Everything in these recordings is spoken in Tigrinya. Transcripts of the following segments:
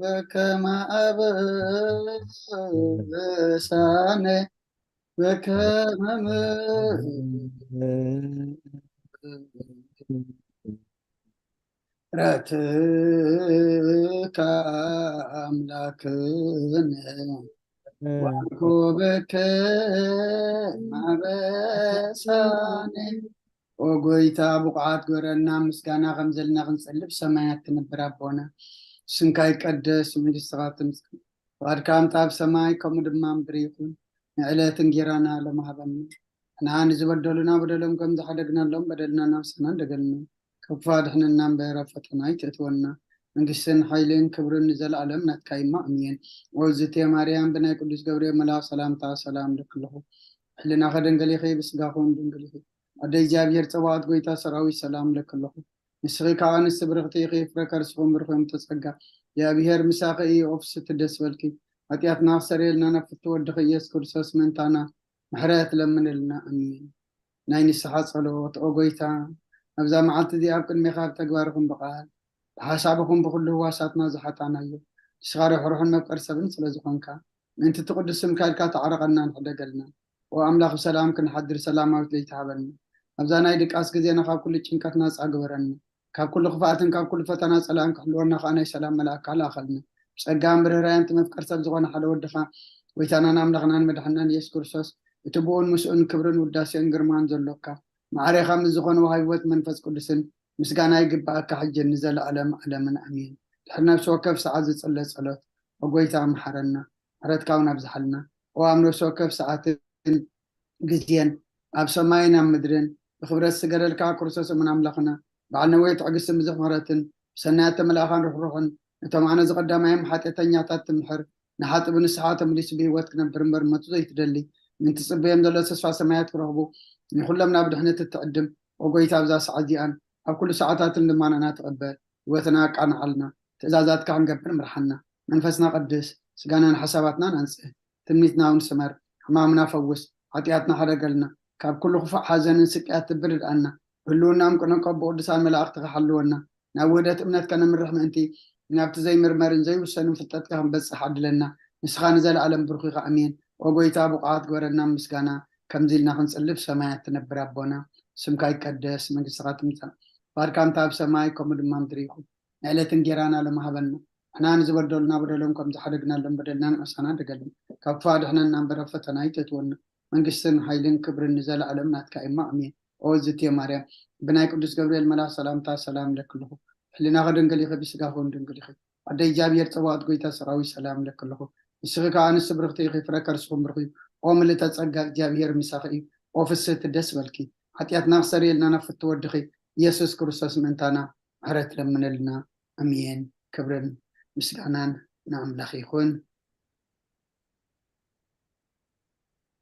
በከመ አበሳነ በከመ ምሕረትከ አምላክነ ወአንኮ በከመ አበሳነ። ኦ ጎይታ፣ ብቑዓት ግበረና፣ ምስጋና ከም ዘለና ክንጸልብ ሰማያት ትነብር ኣቦና። ስምካ ይቀደስ፣ መንግስትኻ ትምጻእ፣ ፍቓድካ ከምቲ ኣብ ሰማይ ከምኡ ድማ ምድሪ ይኹን። ንዕለት እንጌራና ሎሚ ሃበና። ንሕና ንዝበደሉና በደሎም ከም ዝሓደግናሎም በደልና ናብ ሰና እንደገልና። ካብ ክፉእ ኣድሕነና እምበር ኣብ ፈተና ኣይተእትወና። መንግስትን ሓይልን ክብርን ንዘለኣለም ናትካ እዩ። ኣሜን። ኦዝቴ ማርያም ብናይ ቅዱስ ገብርኤል መልኣኽ ሰላምታ ሰላም እልኪ ኣለኹ። ሕልናኸ ድንግል ኢኺ፣ ብስጋኹን ድንግል ኢኺ። ኣደ እግዚኣብሔር ጸባኦት ጎይታ ሰራዊት ሰላም እልኪ ኣለኹ። ንስኺ ከኣ ኣንስቲ ብርኽቲ ኢኺ፣ ፍረ ከርስኹም ብሩኽ እዩ፣ ጸጋ እግዚኣብሔር ምሳኺ እዩ። ኦፍስቲ ደስ በልኪ፣ ሓጢኣትና ክሰርየልና ናብ ፍትው ወድኺ ኢየሱስ ክርስቶስ ምእንታና ምሕረት ለምንልና። ኣሜን። ናይ ንስሓ ጸሎት። ኦ ጎይታ፣ ኣብዛ መዓልቲ እዚኣ ኣብ ቅድሜኻ ብተግባርኹም ብቓል ብሓሳብኹም ብኹሉ ህዋሳትና ዝሓጣናዮ፣ ንስኻ ርሕሩሕን መፍቀር ሰብን ስለ ዝኾንካ፣ ምእንቲ እቲ ቅዱስ ስምካ ኢልካ ተዓረቐናን ሕደገልና። ኦ ኣምላኽ፣ ብሰላም ክንሓድር ሰላማዊት ለይቲ ሃበና። ኣብዛ ናይ ድቃስ ግዜና ካብ ኩሉ ጭንቀት ናጻ ግበረና። ካብ ኩሉ ክፍኣትን ካብ ኩሉ ፈተና ጸላእን ክሕልወና ከኣ ናይ ሰላም መልኣክካ ለኣኸልና። ብጸጋን ብርህራየን እቲ መፍቀር ሰብ ዝኾነ ሓደ ወድኻ፣ ጎይታናን ኣምላኽናን መድሓናን ኢየሱስ ክርስቶስ፣ እቲ ብኡን ምስኡን ክብርን ውዳሴን ግርማን ዘሎካ፣ ማዕሬኻ ምስ ዝኾነ ወሃቢ ህይወት መንፈስ ቅዱስን ምስጋና ይግብኣካ፣ ሕጅን ንዘለኣለም ዓለምን ኣሜን። ድሕሪ ነፍሲ ወከፍ ሰዓት ዝጽለ ጸሎት። ኦ ጎይታ፣ መሓረና። ምሕረትካ እውን ኣብዝሓልና። ኦ ኣብ ነፍሲ ወከፍ ሰዓትን ግዜን፣ ኣብ ሰማይን ኣብ ምድርን ብክብረት ዝገደልካ ክርስቶስ እሙን ኣምላኽና፣ በዓል ነዊሕ ትዕግስትን ብዙሕ ምሕረትን፣ ብሰናያት ተመላእኻን ርሕሩሕን፣ ነቶም ኣነ ዝቐዳማዮም ሓጢኣተኛታት ትምሕር፣ ንሓጥእ ብንስሓ ተመሊሱ ብህይወት ክነብር እምበር ሞቱ ዘይትደሊ፣ ምእንቲ ጽበዮም ዘሎ ተስፋ ሰማያት ክረኽቡ፣ ንኹሎም ናብ ድሕነት እትዕድም፣ ኦ ጎይታ፣ ኣብዛ ሰዓት እዚኣን ኣብ ኩሉ ሰዓታትን ልማናና ትቐበል፣ ህይወትና ኣቃንዓልና፣ ትእዛዛትካ ክንገብር ምርሓና፣ መንፈስና ቀድስ፣ ስጋናን ሓሳባትናን ኣንጽህ፣ ትምኒትና እውን ስመር፣ ሕማምና ፈውስ፣ ሓጢኣትና ሕደገልና፣ ካብ ኩሉ ክፉእ ሓዘንን ስቅያት ትብርድኣና፣ ብህልውናኦም ቅነቆ ብቅዱሳን መላእኽትኻ ሓልወና፣ ናብ ውህደት እምነት ከነምርሕ ምእንቲ፣ ናብቲ ዘይምርመርን ዘይውሰንን ፍልጠትካ ክንበጽሕ ዓድለና። ንስኻ ንዘለኣለም ብሩኽ ኢኻ። ኣሜን። ኦ ጎይታ፣ ብቑዓት ግበረና ምስጋና፣ ከምዚ ኢልና ክንጽልብ ሰማያት ትነብር ኣቦና፣ ስምካ ይቀደስ፣ መንግስትኻ ትምጻእ፣ ፍቓድካ እንተ ኣብ ሰማይ ከምኡ ድማ ምድሪ ይኹን። ንዕለት እንጌራና ሎሚ ሃበና። ንሕና ንዝበደሉና በደሎም ከም ዝሓደግናሎም በደልና ንዕሳና ደገልን። ካብ ክፉእ ኣድሕነና እምበር ኣብ ፈተና ኣይተእትወና። መንግስትን ሓይልን ክብርን ንዘለኣለም ናትካ እማ። ኣሜን። ኦ ዝትየ ማርያም፣ ብናይ ቅዱስ ገብርኤል መልኣኽ ሰላምታ ሰላም እለኪ ኣለኹ። ሕሊናኺ ድንግል ኢኺ፣ ብስጋኺ እውን ድንግል ኢኺ። ኣደ እግዚኣብሔር ጸባኦት ጎይታ ሰራዊት ሰላም እለኪ ኣለኹ። ንስኺ ከኣ ኣንስቲ ብርኽቲ ኢኺ፣ ፍረ ከርስኹም ብሩኽ እዩ። ኦ ምልእተ ጸጋ እግዚኣብሔር ምሳኺ እዩ። ኦ ፍስህቲ ደስ በልኪ። ሓጢኣትና ክሰርየልና ናብ ፍትው ወድኺ ኢየሱስ ክርስቶስ ምእንታና ምሕረት ለምነልና። ኣሜን። ክብርን ምስጋናን ንኣምላኽ ይኹን።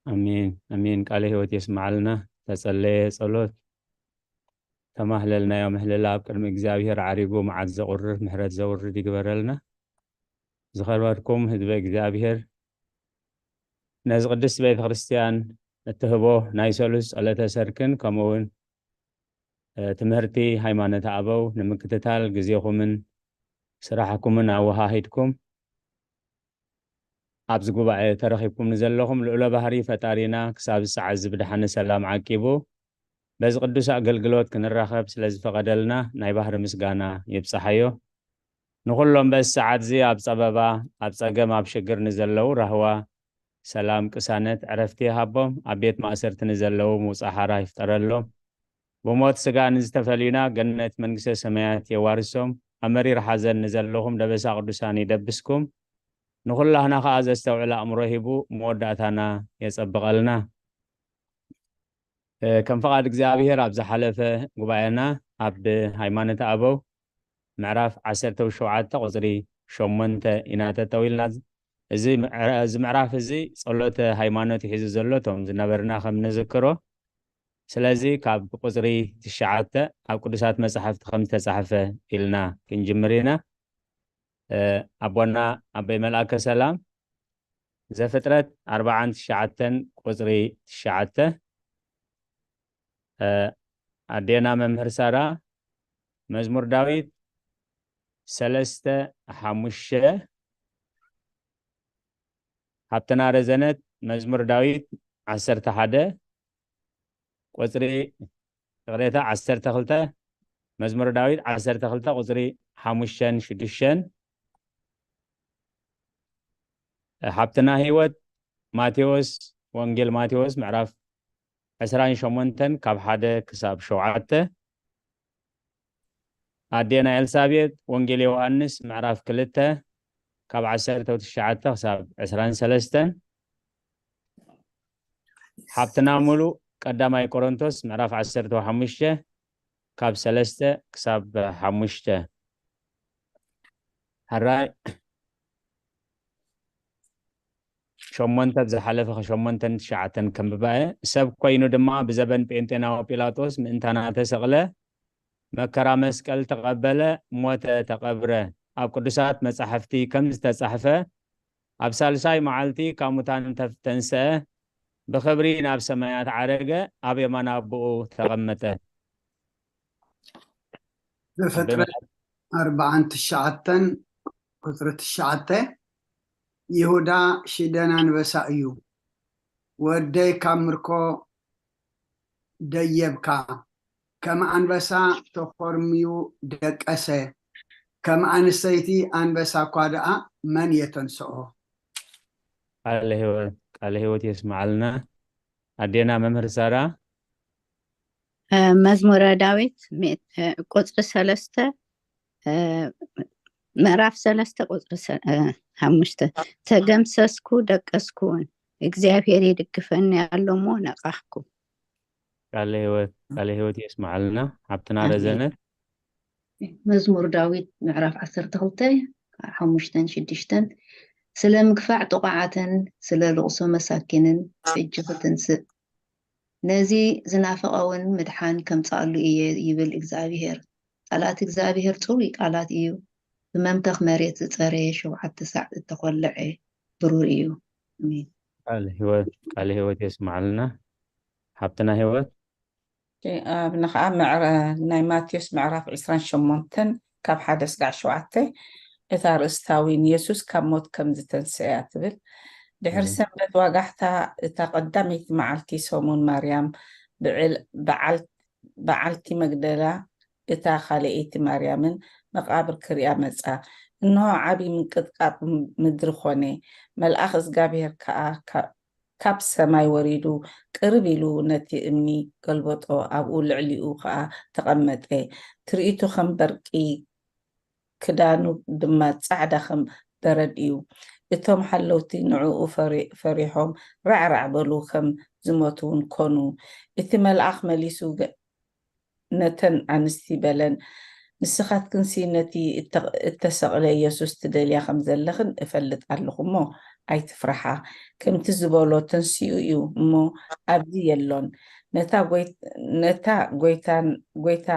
ኣሜን፣ ኣሜን። ቃለ ህይወት የስምዓልና። ተጸለየ ጸሎት፣ ተማህለልናዮ ምህለላ ኣብ ቅድሚ እግዚኣብሔር ዓሪጉ መዓት ዘቑርር ምሕረት ዘውርድ ይግበረልና። ዝኸበርኩም ህዝበ እግዚኣብሔር፣ ነዚ ቅድስት ቤተ ክርስቲያን እትህቦ ናይ ሰሉስ ጸሎተ ሰርክን ከምኡ እውን፣ እ፣ ትምህርቲ ሃይማኖተ ኣበው ንምክትታል ግዜኹምን ስራሕኩምን ኣወሃሂድኩም ኣብዚ ጉባኤ ተረኺብኩም ንዘለኹም ልዑለ ባህሪ ፈጣሪና ክሳብ እዚ ሰዓት እዚ ብደሓን ሰላም ዓቂቡ በዚ ቅዱስ ኣገልግሎት ክንራኸብ ስለ ዝፈቐደልና ናይ ባህሪ ምስጋና ይብጻሓዮ። ንኹሎም በዚ ሰዓት እዚ ኣብ ጸበባ፣ ኣብ ጸገም፣ ኣብ ሽግር ንዘለዉ ራህዋ፣ ሰላም፣ ቅሳነት፣ ዕረፍቲ ይሃቦም። ኣብ ቤት ማእሰርቲ ንዘለዉ ምውጻእ ሓራ ይፍጠረሎም። ብሞት ስጋ ንዝተፈልዩና ገነት መንግስተ ሰማያት የዋርሶም። ኣብ መሪር ሓዘን ንዘለኹም ደበሳ ቅዱሳን ይደብስኩም። ንኹላህና ኸኣ ዘስተውዕል ኣእምሮ ሂቡ መወዳእታና የጸብቐልና። እ፣ ከም ፍቓድ እግዚኣብሔር ኣብ ዝሓለፈ ጉባኤና ኣብ ሃይማኖተ ኣበው ምዕራፍ ዓሰርተ ሸውዓተ ቁጽሪ ሸሞንተ ኢና ጠጠው ኢልና። እዚ ምዕራ-፣ እዚ ምዕራፍ እዚ ጸሎተ ሃይማኖት እዩ ሒዙ ዘሎ፣ እቶም ዝነበርና ከም ንዝክሮ። ስለዚ ካብ ቁጽሪ ትሽዓተ ኣብ ቅዱሳት መጻሕፍቲ ከም ዝተጻሕፈ ኢልና ክንጅምር ኢና። እ፣ ኣቦና ኣቦይ መልኣከ ሰላም ዘፍጥረት ኣርባዓን ትሽዓተን ቁጽሪ ትሽዓተ፣ እ፣ ኣዴና መምህር ሳራ መዝሙር ዳዊት ሰለስተ ሓሙሽተ። ሓብትና ረዘነት መዝሙር ዳዊት ዓሰርተ ሓደ ቁፅሪ፣ ይቕሬታ፣ ዓሰርተ ክልተ፣ መዝሙር ዳዊት ዓሰርተ ክልተ ቁፅሪ ሓሙሽተን ሽዱሽተን። ሓብትና ህይወት ማቴዎስ፣ ወንጌል ማቴዎስ ምዕራፍ ዕስራን ሸሞንተን ካብ ሓደ ክሳብ ሸውዓተ። ኣዴና ኤልሳቤጥ ወንጌል ዮሃንስ ምዕራፍ ክልተ ካብ ዓሰርተ ትሽዓተ ክሳብ ዕስራን ሰለስተን። ሓብትና ሙሉ ቀዳማይ ቆሮንቶስ ምዕራፍ ዓሰርተ ሓሙሽተ ካብ ሰለስተ ክሳብ ሓሙሽተ። ሕራይ ሸሞንተ ብዝሓለፈ ሸሞንተን ትሽዓተን ከንብባ እየ። ሰብ ኮይኑ ድማ ብዘበን ጴንጤናዊ ጲላጦስ ምእንታና ተሰቕለ፣ መከራ መስቀል ተቐበለ፣ ሞተ፣ ተቐብረ። ኣብ ቅዱሳት መጻሕፍቲ ከም ዝተጻሕፈ ኣብ ሳልሳይ መዓልቲ ካብ ሙታን ተፍ-፣ ተንስአ፣ ብኽብሪ ናብ ሰማያት ዓረገ፣ ኣብ የማን ኣቦኡ ተቐመጠ። ዘፍጥረት ኣርባዓን ትሽዓተን ቁፅሪ ትሽዓተ። ይሁዳ ሽደን ኣንበሳ እዩ፣ ወደይ ካብ ምርኮ ደየብካ። ከም ኣንበሳ ተኾርምዩ ደቀሰ፣ ከም ኣንስተይቲ ኣንበሳ እኳ ደኣ መን የተንስኦ? ቃለ ህይወት፣ ቃለ ህይወት የስምዓልና። ኣዴና መምህር ሳራ። እ፣ መዝሙረ ዳዊት ሜ-፣ እ፣ ቁጽሪ ሰለስተ፣ እ፣ ምዕራፍ ሰለስተ ቁጽሪ ሰ-፣ እ፣ ሓሙሽተ። "ተገምሰስኩ ደቀስኩ እውን፣ እግዚኣብሔር ይድግፈኒ ኣሎ እሞ ነቃሕኩ።" ቃለ ህይወት፣ ቃለ ህይወት የስምዓልና። ሓብትና ኣሜን። ረዘነት። መዝሙር ዳዊት ምዕራፍ ዓሰርተ ክልተ፣ ሓሙሽተን ሽዱሽተን። "ስለ ምግፋዕ ጥቑዓትን ስለ ልቕሶ መሳኪንን ሕጂ ክትንስእ፣ ነዚ ዝናፈቐ እውን ምድሓን ከምጽኣሉ እየ" ይብል እግዚኣብሄር። ቃላት እግዚኣብሄር ጽሩይ ቃላት እዩ። ብመምከኽ መሬት ዝጸረየ ሸውዓተ ሳዕ እተኾልዐ ብሩር እዩ። ኣሜን። ቃል ህይወት፣ ቃል ህይወት የስምዓልና። ሓብትና ህይወት። እሺ፣ ኣብና ኸዓ ምዕረ-፣ ናይ ማቴዎስ ምዕራፍ ዕስራን ሸሞንተን ካብ ሓደ ስጋዕ ሸውዓተ፣ እታ ኣርእስታ እውን የሱስ ካብ ሞት ከም ዝተንስአ እያ ትብል። ድሕሪ እም። ሰንበት ዋጋሕታ፣ እታ ቀዳመይቲ መዓልቲ ሰሙን ማርያም ብዕል-፣ በዓል-፣ በዓልቲ መግደላ እታ ካልኣይቲ ማርያምን መቓብር ክሪኣ መጻ። እንሆ ዓቢ ምንቅጥቃጥ ምድሪ ኾነ፣ መልኣኽ እግዚኣብሔር ከኣ ካ-፣ ካብ ሰማይ ወሪዱ ቅርብ ኢሉ ነቲ እምኒ ገልበጦ፣ ኣብኡ ልዕሊኡ ኸኣ ተቐመጠ። ትርኢቱ ከም በርቂ፣ ክዳኑ ድማ ጻዕዳ ከም በረድ እዩ። እቶም ሓለውቲ ንዕኡ ፈሪ-፣ ፈሪሖም ራዕራዕ በሉ፣ ከም ዝሞቱ እውን ኮኑ። እቲ መልኣኽ መሊሱ ገ-፣ ነተን ኣንስቲ በለን፣ "ንስኻትክንሲ ነቲ እተ-፣ እተሰቕለ የሱስ ትደልያ ከም ዘለኽን እፈልጥ ኣለኹ እሞ ኣይትፍርሓ። ከምቲ ዝበሎ ተንሲኡ እዩ እሞ ኣብዚ የሎን። ነታ ጎይ-፣ ነታ ጎይታን፣ ጎይታ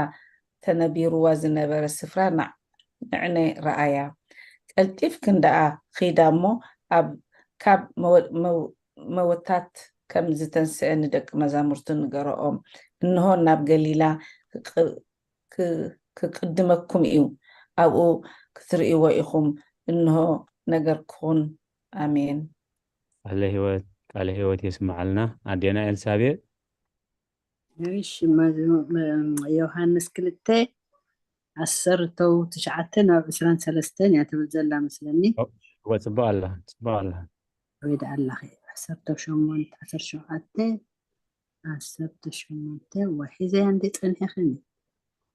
ተነቢርዋ ዝነበረ ስፍራ ና-፣ ንዕነ ረኣያ። ቀልጢፍክን ደኣ ኺዳ እሞ ኣብ፣ ካብ መወ-፣ መው-፣ መወታት ከም ዝተንስአ ንደቂ መዛሙርቱ ንገረኦም። እንሆ ናብ ገሊላ ክቅ-፣ ክ-፣ ክቅድመኩም እዩ፣ ኣብኡ ክትርእይዎ ኢኹም። እንሆ ነገርኩን። ኣሜን። ቃለ ህይወት፣ ቃለ ህይወት የስምዓልና። ኣዴና ኤልሳቤጥ። እሺ፣ መዝሙ-፣ መ-፣ ዮሃንስ ክልተ፣ ዓሰርተው ትሽዓተ ናብ ዕስራን ሰለስተን እያ ትብል ዘላ መስለኒ። ኦ፣ እወ፣ ጽቡቕ ኣላ፣ ጽቡቕ ኣላ። ወይ ደኣ ኣላኺ፣ ዓሰርተው ሸሞንተ፣ ዓሰርተ ሸውዓተ፣ ዓሰርተ ሸሞንተ፣ እወ፣ ሒዘያ እንዴ ጸኒሐኽኒ?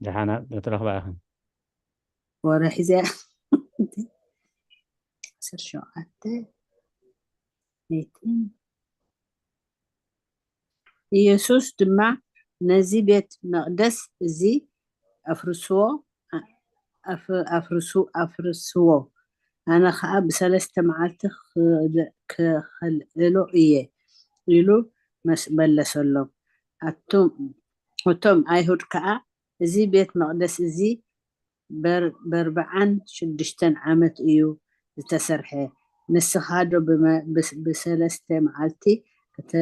ደሓና፣ ክትረኽባ ኢኽን። ወረ ሒዘያ። ዓሰርተ ሸውዓተ፣ ነይትን ኢየሱስ ድማ፣ "ነዚ ቤት መቕደስ እዚ ኣፍርስዎ፣ ኣ-፣ ኣፍ-፣ ኣፍርሱ-፣ ኣፍርስዎ፣ ኣነ ኸኣ ብሰለስተ መዓልቲ ክል-፣ ክኸልዕሎ እየ" ኢሉ መስ-፣ መለሰሎም። ኣቱም፣ እቶም ኣይሁድ ከኣ፣ "እዚ ቤት መቕደስ እዚ በር-፣ በርብዓን ሽዱሽተን ዓመት እዩ ዝተሰርሐ፣ ንስኻ ዶ ብመ-፣ ብስ-፣ ብሰለስተ መዓልቲ ክተ-፣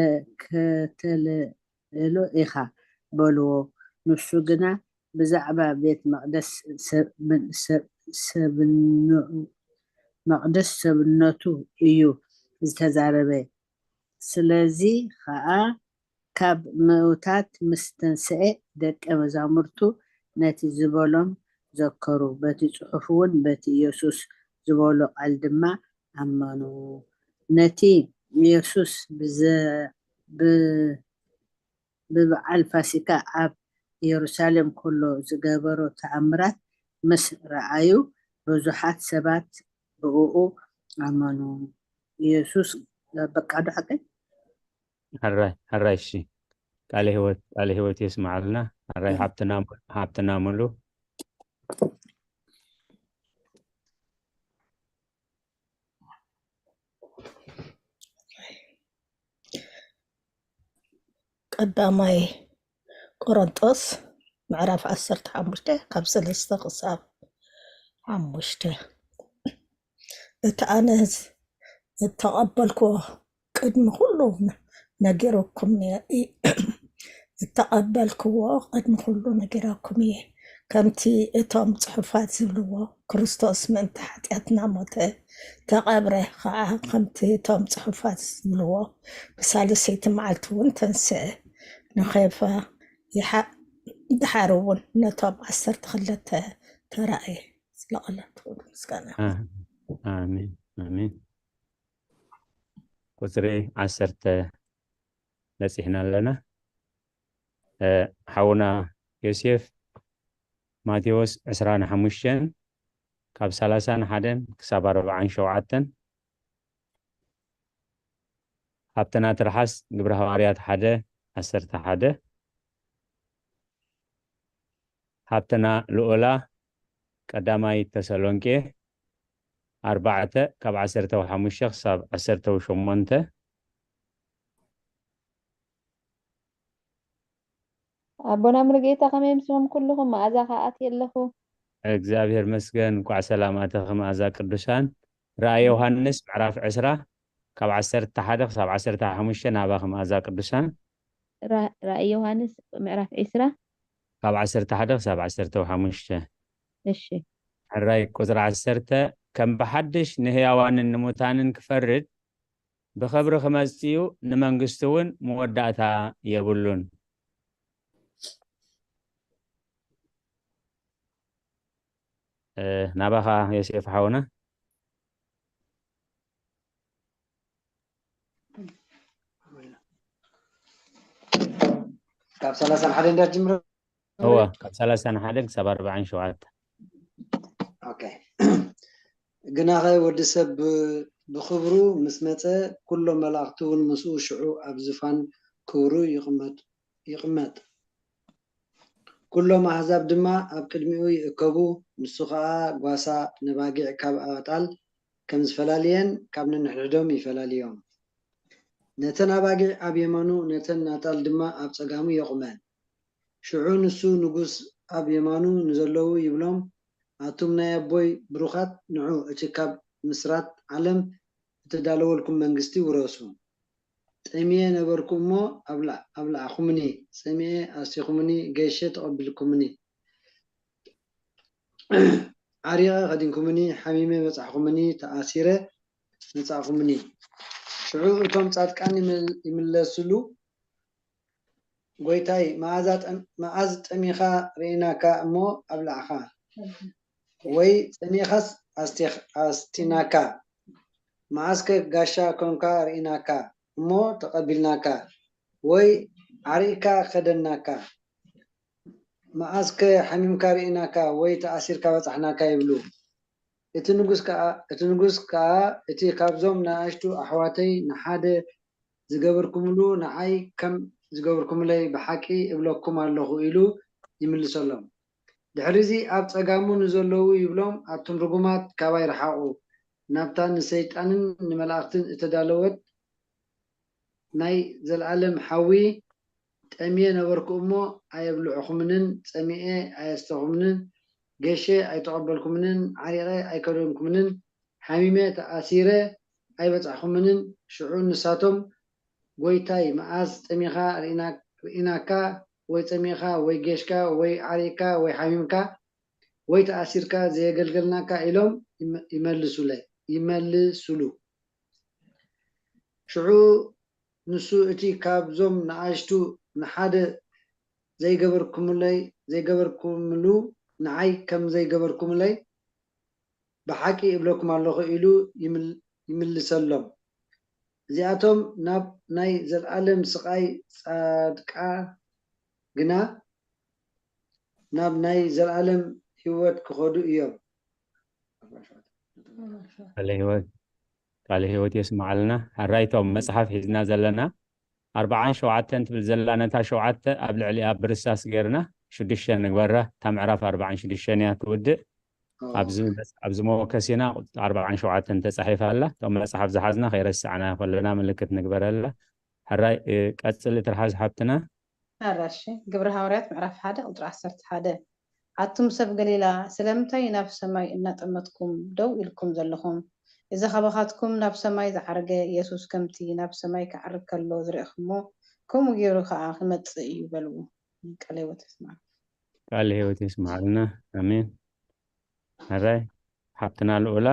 ከተልዕሎ ኢኻ?" በልዎ። ንሱ ግና፣ "ብዛዕባ ቤት መቕደስ ሰብ፣ ሰብ፣ ሰብንኡ፣ መቕደስ ሰብነቱ እዩ ዝተዛረበ። ስለዚ ኸኣ ካብ ምዉታት ምስ ተንስኤ፣ ደቀ መዛሙርቱ ነቲ ዝበሎም ዘከሩ፣ በቲ ጽሑፍ እውን በቲ ኢየሱስ ዝበሎ ቃል ድማ ኣመኑ። ነቲ ኢየሱስ ብዘ-፣ ብ-፣ ብበዓል ፋሲካ ኣብ ኢየሩሳሌም ከሎ ዝገበሮ ተኣምራት ምስ ረኣዩ፣ ብዙሓት ሰባት ብእኡ ኣመኑ። ኢየሱስ በቃ ዶ ሓቀይ? ሕራይ ሕራይ። እሺ፣ ቃለ ህይወት ቃለ ህይወት የስማዓልና። ሕራይ ሓብትና ሓብትና ሙሉ። ቀዳማይ ቆሮንጦስ ምዕራፍ ዓሰርተ ሓሙሽተ ካብ ሰለስተ ክሳብ ሓሙሽተ። እቲ ኣነ ዝተቐበልክዎ ቅድሚ ኩሉ ነጊረኩም ነየ-፣ ዝተቐበልክዎ ቅድሚ ኩሉ ነጊረኩም እየ። ከምቲ እቶም ጽሑፋት ዝብልዎ፣ ክርስቶስ ምእንቲ ሓጢኣትና ሞተ፣ ተቐብረ ኸዓ፣ ከምቲ እቶም ጽሑፋት ዝብልዎ፣ ብሳልሰይቲ መዓልቲ እውን ተንስአ። ንኬፋ ይሓ-፣ ድሓር እውን ነቶም ዓሰርተ ክልተ ተራእየ። ስለ ቃላት ትኹን ምስጋና ይኹን። አ-፣ ኣሜን፣ ኣሜን። ቁጽሪ ዓሰርተ በጺሕና ኣለና። እ፣ ሓውና ዮሴፍ፣ ማቴዎስ ዕስራን ሓሙሽተን ካብ ሰላሳን ሓደን ክሳብ ኣርባዓን ሸውዓተን። ሃብትና ትርሓስ፣ ግብረ ሃዋርያት ሓደ፣ ዓሰርተ ሓደ። ሃብትና ልኦላ፣ ቀዳማይ ተሰሎንቄ ኣርባዕተ ካብ ዓሰርተ ሓሙሽተ ክሳብ ዓሰርተ ሸሞንተ። ኣቦና ሙሉጌታ፣ ከመይ ምስኹም ኩልኹም? መኣዛ ከኣ ኣትየ ኣለኹ። እግዚኣብሔር መስገን፣ እንኳዕ ሰላም ኣተኺ መኣዛ ቅዱሳን። ራእይ ዮሃንስ ምዕራፍ ዕስራ ካብ ዓሰርተ ሓደ ክሳብ ዓሰርተ ሓሙሽተ ናባኺ መኣዛ ቅዱሳን። ራ-፣ ራእይ ዮሃንስ ምዕራፍ ዕስራ። ካብ ዓሰርተ ሓደ ክሳብ ዓሰርተ ሓሙሽተ። እሺ። ሕራይ ቁጽሪ ዓሰርተ፣ ከም ብሓድሽ ንህያዋንን ንሙታንን ክፈርድ ብኽብሪ ክመጽእ እዩ፣ ንመንግስቱ እውን መወዳእታ የብሉን። እ፣ ናባኻ ዮሴፍ ሓውና። ካብ ሰላሳን ሓደ እንዳትጅምር። እወ፣ ካብ ሰላሳን ሓደ ክሳብ ኣርባዓን ሸውዓተ። ኦኬ። ግናኸ ወዲ ሰብ ብ-፣ ብኽብሩ ምስ መጸ፣ ኩሎም መላእኽቲ እውን ምስኡ ሽዑ ኣብ ዝፋን ክብሩ ይቕመጥ-፣ ይቕመጥ። ኩሎም ኣህዛብ ድማ ኣብ ቅድሚኡ ይእከቡ። ንሱ ኸኣ ጓሳ ነባጊዕ ካብ ኣጣል ከም ዝፈላልየን ካብ ነንሕድሕዶም ይፈላልዮም። ነተን ኣባጊዕ ኣብ የማኑ፣ ነተን ኣጣል ድማ ኣብ ጸጋሙ የቑመን። ሽዑ ንሱ ንጉስ ኣብ የማኑ ንዘለዉ ይብሎም፣ ኣቱም ናይ ኣቦይ ብሩኻት፣ ንዑ እቲ ካብ ምስራት ዓለም እተዳለወልኩም መንግስቲ ውረሱ። ጠምየ ነበርኩ እሞ ኣብላ-፣ ኣብላዕኹምኒ፣ ጸሚኤ ኣስቲኹምኒ፣ ገይሸ ተቐቢልኩምኒ፣ ዓሪቐ ከዲንኩምኒ፣ ሓሚመ በጻሕኩምኒ፣ ተኣሲረ መጻእኩምኒ። ሽዑ እቶም ጻድቃን ይምል-፣ ይምለስሉ፣ ጎይታይ፣ መኣዛ ጠም-፣ መኣዝ ጠሚኻ ርኢናካ እሞ ኣብላዕኻ፣ ወይ ጸሚኻስ ኣስቲኽ-፣ ኣስቲናካ፣ መኣዝከ ጋሻ ኮንካ ርኢናካ እሞ ተቐቢልናካ፣ ወይ ዓሪቕካ ከደናካ፣ መኣዝከ ሓሚምካ ርኢናካ፣ ወይ ተኣሲርካ በጻሕናካ ይብሉ። እቲ ንጉስ ከኣ፣ እቲ ንጉስ ከኣ፣ እቲ ካብዞም ንኣሽቱ ኣሕዋተይ ንሓደ ዝገበርኩምሉ ንዓይ ከም ዝገበርኩምለይ ብሓቂ እብለኩም ኣለኹ ኢሉ ይምልሰሎም። ድሕሪዚ ኣብ ጸጋሙ ንዘለዉ ይብሎም፣ ኣቱም ርጉማት ካባይ ርሓቑ፣ ናብታ ንሰይጣንን ንመላእኽትን እተዳለወት ናይ ዘለኣለም ሓዊ። ጠምየ ነበርኩ እሞ ኣየብልዕኹምንን፣ ጸሚኤ ኣየስተኹምንን፣ ገሼ ኣይተቐበልኩምንን፣ ዓሪቐ ኣይከደንኩምንን፣ ሓሚመ ተኣሲረ ኣይበጻሕኩምንን። ሽዑ ንሳቶም፣ ጎይታይ፣ መኣዝ ጠሚኻ ርኢና-፣ ርኢናካ፣ ወይ ጸሚኻ፣ ወይ ጌሽካ፣ ወይ ዓሪቕካ፣ ወይ ሓሚምካ፣ ወይ ተኣሲርካ ዘየገልገልናካ ኢሎም ይመ- ይመልሱለይ ይመልሱሉ። ሽዑ ንሱ እቲ ካብዞም ንኣሽቱ ንሓደ ዘይገበርኩምለይ ዘይገበርኩምሉ ንዓይ ከም ዘይገበርኩምለይ ብሓቂ እብለኩም ኣለኹ ኢሉ ይምል- ይምልሰሎም። እዚኣቶም ናብ ናይ ዘለኣለም ስቓይ ጻድቃ ግና ናብ ናይ ዘለኣለም ህይወት ክኸዱ እዮም። ቃለ ህይወት ቃለ ህይወት የስምዓልና። ሕራይቶም መጽሓፍ ሒዝና ዘለና ኣርባዓን ሸውዓተን ትብል ዘላ ነታ ሸውዓተ ኣብ ልዕሊኣ ብርሳስ ገይርና ሽዱሽተ ንግበራ። እታ ምዕራፍ ኣርባዓን ሽዱሽተን እያ ትውድእ። ኣብዚ ኣብዚ መወከሲና ኣርባዓን ሸውዓተን ተጻሒፋ ኣላ። እቶም መጽሓፍ ዝሓዝና ከይረሳዕና ከለና ምልክት ንግበረላ። ሕራይ ቀጽሊ ትርሓዝ ሓብትና። ኣራሺ ግብረ ሃዋርያት ምዕራፍ ሓደ ቁፅሪ ዓሰርተ ሓደ ኣቱም ሰብ ገሊላ ስለምንታይ ናብ ሰማይ እናጠመትኩም ደው ኢልኩም ዘለኹም? እዚ ካባኻትኩም ናብ ሰማይ ዝዓረገ ኢየሱስ ከምቲ ናብ ሰማይ ክዓርግ ከሎ ዝረእኹሞ ከምኡ ገይሩ ኸኣ ክመጽእ እዩ በልዎ። ቃለ ሕይወት የስምዓልና። ቃለ ሕይወት የስምዓልና። ኣሜን። ሕራይ ሓብትና ልኡላ።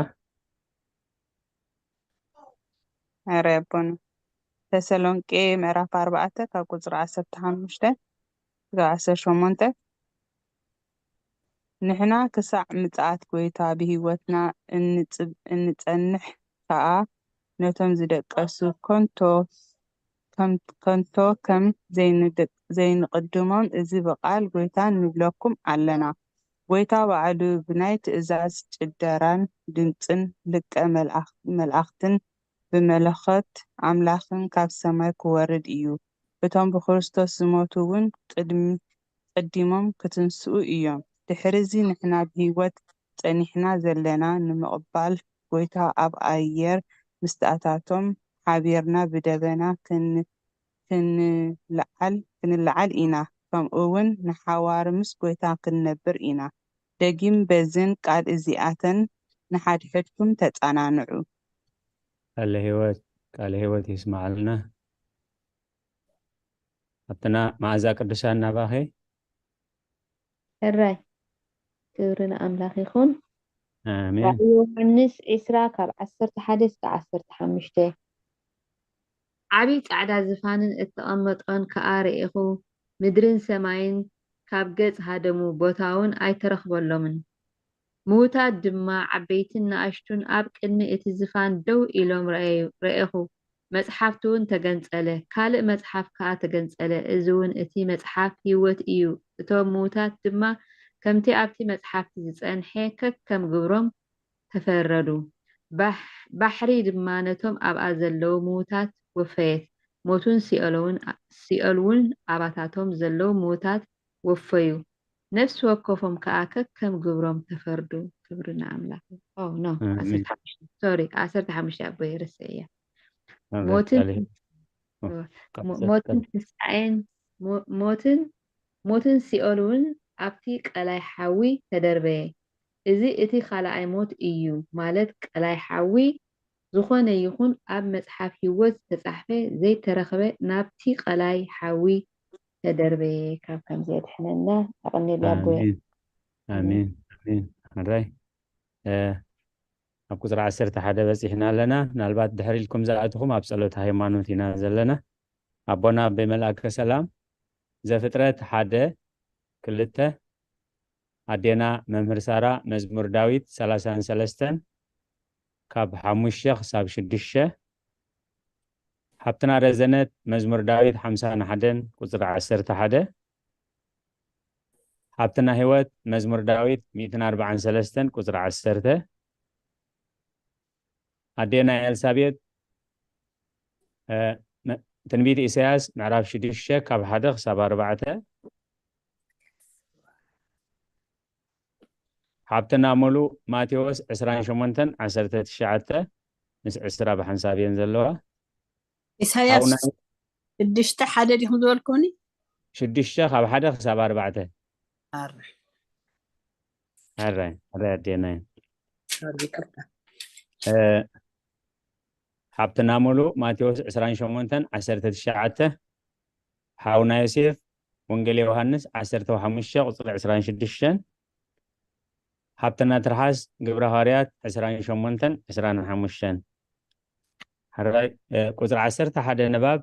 ሕራይ ኣቦና። ተሰሎንቄ ምዕራፍ ኣርባዕተ ካብ ቁፅሪ ዓሰርተ ሓሙሽተ ክሳብ ዓሰርተ ሸሞንተ። ንሕና ክሳዕ ምጽኣት ጐይታ ብህይወትና እንጽብ- እንጸንሕ ከኣ፣ ነቶም ዝደቀሱ ከንቶ ከም- ከንቶ ከም ዘይንድ- ዘይንቕድሞም እዚ ብቓል ጐይታ ንብለኩም ኣለና። ጐይታ ባዕሉ ብናይ ትእዛዝ ጭደራን ድምጽን ልቀ መልኣኽ- መላእኽትን ብመለኸት ኣምላኽን ካብ ሰማይ ክወርድ እዩ። እቶም ብክርስቶስ ዝሞቱ እውን ቅድሚ- ቀዲሞም ክትንስኡ እዮም። ድሕርዚ ንሕና ብህይወት ጸኒሕና ዘለና ንምቕባል ጐይታ ኣብ ኣየር ምስታኣታቶም ሓቢርና ብደበና ክን- ክንልዓል ክንልዓል ኢና፣ ከምኡውን ንሓዋር ምስ ጐይታ ክንነብር ኢና። ደጊም በዝን ቃል እዚኣተን ንሓድሕድኩም ተጸናንዑ። ቃለ ህይወት ቃለ ህይወት ይስማዓልና። ኣብትና መዓዛ ቅዱሳን ናባኸ። ሕራይ ክብሪ ንኣምላኽ ይኹን። ኣሜን። ራእይ ዮሃንስ ዕስራ ካብ ዓሰርተ ሓደ እስከ ዓሰርተ ሓሙሽተ። ዓቢ ጻዕዳ ዝፋንን እተቐመጦን ከኣ ርኤኹ፣ ምድርን ሰማይን ካብ ገጽ ሃደሙ፣ ቦታውን ኣይተረኽበሎምን። ምዉታት ድማ ዓበይትን ንኣሽቱን ኣብ ቅድሚ እቲ ዝፋን ደው ኢሎም ረኣዩ- ረኤኹ። መጽሓፍቲ እውን ተገንጸለ፣ ካልእ መጽሓፍ ከኣ ተገንጸለ፣ እዚ እውን እቲ መጽሓፍ ህይወት እዩ። እቶም ምዉታት ድማ ከምቲ ኣብቲ መጽሓፍቲ ዝጸንሐ ከከም ግብሮም ተፈረዱ። ባሕ- ባሕሪ ድማ ነቶም ኣብኣ ዘለዉ ምዉታት ወፈየት፣ ሞትን ሲኦል እውን- ሲኦል እውን ኣባታቶም ዘለዉ ምዉታት ወፈዩ። ነፍሲ ወከፎም ከኣ ከከም ግብሮም ተፈርዱ። ክብሪ ንኣምላኽ። ኦ ኖ ኣሜን። ዓሰርተ ሓሙሽተ ሶሪ ዓሰርተ ሓሙሽተ ኣቦይ ርስዐያ። ኣሜን። ሞትን ቃል- ሞ- ቀጽል- ሞትን ቀጽል። ትንሳኤን ሞ- ሞትን ሞትን ሲኦል እውን ኣብቲ ቀላይ ሓዊ ተደርበየ። እዚ እቲ ካልኣይ ሞት እዩ፣ ማለት ቀላይ ሓዊ። ዝኾነ ይኹን ኣብ መጽሓፍ ህይወት ዝተጻሕፈ ዘይተረኽበ ናብቲ ቀላይ ሓዊ ተደርበየ። ካብ ከምዚ የድሕነና። ኣቐኔሉ ኣቦይ። ኣሜን ኣሜን ኣሜን። ሕራይ እ፣ ኣብ ቁፅሪ ዓሰርተ ሓደ በፂሕና ኣለና። ምናልባት ድሕሪ ኢልኩም ዝኣትኹም ኣብ ጸሎት ሃይማኖት ኢና ዘለና። ኣቦና ኣቦይ መልኣከ ሰላም ዘፍጥረት ሓደ ክልተ ኣዴና መምህር ሳራ መዝሙር ዳዊት ሰላሳን ሰለስተን ካብ ሓሙሽተ ክሳብ ሽዱሽተ ሓብትና ረዘነት መዝሙር ዳዊት ሓምሳን ሓደን ቁፅሪ ዓሰርተ ሓደ ሓብትና ህይወት መዝሙር ዳዊት ሚእትን ኣርባዓን ሰለስተን ቁፅሪ ዓሰርተ ኣዴና ኤልሳቤጥ እ፣ መ- ትንቢት ኢሳያስ ምዕራፍ ሽዱሽተ ካብ ሓደ ክሳብ ኣርባዕተ ሓብትና ሙሉ ማቴዎስ ዕስራን ሸሞንተን ዓሰርተ ትሽዓተ ምስ ዕስራ ብሓንሳብ እየን ዘለዋ ኢሳያስ ሓውና ሽዱሽተ ሓደ ዲኹም ዝበልኩኒ ሽዱሽተ ካብ ሓደ ክሳብ ኣርባዕተ ኣረ ሕራይ ሕራይ ኣዴና እየን ሶሪ ይቅርታ እ፣ ሓብትና ሙሉ ማቴዎስ ዕስራን ሸሞንተን ዓሰርተ ትሽዓተ ሓውና ዮሴፍ ወንጌል ዮሃንስ ዓሰርተ ሓሙሽተ ቁፅሪ ዕስራን ሽዱሽተን ሃብትና ትርሓስ ግብረ ሃዋርያት ዕስራን ሸሞንተን ዕስራን ሓሙሽተን። ሕራይ፣ እ፣ ቁጽሪ ዓሰርተ ሓደ ንባብ።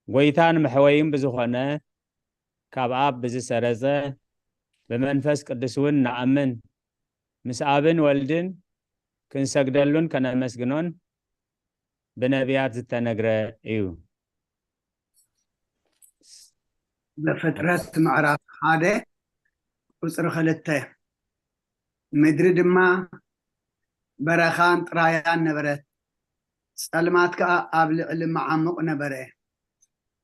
ጎይታን መሕወይን ብዝኾነ ካብ ኣብ ብዝሰረጸ ብመንፈስ ቅዱስ እውን ንኣምን። ምስ ኣብን ወልድን ክንሰግደሉን ከነመስግኖን ብነቢያት ዝተነግረ እዩ። ዘፍጥረት ምዕራፍ ሓደ ቁጽሪ ክልተ። ምድሪ ድማ በረኻን ጥራያን ነበረት፣ ጸልማት ከኣ ኣብ ልዕሊ መዓሙቕ ነበረ።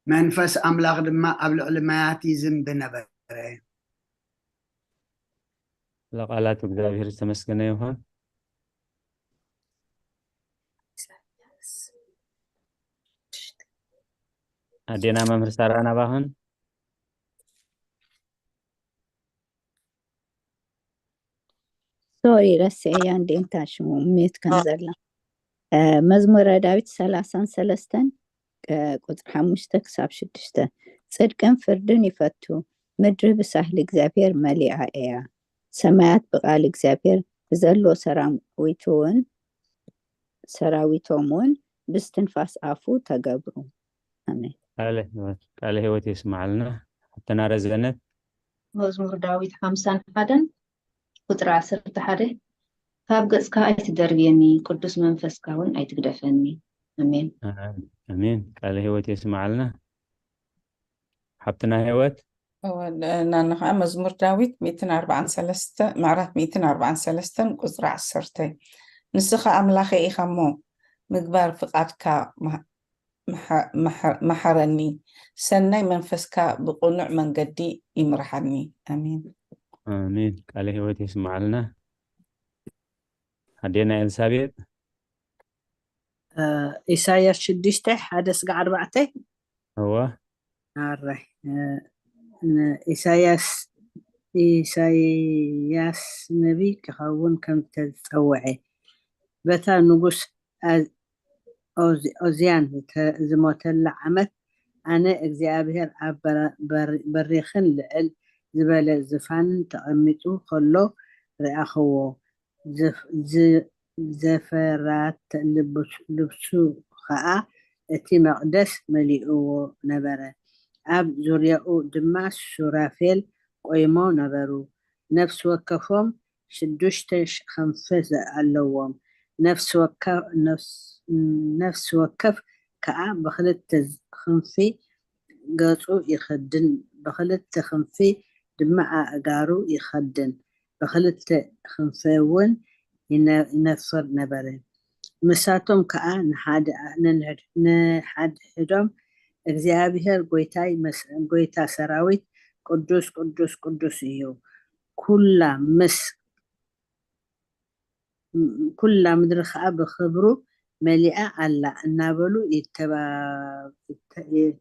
መንፈስ ኣምላኽ ድማ ኣብ ልዕሊ ማያት ይዝንቢ ነበረ። ለቃላት እግዚኣብሔር ዝተመስገነ ይኹን። ኣዴና መምህር ሳራ ናባኽን። ሶሪ፣ ረስዐያ እንዴንታ ሽሙ ሜት ከም ዘላ። እ፣ መዝሙረ ዳዊት ሰላሳን ሰለስተን፣ እ፣ ቁጽሪ ሓሙሽተ ክሳብ ሽዱሽተ። ጽድቅን ፍርድን ይፈቱ፣ ምድሪ ብሳህሊ እግዚኣብሔር መሊኣ እያ። ሰማያት ብቃል እግዚኣብሔር፣ ብዘሎ ሰራዊቱ እውን፣ ሰራዊቶም እውን ብስትንፋስ ኣፉ ተገብሩ። ኣሜን። ቃለ ህይወት፣ ቃለ ህይወት የስማዓልና። ሓብትና ረዘነት። መዝሙር ዳዊት ሓምሳን ሓደን ቁጽሪ ዓሰርተ ሓደ። ካብ ገጽካ ኣይትደርብየኒ፣ ቅዱስ መንፈስካ እውን ኣይትግደፈኒ። ኣሜን። ኣሜን። ቃለ ህይወት የስማዓልና። ሓብትና ህይወት። እወ፣ ናና ከዓ መዝሙር ዳዊት ሚእትን ኣርባዓን ሰለስተ፣ ምዕራፍ ሚእትን ኣርባዓን ሰለስተን ቁጽሪ ዓሰርተ። ንስኻ ኣምላኸይ ኢኻ እሞ ምግባር ፍቓድካ መሃ-፣ መሓ-፣ መሓ-፣ መሓረኒ፣ ሰናይ መንፈስካ ብቕኑዕ መንገዲ ይምርሓኒ። ኣሜን። ኣሜን። ቃለ ህይወት የስማዓልና። ኣዴና ኤልሳቤጥ። እ፣ ኢሳያስ ሽዱሽተ፣ ሓደ ስጋዕ ኣርባዕተ። እወ። ኣራይ፣ እ፣ ን-፣ ኢሳያስ፣ ኢሳያስ ነቢይ ክኸውን ከም ዝተጸውዐ፣ በታ ንጉስ ኣ-፣ ኦዝ-፣ ኦዝያን ዝተ-፣ ዝሞተላ ዓመት፣ ኣነ እግዚኣብሔር ኣብ በረ-፣ በር-፣ በሪኽን ልዕል ዝበለ ዝፋንን ተቐሚጡ ከሎ ርኣኽዎ። ዘፍ-፣ ዝ-፣ ዘፈራት ልብስ-፣ ልብሱ ኸኣ እቲ መቕደስ መሊእዎ ነበረ። ኣብ ዙርያኡ ድማ ሱራፌል ቆይሞ ነበሩ። ነፍሲ ወከፎም ሽዱሽተ ሽ-፣ ኽንፊ ዘ-፣ ኣለዎም። ነፍሲ ወከ-፣ ነፍስ-፣ ነፍሲ ወከፍ ከኣ ብኽልተ ዝ-፣ ኽንፊ ገጹ ይኸድን፣ ብኽልተ ኽንፊ ድማ ኣእጋሩ ይኸድን። ብኽልተ ኽንፊ እውን ይነ-፣ ይነፍር ነበረ። ንሳቶም ከኣ ንሓደ-፣ ንንሕድ-፣ ንሓድሕዶም፣ እግዚኣብሔር ጐይታይ መስ-፣ ጐይታ ሰራዊት ቅዱስ፣ ቅዱስ፣ ቅዱስ እዩ። ኩላ ምስ፣ ኩላ ምድሪ ከኣ ብኽብሩ መሊኣ ኣላ እናበሉ ይተባ-፣ ይተ-፣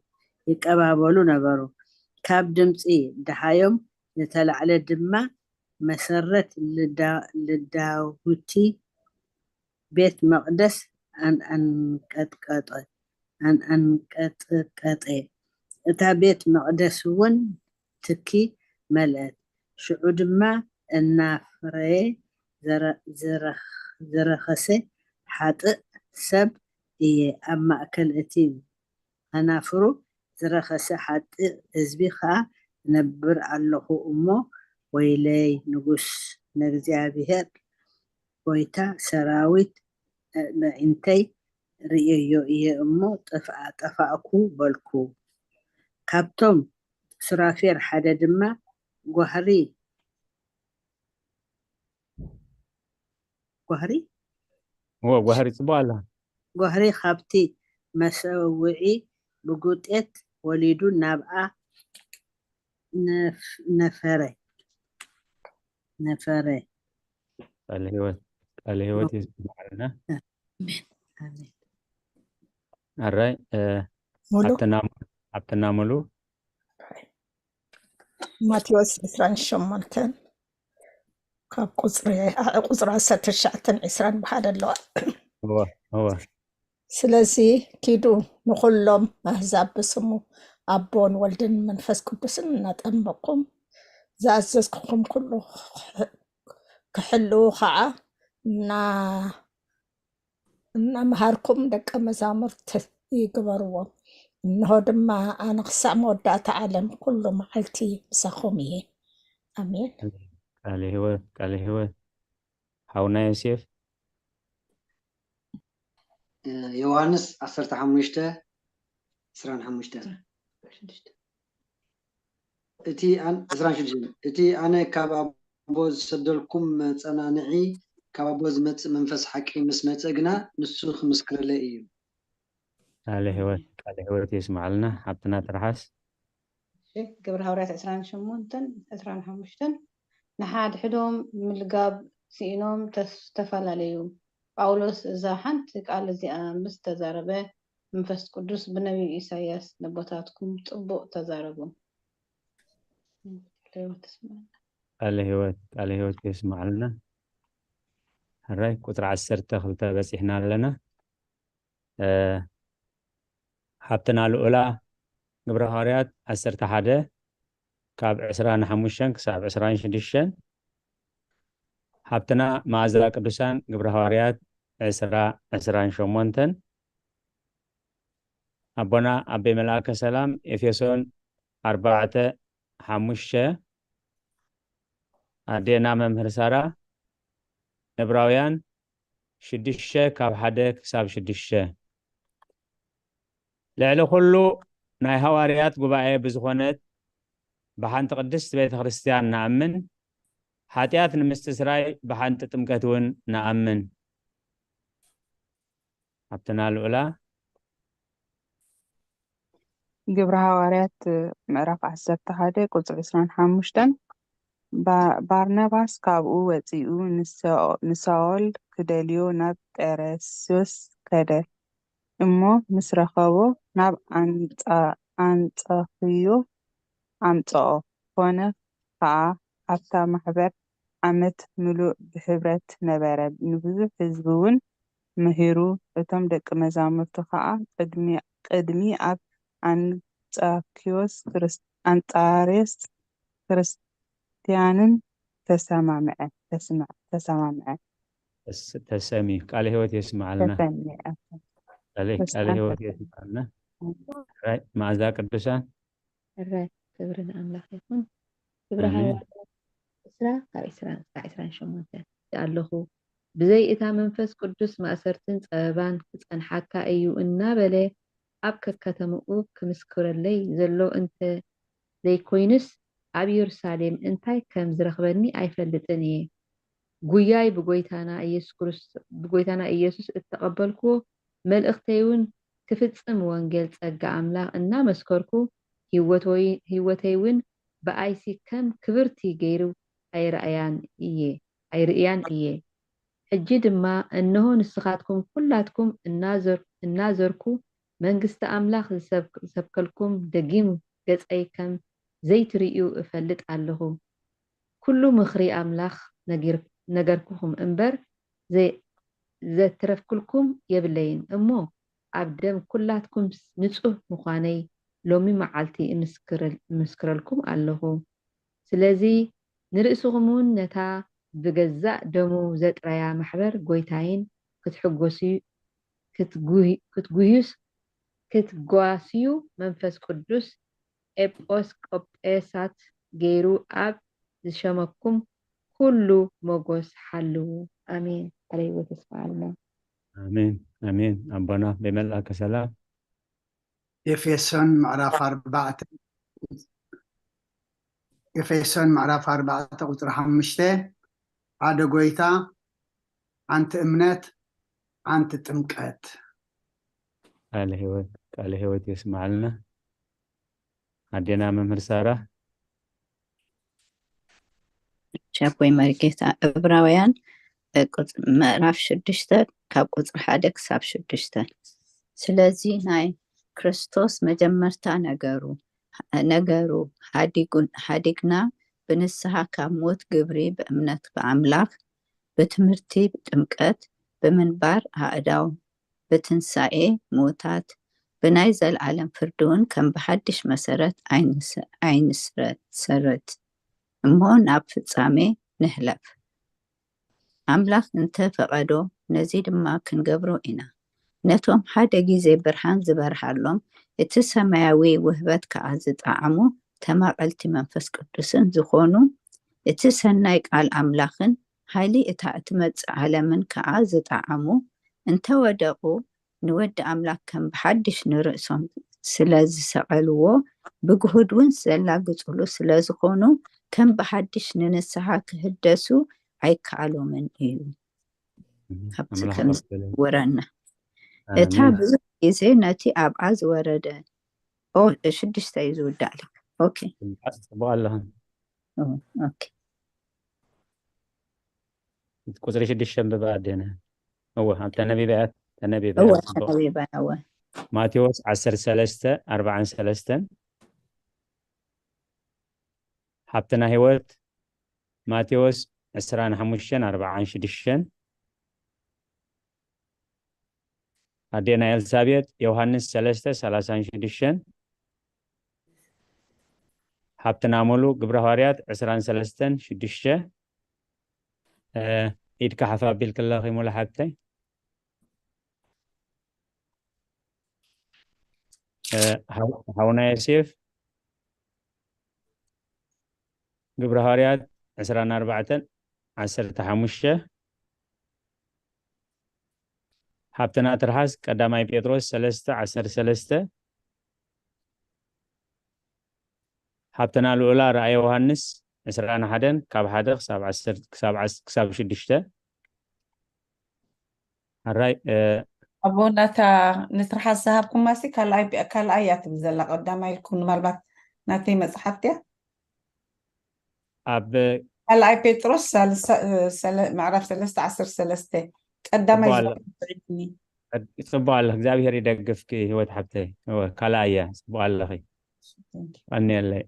ይቀባበሉ ነበሩ። ካብ ድምጺ ደሃዮም ዝተላዕለ ድማ መሰረት ልዳ-፣ ልዳውቲ ቤት መቕደስ ኣን-፣ ኣንቀጥቀጠ፣ ኣን-፣ ኣንቀጥቀጠ። እታ ቤት መቕደስ እውን ትኪ መልአት። ሽዑ ድማ እናፍረየ ዘረ-፣ ዘረኽ-፣ ዘረኸሰ ሓጥእ ሰብ እየ። ኣብ ማእከል እቲ ኸናፍሩ ዝረኸሰ ሓጥእ ህዝቢ ኸኣ እነብር ኣለኹ እሞ፣ ወይለይ፣ ንጉስ፣ ንእግዚኣብሔር ጐይታ ሰራዊት ኣዒንተይ ርእየዮ እየ እሞ፣ ጠፍኣ-፣ ጠፋእኩ በልኩ። ካብቶም ሱራፌል ሓደ ድማ ጓህሪ፣ ጓህሪ? እወ፣ ጓህሪ ጽቡቕ ኣላ። ጓህሪ ካብቲ መሰውዒ ብጉጤት ወሊዱ ናብኣ ነፍ-፣ ነፈረ፣ ነፈረ። ቃለ ህይወት፣ ቃለ ህይወት የስማዓልና። ኣሜን፣ ኣሜን። ኣራይ፣ እ፣ ሙሉ? ሓብትና፣ ሓብትና ሙሉ። ማቴዎስ ዕስራን ሸሞንተን ካብ ቁጽሪ፣ ቁጽሪ ዓሰርተ ትሽዓተን ዕስራን ብሓደ ኣለዋ። እወ፣ እወ። ስለዚ ኪዱ ንኹሎም ኣህዛብ ብስሙ ኣቦን ወልድን መንፈስ ቅዱስን እናጠመቕኩም ዝኣዘዝኩኹም ኩሉ ክሕልዉ ኸዓ እና እናምሃርኩም ደቀ መዛሙርቲ ይግበርዎም። እንሆ ድማ ኣነ ክሳዕ መወዳእታ ዓለም ኩሉ መዓልቲ ምሳኹም እየ። ኣሜን። ቃለ ህይወት ቃለ ህይወት ሓውና ዮሴፍ ዮሃንስ ዓሰርተ ሓሙሽተ ዕስራን ሓሙሽተን እቲ ኣን ዕስራን ሽዱሽተን እቲ ኣነ ካብ ኣቦ ዝሰደልኩም መጸናንዒ ካብ ኣቦ ዝመጽእ መንፈስ ሓቂ ምስ መጸ ግና ንሱ ክምስክረለይ እዩ። ቃለ ህይወት ቃለ ህይወት የስማዓልና። ሓብትና ትርሓስ እሺ፣ ግብረ ሃዋርያት ዕስራን ሸሞንተን ዕስራን ሓሙሽተን ንሓድሕዶም ምልጋብ ስኢኖም ተስ- ተፈላለዩ። ጳውሎስ እዛ ሓንቲ ቃል እዚኣ ምስ ተዛረበ መንፈስ ቅዱስ ብነቢዩ ኢሳያስ ነቦታትኩም ጽቡቕ ተዛረቡ። ቃለ ህይወት ቃለ ህይወት የስማዓልና። ሕራይ ቁፅሪ ዓሰርተ ክልተ በፂሕና ኣለና። ሓብትና ልኡላ ግብረ ሃዋርያት ዓሰርተ ሓደ ካብ ዕስራን ሓሙሽተን ክሳብ ዕስራን ሽዱሽተን፣ ሓብትና መኣዛ ቅዱሳን ግብረ ሃዋርያት ዕስራ ዕስራን ሸሞንተን፣ ኣቦና ኣቤ መልኣከ ሰላም ኤፌሶን ኣርባዕተ ሓሙሽተ፣ ኣዴና መምህር ሳራ ዕብራውያን ሽዱሽተ ካብ ሓደ ክሳብ ሽዱሽተ። ልዕሊ ኩሉ ናይ ሃዋርያት ጉባኤ ብዝኾነት ብሓንቲ ቅድስት ቤተ ክርስቲያን ንኣምን፣ ሓጢኣት ንምስትስራይ ብሓንቲ ጥምቀት እውን ንኣምን። ሓብትና ልኡላ ግብረ ሃዋርያት ምዕራፍ ዓሰርተ ሓደ ቁፅሪ ዕስራን ሓሙሽተን፣ ባርናባስ ካብኡ ወፂኡ ንሳኦል ክደልዮ ናብ ጠረስዮስ ከደ እሞ ምስ ረኸቦ ናብ ኣንፃኽዮ ኣምፀኦ። ኮነ ከዓ ኣብታ ማሕበር ዓመት ምሉእ ብሕብረት ነበረ፣ ንብዙሕ ህዝቢ እውን ምሂሩ። እቶም ደቂ መዛሙርቱ ከዓ ቅድሚ ኣብ ኣንፃኪዮስ ኣንጣርዮስ ክርስትያንን ተሰማምዐ ተሰማምዐ ተሰሚ ቃለ ህይወት የስማዓልና። ቃለ ህይወት የስማዓልና። መኣዛ ቅዱሳን ሕራይ ክብሪ ንኣምላኽ ይኹን። ግብረ ሃዋርያት ዕስራ ካብ ዕስራ እስካዕ ዕስራን ሸሞንተን ኣለኹ። ብዘይ እታ መንፈስ ቅዱስ ማእሰርትን ጸበባን ክጸንሓካ እዩ እናበለ ኣብ ከከተምኡ ክምስክረለይ ዘሎ እንተ ዘይኮይኑስ ኣብ የሩሳሌም እንታይ ከም ዝረኽበኒ ኣይፈልጥን እየ። ጉያይ ብጎይታና ኢየሱስ ክርስቶስ ብጎይታና ኢየሱስ እተቐበልኩዎ መልእኽተይ እውን ክፍጽም ወንጌል ጸጋ ኣምላኽ እናመስከርኩ ህይወተይ እውን ብኣይሲ ከም ክብርቲ ገይሩ ኣይርእያን እየ ኣይርእያን እየ። ሕጂ ድማ እንሆ ንስኻትኩም ኩላትኩም እናዘርኩ መንግስቲ ኣምላኽ ዝሰብከልኩም ደጊም ገጸይ ከም ዘይትርእዩ እፈልጥ ኣለኹ። ኩሉ ምኽሪ ኣምላኽ ነገርኩኹም እምበር ዘትረፍኩልኩም የብለይን እሞ ኣብ ደም ኩላትኩም ንጹህ ምዃነይ ሎሚ መዓልቲ እምስክረልኩም ኣለኹ። ስለዚ ንርእስኹምውን ነታ ብገዛእ ደሙ ዘጥረያ ማሕበር ጐይታይን ክትሕጎስዩ ክትጉህዩስ ክትጓስዩ መንፈስ ቅዱስ ኤጲስቆጶሳት ገይሩ ኣብ ዝሸመኩም ኩሉ ሞጎስ ሓልዉ። ኣሜን። ቃለ ሕይወት የስምዓልና። ኣሜን ኣሜን። ኣቦና ብመልኣከ ሰላም ኤፌሶን ምዕራፍ ኣርባዕተ ኤፌሶን ምዕራፍ ኣርባዕተ ቁፅሪ ሓሙሽተ ሓደ ጎይታ፣ ሓንቲ እምነት፣ ሓንቲ ጥምቀት። ቃለ ህይወት ቃለ ህይወት የስምዓልና። ኣዴና መምህር ሳራ ሻቦይ መርጌታ ዕብራውያን ምዕራፍ ሽዱሽተ ካብ ቁፅሪ ሓደ ክሳብ ሽዱሽተ ስለዚ ናይ ክርስቶስ መጀመርታ ነገሩ ነገሩ ሓዲግና ብንስሓ ካብ ሞት ግብሪ ብእምነት ብኣምላኽ ብትምህርቲ ብጥምቀት ብምንባር ኣእዳው ብትንሳኤ ምዉታት ብናይ ዘለኣለም ፍርዲ እውን ከም ብሓድሽ መሰረት ኣይንሰረት እሞ ናብ ፍጻሜ ንሕለፍ። ኣምላኽ እንተ ፈቐዶ፣ ነዚ ድማ ክንገብሮ ኢና። ነቶም ሓደ ግዜ ብርሃን ዝበርሃሎም፣ እቲ ሰማያዊ ውህበት ከኣ ዝጠዓሙ ተማቐልቲ መንፈስ ቅዱስን ዝኾኑ፣ እቲ ሰናይ ቃል ኣምላኽን ሓይሊ እታ እትመጽእ ዓለምን ከኣ ዝጠዓሙ፣ እንተ ወደቑ፣ ንወዲ ኣምላኽ ከም ብሓድሽ ንርእሶም ስለ ዝሰቐልዎ፣ ብግሁድ እውን ዘላግጹሉ ስለ ዝኾኑ፣ ከም ብሓድሽ ንንስሓ ክህደሱ ኣይከኣሎምን እዩ። ካብቲ ኣምላኽ ከም ቀበለ። ዝውረና። እታ ኣሜን። ብዙሕ ግዜ ነቲ ኣብኣ ዝወረደ፣ ኦ፣ ሽዱሽተ እዩ ዝውዳእ። ኦኬ። ጽቡቕ ኣለኽን። ኦ፣ ኦኬ። ቁጽሪ ሽዱሽተ ኣንብባ ኣዴና። እወ፣ ኣብ ተነቢባ እያ፣ ተነቢባ እወ፣ እያ። ጽቡቕ። ተነቢባ እያ፣ እወ። ማቴዎስ ዓሰርተ ሰለስተ ኣርባዓን ሰለስተን። ሃብትና ህይወት፣ ማቴዎስ ዕስራን ሓሙሽተን ኣርባዓን ሽዱሽተን። ኣዴና ኤልሳቤጥ፣ ዮሃንስ ሰለስተ ሰላሳን ሽዱሽተን። ሃብትና ሙሉ፣ ግብረ ሃዋርያት ዕስራን ሰለስተን ሽዱሽተ። እ፣ ኢድካ ሓፍ ኣቢልክለኺ ሙሉ ሓብተይ። እ፣ ሓው-፣ ሓውና ዮሴፍ፣ ግብረ ሃዋርያት ዕስራን ኣርባዕተን ዓሰርተ ሓሙሽተ። ሃብትና ትርሓስ፣ ቀዳማይ ጴጥሮስ ሰለስተ ዓሰርተ ሰለስተ። ሃብትና ልኡላ ራእየ ዮሃንስ ዕስራን ሓደን ካብ ሓደ ክሳብ ዓሰርተ፣ ክሳብ ዓስ-፣ ክሳብ ሽዱሽተ። ኣራይ፣ እ፣ ኣቦ ናታ ንትርሓስ ዝሃብኩማሲ ካልኣይ፣ ካልኣይ እያ ትብል ዘላ፣ ቀዳማይ ኢልኩም ምናልባት ናተይ መጽሓፍቲ እያ። ኣብ ካልኣይ ጴጥሮስ ሳልሳ-፣ ሰለ-፣ ምዕራፍ ሰለስተ ዓሰርተ ሰለስተ ቀዳማይ ጽቡቕ ኣሎ። ዝብል ጽሒፍኒ። ጽቡቕ ኣለኺ፣ እግዚኣብሔር ይደግፍኪ ህይወት ሓብተይ። እወ፣ ካልኣይ እያ፣ ጽቡቕ ኣለኺ። Thank you። ቀንየለይ።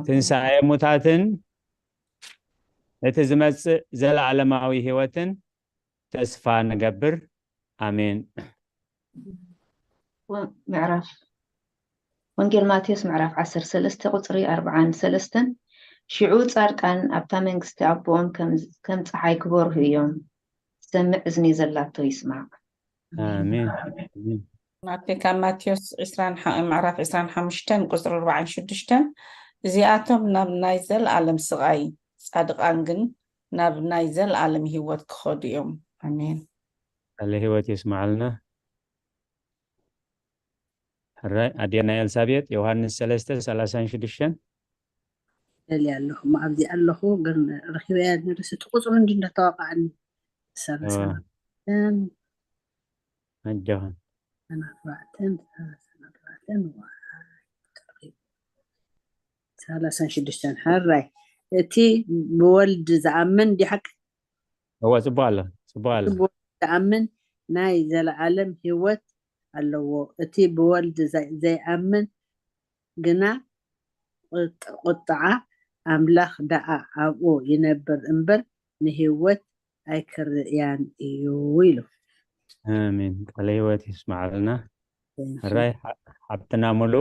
ትንሳኤ ሙታትን እቲ ዝመጽእ ዘለዓለማዊ ህይወትን ተስፋ ንገብር። ኣሜን። ወ-፣ ምዕራፍ፣ ወንጌል ማቴዎስ ምዕራፍ ዓሰርተ ሰለስተ ቁጽሪ ኣርብዓን ሰለስተን፣ ሽዑ ጻድቃን ኣብታ መንግስቲ ኣቦኦም ከም፣ ከም ጸሓይ ክበርሁ እዮም። ዝሰምዕ እዝኒ ዘላቶ ይስማዕ። ኣሜን። ኣሜን። ማቴ-፣ ካብ ማቴዎስ ዕስራን ሓ-፣ ምዕራፍ ዕስራን ሓሙሽተን ቁጽሪ ኣርባዓን ሽዱሽተን፣ እዚኣቶም ናብ ናይ ዘለኣለም ስቓይ፣ ጻድቃን ግን ናብ ናይ ዘለኣለም ህይወት ክኸዱ እዮም። ኣሜን። ቃለ ህይወት የስምዓልና። ሕራይ ኣዴና ኤልሳቤጥ፣ ዮሃንስ ሰለስተ ሰላሳን ሽዱሽተን። ደልያ ኣለኹ፣ እሞ ኣብዚ ኣለኹ፣ ግን ረኺበያ ነርስ፣ እቲ ቁጽሩ እንዲ እንዳተዋቃዕኒ። ሰላሳ እዋ። ኣርባዕተን፣ ኣጆኻን። ሰላሳ ኣርባዕተን፣ ሰላሳ ኣርባዕተን፣ ዋይ፣ ሰላሳን ሽዱሽተን። ሕራይ፣ እቲ ብወልድ ዝኣምን ድዩ ሓቂ? እወ፣ ጽቡቕ ኣሎ፣ ጽቡቕ ኣሎ። እቲ ብወልድ ዝኣምን ናይ ዘለዓለም ህይወት ኣለዎ። እቲ ብወልድ ዘ-፣ ዘይኣምን ግና ቁጥ-፣ ቁጥዓ ኣምላኽ ደኣ ኣብኡ ይነብር እምበር ንህይወት ኣይክርእያን እዩ ኢሉ። ኣሜን። ቃለ ህይወት ይስምዓልና። Thank you። ሕራይ ሓ-፣ ሓብትና ሙሉ።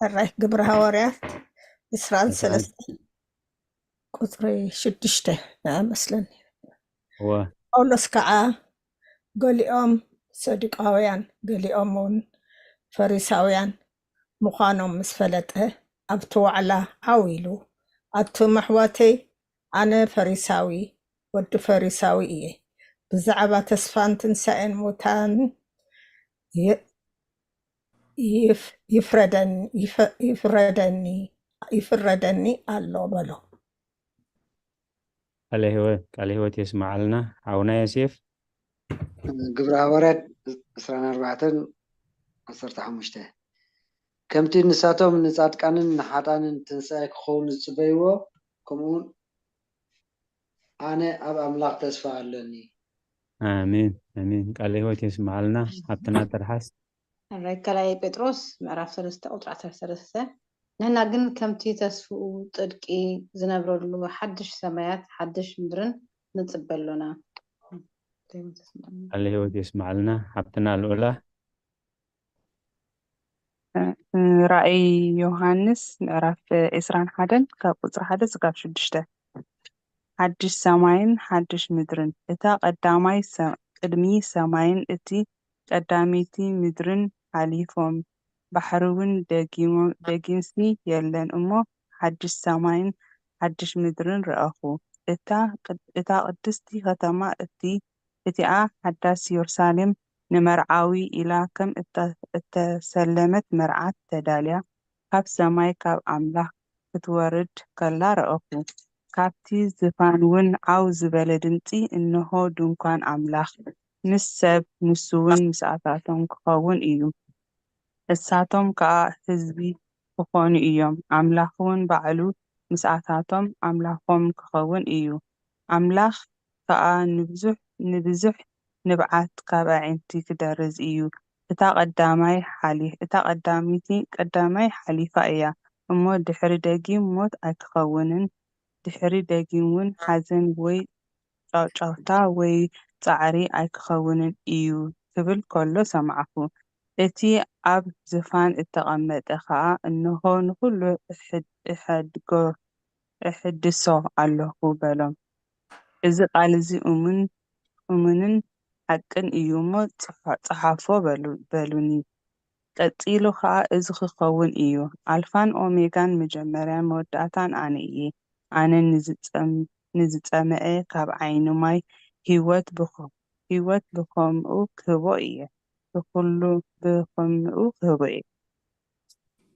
ሕራይ ግብረ ሃዋርያት ዕስራን ዕስራን ሰለስተን ቁጽሪ ሽዱሽተ ንኣ መስለኒ። እወ። ጳውሎስ ከኣ ገሊኦም ሰዱቃውያን ገሊኦም እውን ፈሪሳውያን ምዃኖም ምስ ፈለጠ ኣብቲ ዋዕላ ዓው ኢሉ፣ ኣቱም ኣሕዋተይ፣ ኣነ ፈሪሳዊ፣ ወዲ ፈሪሳዊ እየ። ብዛዕባ ተስፋን ትንሳኤን ሙታን ይ-፣ ይፍ-፣ ይፍረደን-፣ ይፈ-፣ ይፍረደኒ፣ ይፍረደኒ ኣሎ በሎ። ቃለ ህይወት፣ ቃለ ህይወት የስምዓልና ሓውና ዮሴፍ። ግብረ ሃዋርያት ዕስራን ኣርባዕተን ዓሰርተ ሓሙሽተ። ከምቲ ንሳቶም ንጻድቃንን ንሓጣንን ትንሳኤ ክኸውን ዝጽበይዎ፣ ከምኡ እውን ኣነ ኣብ ኣምላኽ ተስፋ ኣለኒ። ኣሜን፣ ኣሜን። ቃለ ህይወት የስምዓልና። ሓብትና ትርሓስ። ሕራይ ካልኣይ ጴጥሮስ ምዕራፍ ሰለስተ ቁጽሪ ዓሰርተ ሰለስተ፣ ንሕና ግን ከምቲ ተስፍኡ ጽድቂ ዝነብረሉ ሓድሽ ሰማያት ሓድሽ ምድርን ንጽበ ኣሎና። ቃለ ህይወት የስምዓልና። ሓብትና ልኡላ። ራእይ ዮሃንስ ምዕራፍ ዕስራን ሓደን ካብ ቁጽሪ ሓደ ስጋብ ሽዱሽተ። ሓድሽ ሰማይን ሓድሽ ምድርን። እታ ቀዳማይ ሰ-፣ ቅድሚ ሰማይን እቲ ቀዳመይቲ ምድርን ሓሊፎም፣ ባሕሪ እውን ደጊሞ-፣ ደጊምሲ የለን እሞ፣ ሓድሽ ሰማይን ሓድሽ ምድርን ረኣኹ። እታ ቅድ-፣ እታ ቅድስቲ ከተማ፣ እቲ፣ እቲኣ ሓዳስ የሩሳሌም፣ ንመርዓዊ ኢላ ከም እተ-፣ እተሰለመት መርዓት ተዳልያ፣ ካብ ሰማይ ካብ ኣምላኽ ክትወርድ ከላ ረኣኹ። ካብቲ ዝፋን እውን ዓው ዝበለ ድምጺ፣ እንሆ ድንኳን ኣምላኽ ምስ ሰብ፣ ንሱ እውን ምስኣታቶም ክኸውን እዩ። እሳቶም ከኣ ህዝቢ ክኾኑ እዮም። ኣምላኽ እውን ባዕሉ ምስኣታቶም ኣምላኾም ክኸውን እዩ። ኣምላኽ ከኣ ንብዙሕ፣ ንብዙሕ ንብዓት ካብ ኣዒንቲ ክደርዝ እዩ። እታ ቀዳማይ ሓሊ-፣ እታ ቀዳመይቲ፣ ቀዳማይ ሓሊፋ እያ እሞ፣ ድሕሪ ደጊም ሞት ኣይክኸውንን፣ ድሕሪ ደጊም እውን ሓዘን ወይ ጫውጫውታ ወይ ጻዕሪ ኣይክኸውንን እዩ ክብል ከሎ ሰማዕኩ። እቲ ኣብ ዝፋን እተቐመጠ ኸኣ፣ እንሆ፣ ንኹሉ እሕድ-፣ እሐድጎ-፣ እሕድሶ ኣለኹ በሎም። እዚ ቃል እዚ እሙን፣ እሙንን ሓቅን እዩ እሞ፣ ጽሓ-፣ ጸሓፎ በሉ-፣ በሉኒ። ቀጺሉ ኸኣ፣ እዚ ኽኸውን እዩ፣ ኣልፋን ኦሜጋን፣ መጀመርያን መወዳእታን ኣነ እየ። ኣነ ንዝጸም-፣ ንዝጸምአ ካብ ዓይኒ ማይ ህይወት ብኸ-፣ ህይወት ብኸምኡ ክህቦ እየ። ብኹሉ ብኸምኡ ክህቦ እየ።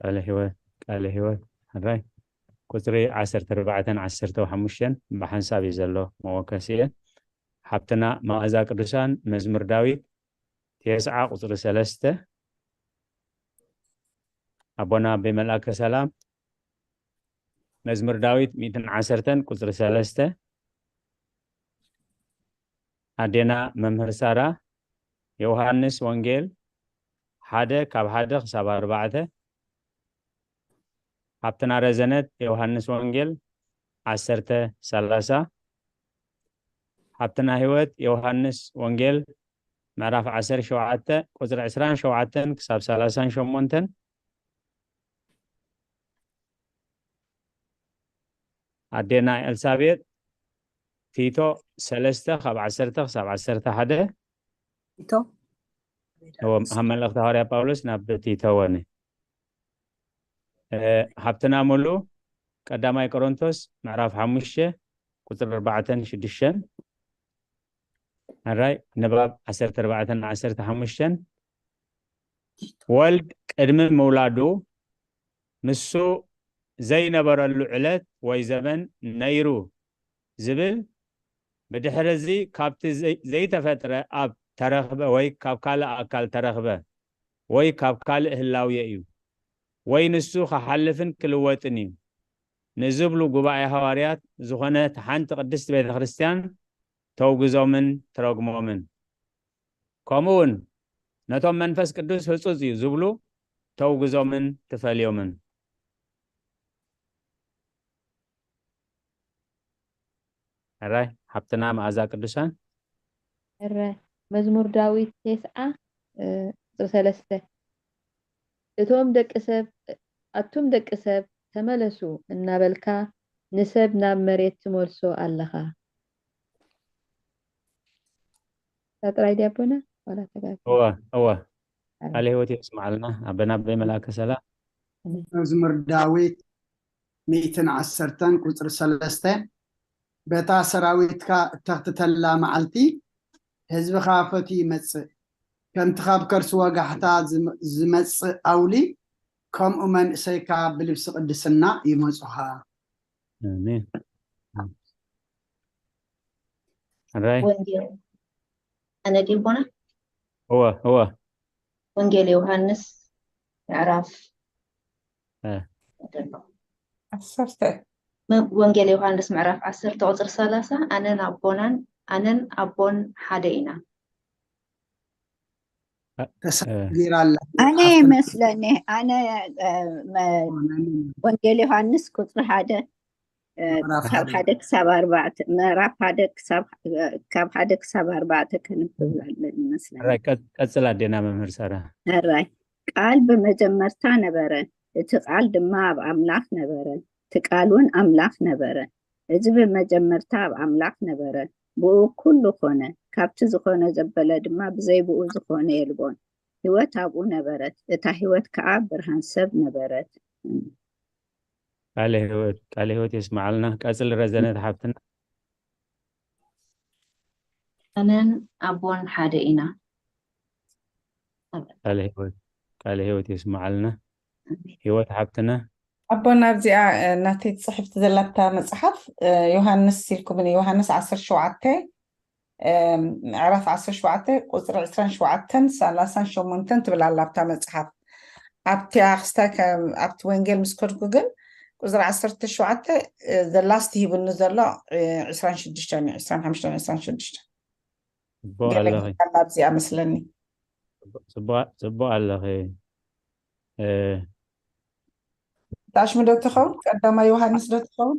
ቃለ ህይወት፣ ቃለ ህይወት። ሕራይ ቁጽሪ ዓሰርተ ኣርባዕተን ዓሰርተ ሓሙሽተን ብሓንሳብ እዩ ዘሎ መወከሲ እየ። ሓብትና መኣዛ ቅዱሳን መዝሙር ዳዊት ተስዓ ቁጽሪ ሰለስተ። ኣቦና ኣቤ መልኣከ ሰላም መዝሙር ዳዊት ሚእትን ዓሰርተን ቁጽሪ ሰለስተ። ኣዴና መምህር ሳራ ዮሃንስ ወንጌል ሓደ ካብ ሓደ ክሳብ ኣርባዕተ። ሓብትና ረዘነት ዮሃንስ ወንጌል ዓሰርተ ሰላሳ። ሓብትና ህይወት ዮሃንስ ወንጌል ምዕራፍ ዓሰርተ ሸውዓተ ቁጽሪ ዕስራን ሸውዓተን ክሳብ ሰላሳን ሸሞንተን። ኣዴና ኤልሳቤጥ ቲቶ ሰለስተ ካብ ዓሰርተ ክሳብ ዓሰርተ ሓደ። ቲቶ? እዎ፣ ካብ መልእኽቲ ሃዋርያ ጳውሎስ ናብ ቲቶ ወኒ። እ፣ ሃብትና ሙሉ ቀዳማይ ቆሮንቶስ ምዕራፍ ሓሙሽተ ቁጽሪ ኣርባዕተን ሽዱሽተን። ሕራይ ንባብ ዓሰርተ ኣርባዕተን ዓሰርተ ሓሙሽተን። ወልድ ቅድሚ ምውላዱ፣ ንሱ ዘይነበረሉ ዕለት ወይ ዘመን ነይሩ ዝብል፣ ብድሕሪ እዚ ካብቲ ዘይ-፣ ዘይተፈጥረ ኣብ ተረኽበ ወይ ካብ ካልእ ኣካል ተረኽበ ወይ ካብ ካልእ ህላዌ እዩ ወይ ንሱ ክሓልፍን ክልወጥን እዩ ንዝብሉ ጉባኤ ሃዋርያት ዝኾነት ሓንቲ ቅድስቲ ቤተ ክርስቲያን ተውግዞምን ትረግሞምን። ከምኡ እውን ነቶም መንፈስ ቅዱስ ህጹጽ እዩ ዝብሉ ተውግዞምን ትፈልዮምን። ሕራይ ሓብትና መኣዛ ቅዱሳን። ሕራይ መዝሙር ዳዊት ተስዓ፣ እ፣ ቁጽሪ ሰለስተ። እቶም ደቂ ሰብ፣ ኣቱም ደቂ ሰብ ተመለሱ እናበልካ ንሰብ ናብ መሬት ትመልሶ ኣለኻ። እታ ጥራይ ድያ ኣቦና? ዋላ ተጋግየ? እወ፣ እወ። ኣረ። ቃለ ህይወት የስምዓልና። ኣበና ኣበይ መልኣከ ሰላም። መዝሙር ዳዊት ሚእትን ዓሰርተን ቁጽሪ ሰለስተ፣ በታ ሰራዊትካ እተኽትተላ መዓልቲ፣ ህዝብኻ ፈትዩ ይመጽእ። ከምቲ ካብ ከርሲ ወጋሕታ ዝመ-፣ ዝመጽእ ኣውሊ፣ ከምኡ መንእሰይካ ብልብሲ ቅድስና ይመጹኻ። ኣሜን። ሕራይ። ወንጌል ኣነ ድዩ ኣቦና? እወ፣ እወ። ወንጌል ዮሃንስ ምዕራፍ እ። ዓሰርተ። መ-፣ ወንጌል ዮሃንስ ምዕራፍ ዓሰርተ ቁጽሪ ሰላሳ፣ ኣነን ኣቦናን፣ ኣነን ኣቦን ሓደ ኢና። እ፣ ተሰጊራ ኣላ። ኣነ ሓፍትና ይመስለኒ፣ ኣነ፣ እ፣ መ-፣ ኣነ ወንጌል ዮሃንስ ቁጽሪ ሓደ፣ እ፣ ምዕራፍ ካብ ሓደ። ሓደ ክሳብ ኣርባዕተ፣ ምዕራፍ ሓደ ክሳብ፣ እ፣ ካብ ሓደ ክሳብ ኣርባዕተ ከንብብ ኣለኒ ይመስለኒ። ሕራይ፣ ቀ-፣ ቀጽል ኣዴና መምህር ሳራ። ሕራይ። ቃል ብመጀመርታ ነበረ፣ እቲ ቃል ድማ ኣብ ኣምላኽ ነበረ፣ እቲ ቃል እውን ኣምላኽ ነበረ። እዚ ብመጀመርታ ኣብ ኣምላኽ ነበረ፣ ብእኡ ኩሉ ኾነ፣ ካብቲ ዝኾነ ዘበለ ድማ ብዘይ ብኡ ዝኾነ የልቦን። ህይወት ኣብኡ ነበረት፣ እታ ህይወት ከኣ ብርሃን ሰብ ነበረት። ቃለ ህይወት ቃለ ህይወት የስማዓልና። ቀጽል ረዘነት ሓፍትና። ኣነን ኣቦን ሓደ ኢና። ቃለ ህይወት ቃለ ህይወት የስማዓልና። ህይወት ሓፍትና ኣቦና ኣብዚኣ ናተይ ትፅሕፍቲ ዘላታ መፅሓፍ ዮሃንስ ኢልኩምኒ ዮሃንስ ዓሰርተ ሸውዓተ ምዕራፍ ዓሰርተ ሸውዓተ ቁፅሪ ዕስራን ሸውዓተን ሰላሳን ሸሞንተን ትብል ኣላ ኣብታ መፅሓፍ። ኣብቲ ኣክስታይ ኣብቲ ወንጌል ምስ ከድኩ ግን ቁፅሪ ዓሰርተ ሸውዓተ ዘላስት ሂብኒ ዘሎ ዕስራን ሽዱሽተን እዩ ዕስራን ሓሙሽተን ዕስራን ሽዱሽተን ጽቡቅ ኣለኺ። ኣብዚኣ መስለኒ። ጽቡቅ ኣለኺ። ታሽሚ ዶ ትኸውን? ቀዳማይ ዮሃንስ ዶ ትኸውን?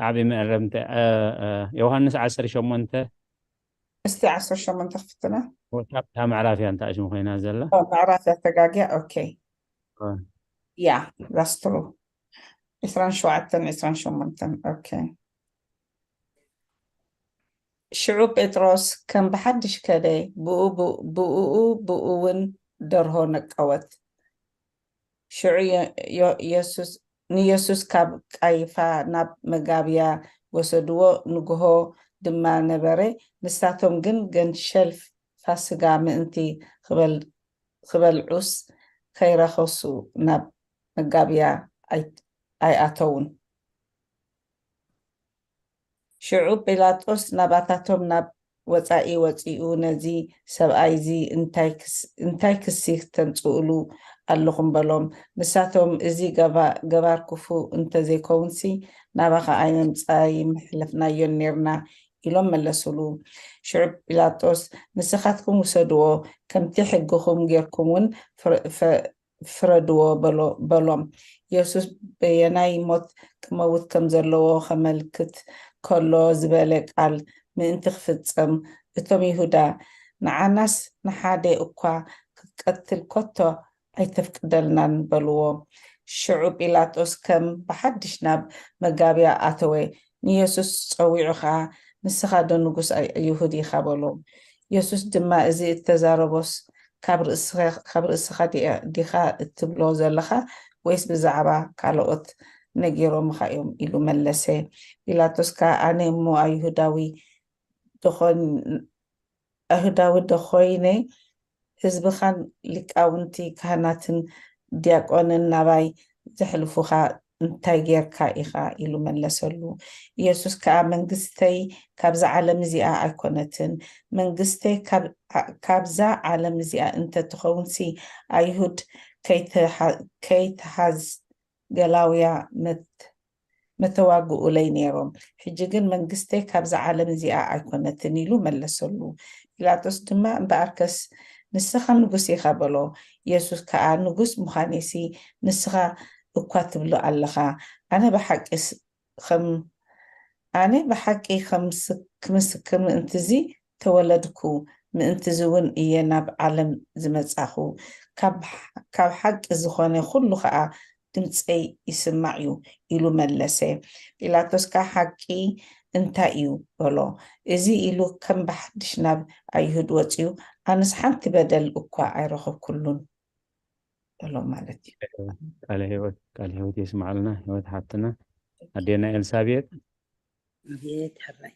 ዓቢ መእረምተ ዮሃንስ ዓሰርተ ሸሞንተ እስቲ ዓሰርተ ሸሞንተ ክፍትና። እታ ምዕራፍ እያ እንታሽሚ ኮይና ዘላ። ምዕራፍ እያ ተጋግያ። ኦኬ ያ that's true። ዕስራን ሸውዓተን ዕስራን ሸሞንተን ኦኬ። ሽዑ ጴጥሮስ ከም ብሓድሽ ከደ፣ ብእኡ ብእኡ እውን ደርሆ ነቀወት። ሽዑ ንየሱስ ካብ ቃይፋ ናብ መጋብያ ወሰድዎ፣ ንግሆ ድማ ነበረ። ንሳቶም ግን ገንሸል ፋስጋ ምእንቲ ክበልዑስ ከይረኸሱ ናብ መጋብያ ኣይኣተዉን። ሽዑ ጲላጦስ ናባታቶም ናብ ወጻኢ ወጺኡ ነዚ ሰብኣይ እዚ እንታይ ክሲ ክተምጽኡሉ ኣለኹም በሎም። ንሳቶም እዚ ገባር ክፉእ እንተ ዘይከውንሲ ናባኻ ኣይነምጻይምሕለፍናዮን ኔርና ኢሎም መለሱሉ። ሽዑ ጲላጦስ ንስኻትኩም ውሰድዎ፣ ከምቲ ሕግኹም ጌርኩም እውን ፍረድዎ በሎም። የሱስ በየናይ ሞት ክመውት ከም ዘለዎ ከመልክት ከሎ ዝበለ ቃል ምእንቲ ክፍጸም፣ እቶም ይሁዳ፣ ንዓናስ ንሓደ እኳ ክትቀትል ከቶ ኣይተፍቅደልናን በልዎ። ሽዑ ጲላጦስ ከም ብሓድሽ ናብ መጋብያ ኣተወ፣ ንየሱስ ጸዊዑ ኸኣ፣ ንስኻ ዶ ንጉስ ኣይሁድ ኢኻ? በሎ። የሱስ ድማ፣ እዚ እተዛረቦስ ካብ ርእስኻ ዲኻ እትብሎ ዘለኻ ወይስ ብዛዕባ ካልኦት ነጊሮምኻ እዮም? ኢሉ መለሰ። ጲላጦስ ከኣ፣ ኣነ እሞ ኣይሁዳዊ ኣይሁዳዊ ዶ ኾይነ ህዝብኻን ሊቃውንቲ ካህናትን ዲያቆንን ናባይ ዘሕልፉኻ እንታይ ጌርካ ኢኻ? ኢሉ መለሰሉ። ኢየሱስ ከኣ መንግስተይ ካብዛ ዓለም እዚኣ ኣይኮነትን። መንግስተይ ካብዛ ዓለም እዚኣ እንተ ትኸውንሲ ኣይሁድ ከይተሓዝ ገላውያ መተዋግኡለይ ነይሮም። ሕጂ ግን መንግስተይ ካብዛ ዓለም እዚኣ ኣይኮነትን ኢሉ መለሰሉ። ጲላጦስ ድማ እምበኣርከስ ንስኻ ንጉስ ኢኻ በሎ። ኢየሱስ ከኣ ንጉስ ምዃነይሲ ንስኻ እኳ ትብሎ ኣለኻ። ኣነ ብሓቂ ከም ኣነ ብሓቂ ክምስክር ምእንትዚ ተወለድኩ፣ ምእንትዚ እውን እየ ናብ ዓለም ዝመጻኹ። ካብ ሓቂ ዝኾነ ኩሉ ኸኣ ድምፀይ ይስማዕ እዩ ኢሉ መለሰ። ጲላጦስ ከኣ ሓቂ እንታይ እዩ በሎ። እዚ ኢሉ ከም ብሓድሽ ናብ ኣይሁድ ወፂኡ ኣነስ ሓንቲ በደል እኳ ኣይረኸብኩሉን በሎ ማለት እዩ። ቃለ ህይወት ቃለ ህይወት የስማዓልና ህይወት ሓፍትና። ኣዴና ኤልሳቤጥ ቤት ሕራይ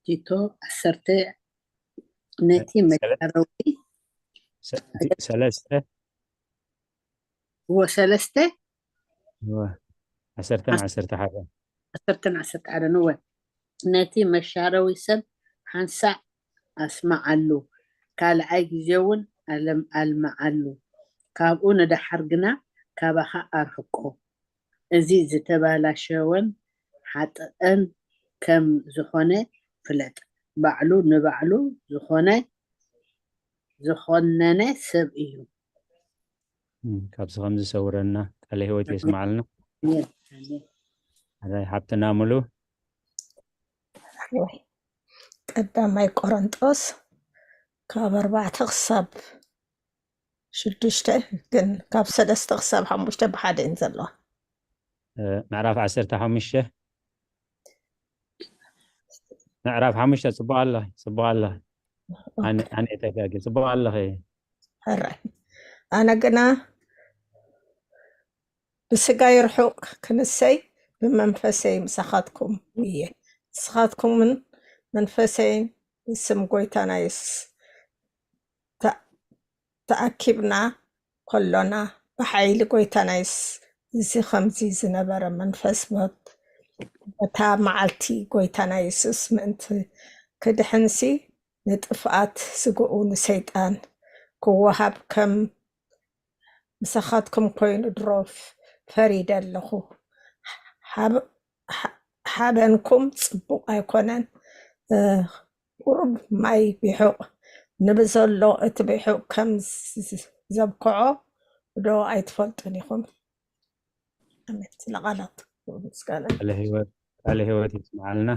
ቲቶ ዓሰርተ ነቲ መጋረዊ ሰለስተ እዎ ሰለስተ ዓሰርተን ዓሰርተ ሓደ ዓሰርተን ዓሰርተ ሓደ ንወ ነቲ መሻረዊ ሰብ ሓንሳእ ኣስምዓሉ፣ ካልኣይ ግዜ እውን ኣልምዓሉ፣ ካብኡ ንደሓር ግና ካባኻ ኣርሕቆ። እዚ ዝተባላሸወን ሓጥእን ከም ዝኾነ ፍለጥ። ባዕሉ ንባዕሉ ዝኾነ ዝኾነነ ሰብ እዩ። ካብዚ ከም ዝሰውረና ቃለ ህይወት የስማዓልና። ኣራይ ሓብትና ሙሉ ቀዳማይ ቆሮንጦስ ካብ ኣርባዕተ ክሳብ ሽዱሽተ ግን ካብ ሰለስተ ክሳብ ሓሙሽተ ብሓደ እየን ዘለዋ። ምዕራፍ ዓሰርተ ሓሙሽተ ምዕራፍ ሓሙሽተ ጽቡቕ ኣለኺ፣ ጽቡቕ ኣለኺ። ኣነ ኦኬ። ኣነ ተጋጊ ጽቡቕ ኣለኺ። ሕራይ። ኣነ ግና ብስጋይ ርሑቕ ክንሰይ ብመንፈሰይ ምሳኻትኩም እየ። ንስኻትኩምን መንፈሰይን ብስም ጎይታና የሱስ ተ- ተኣኪብና ከሎና ብሓይሊ ጎይታና የሱስ እዚ ከምዚ ዝነበረ መንፈስ በት- በታ መዓልቲ ጎይታና የሱስ ምእንቲ ክድሕንሲ ንጥፍኣት ስግኡ ንሰይጣን ክወሃብ ከም ምሳኻትኩም ኮይኑ ድሮ ፈሪደ ኣለኹ። ሓብ- ሓ- ሓበንኩም ጽቡቕ ኣይኮነን። እ፣ ቁሩብ ማይ ቢሑቕ ንብዘሎ እቲ ቢሑቕ ከም ዝ- ዘብክዖ ዶ ኣይትፈልጡን ኢኹም? ኣሜን። ስለ ቃላት ምስጋና ቃለ ህይወት ቃለ ህይወት ይስምዓልና።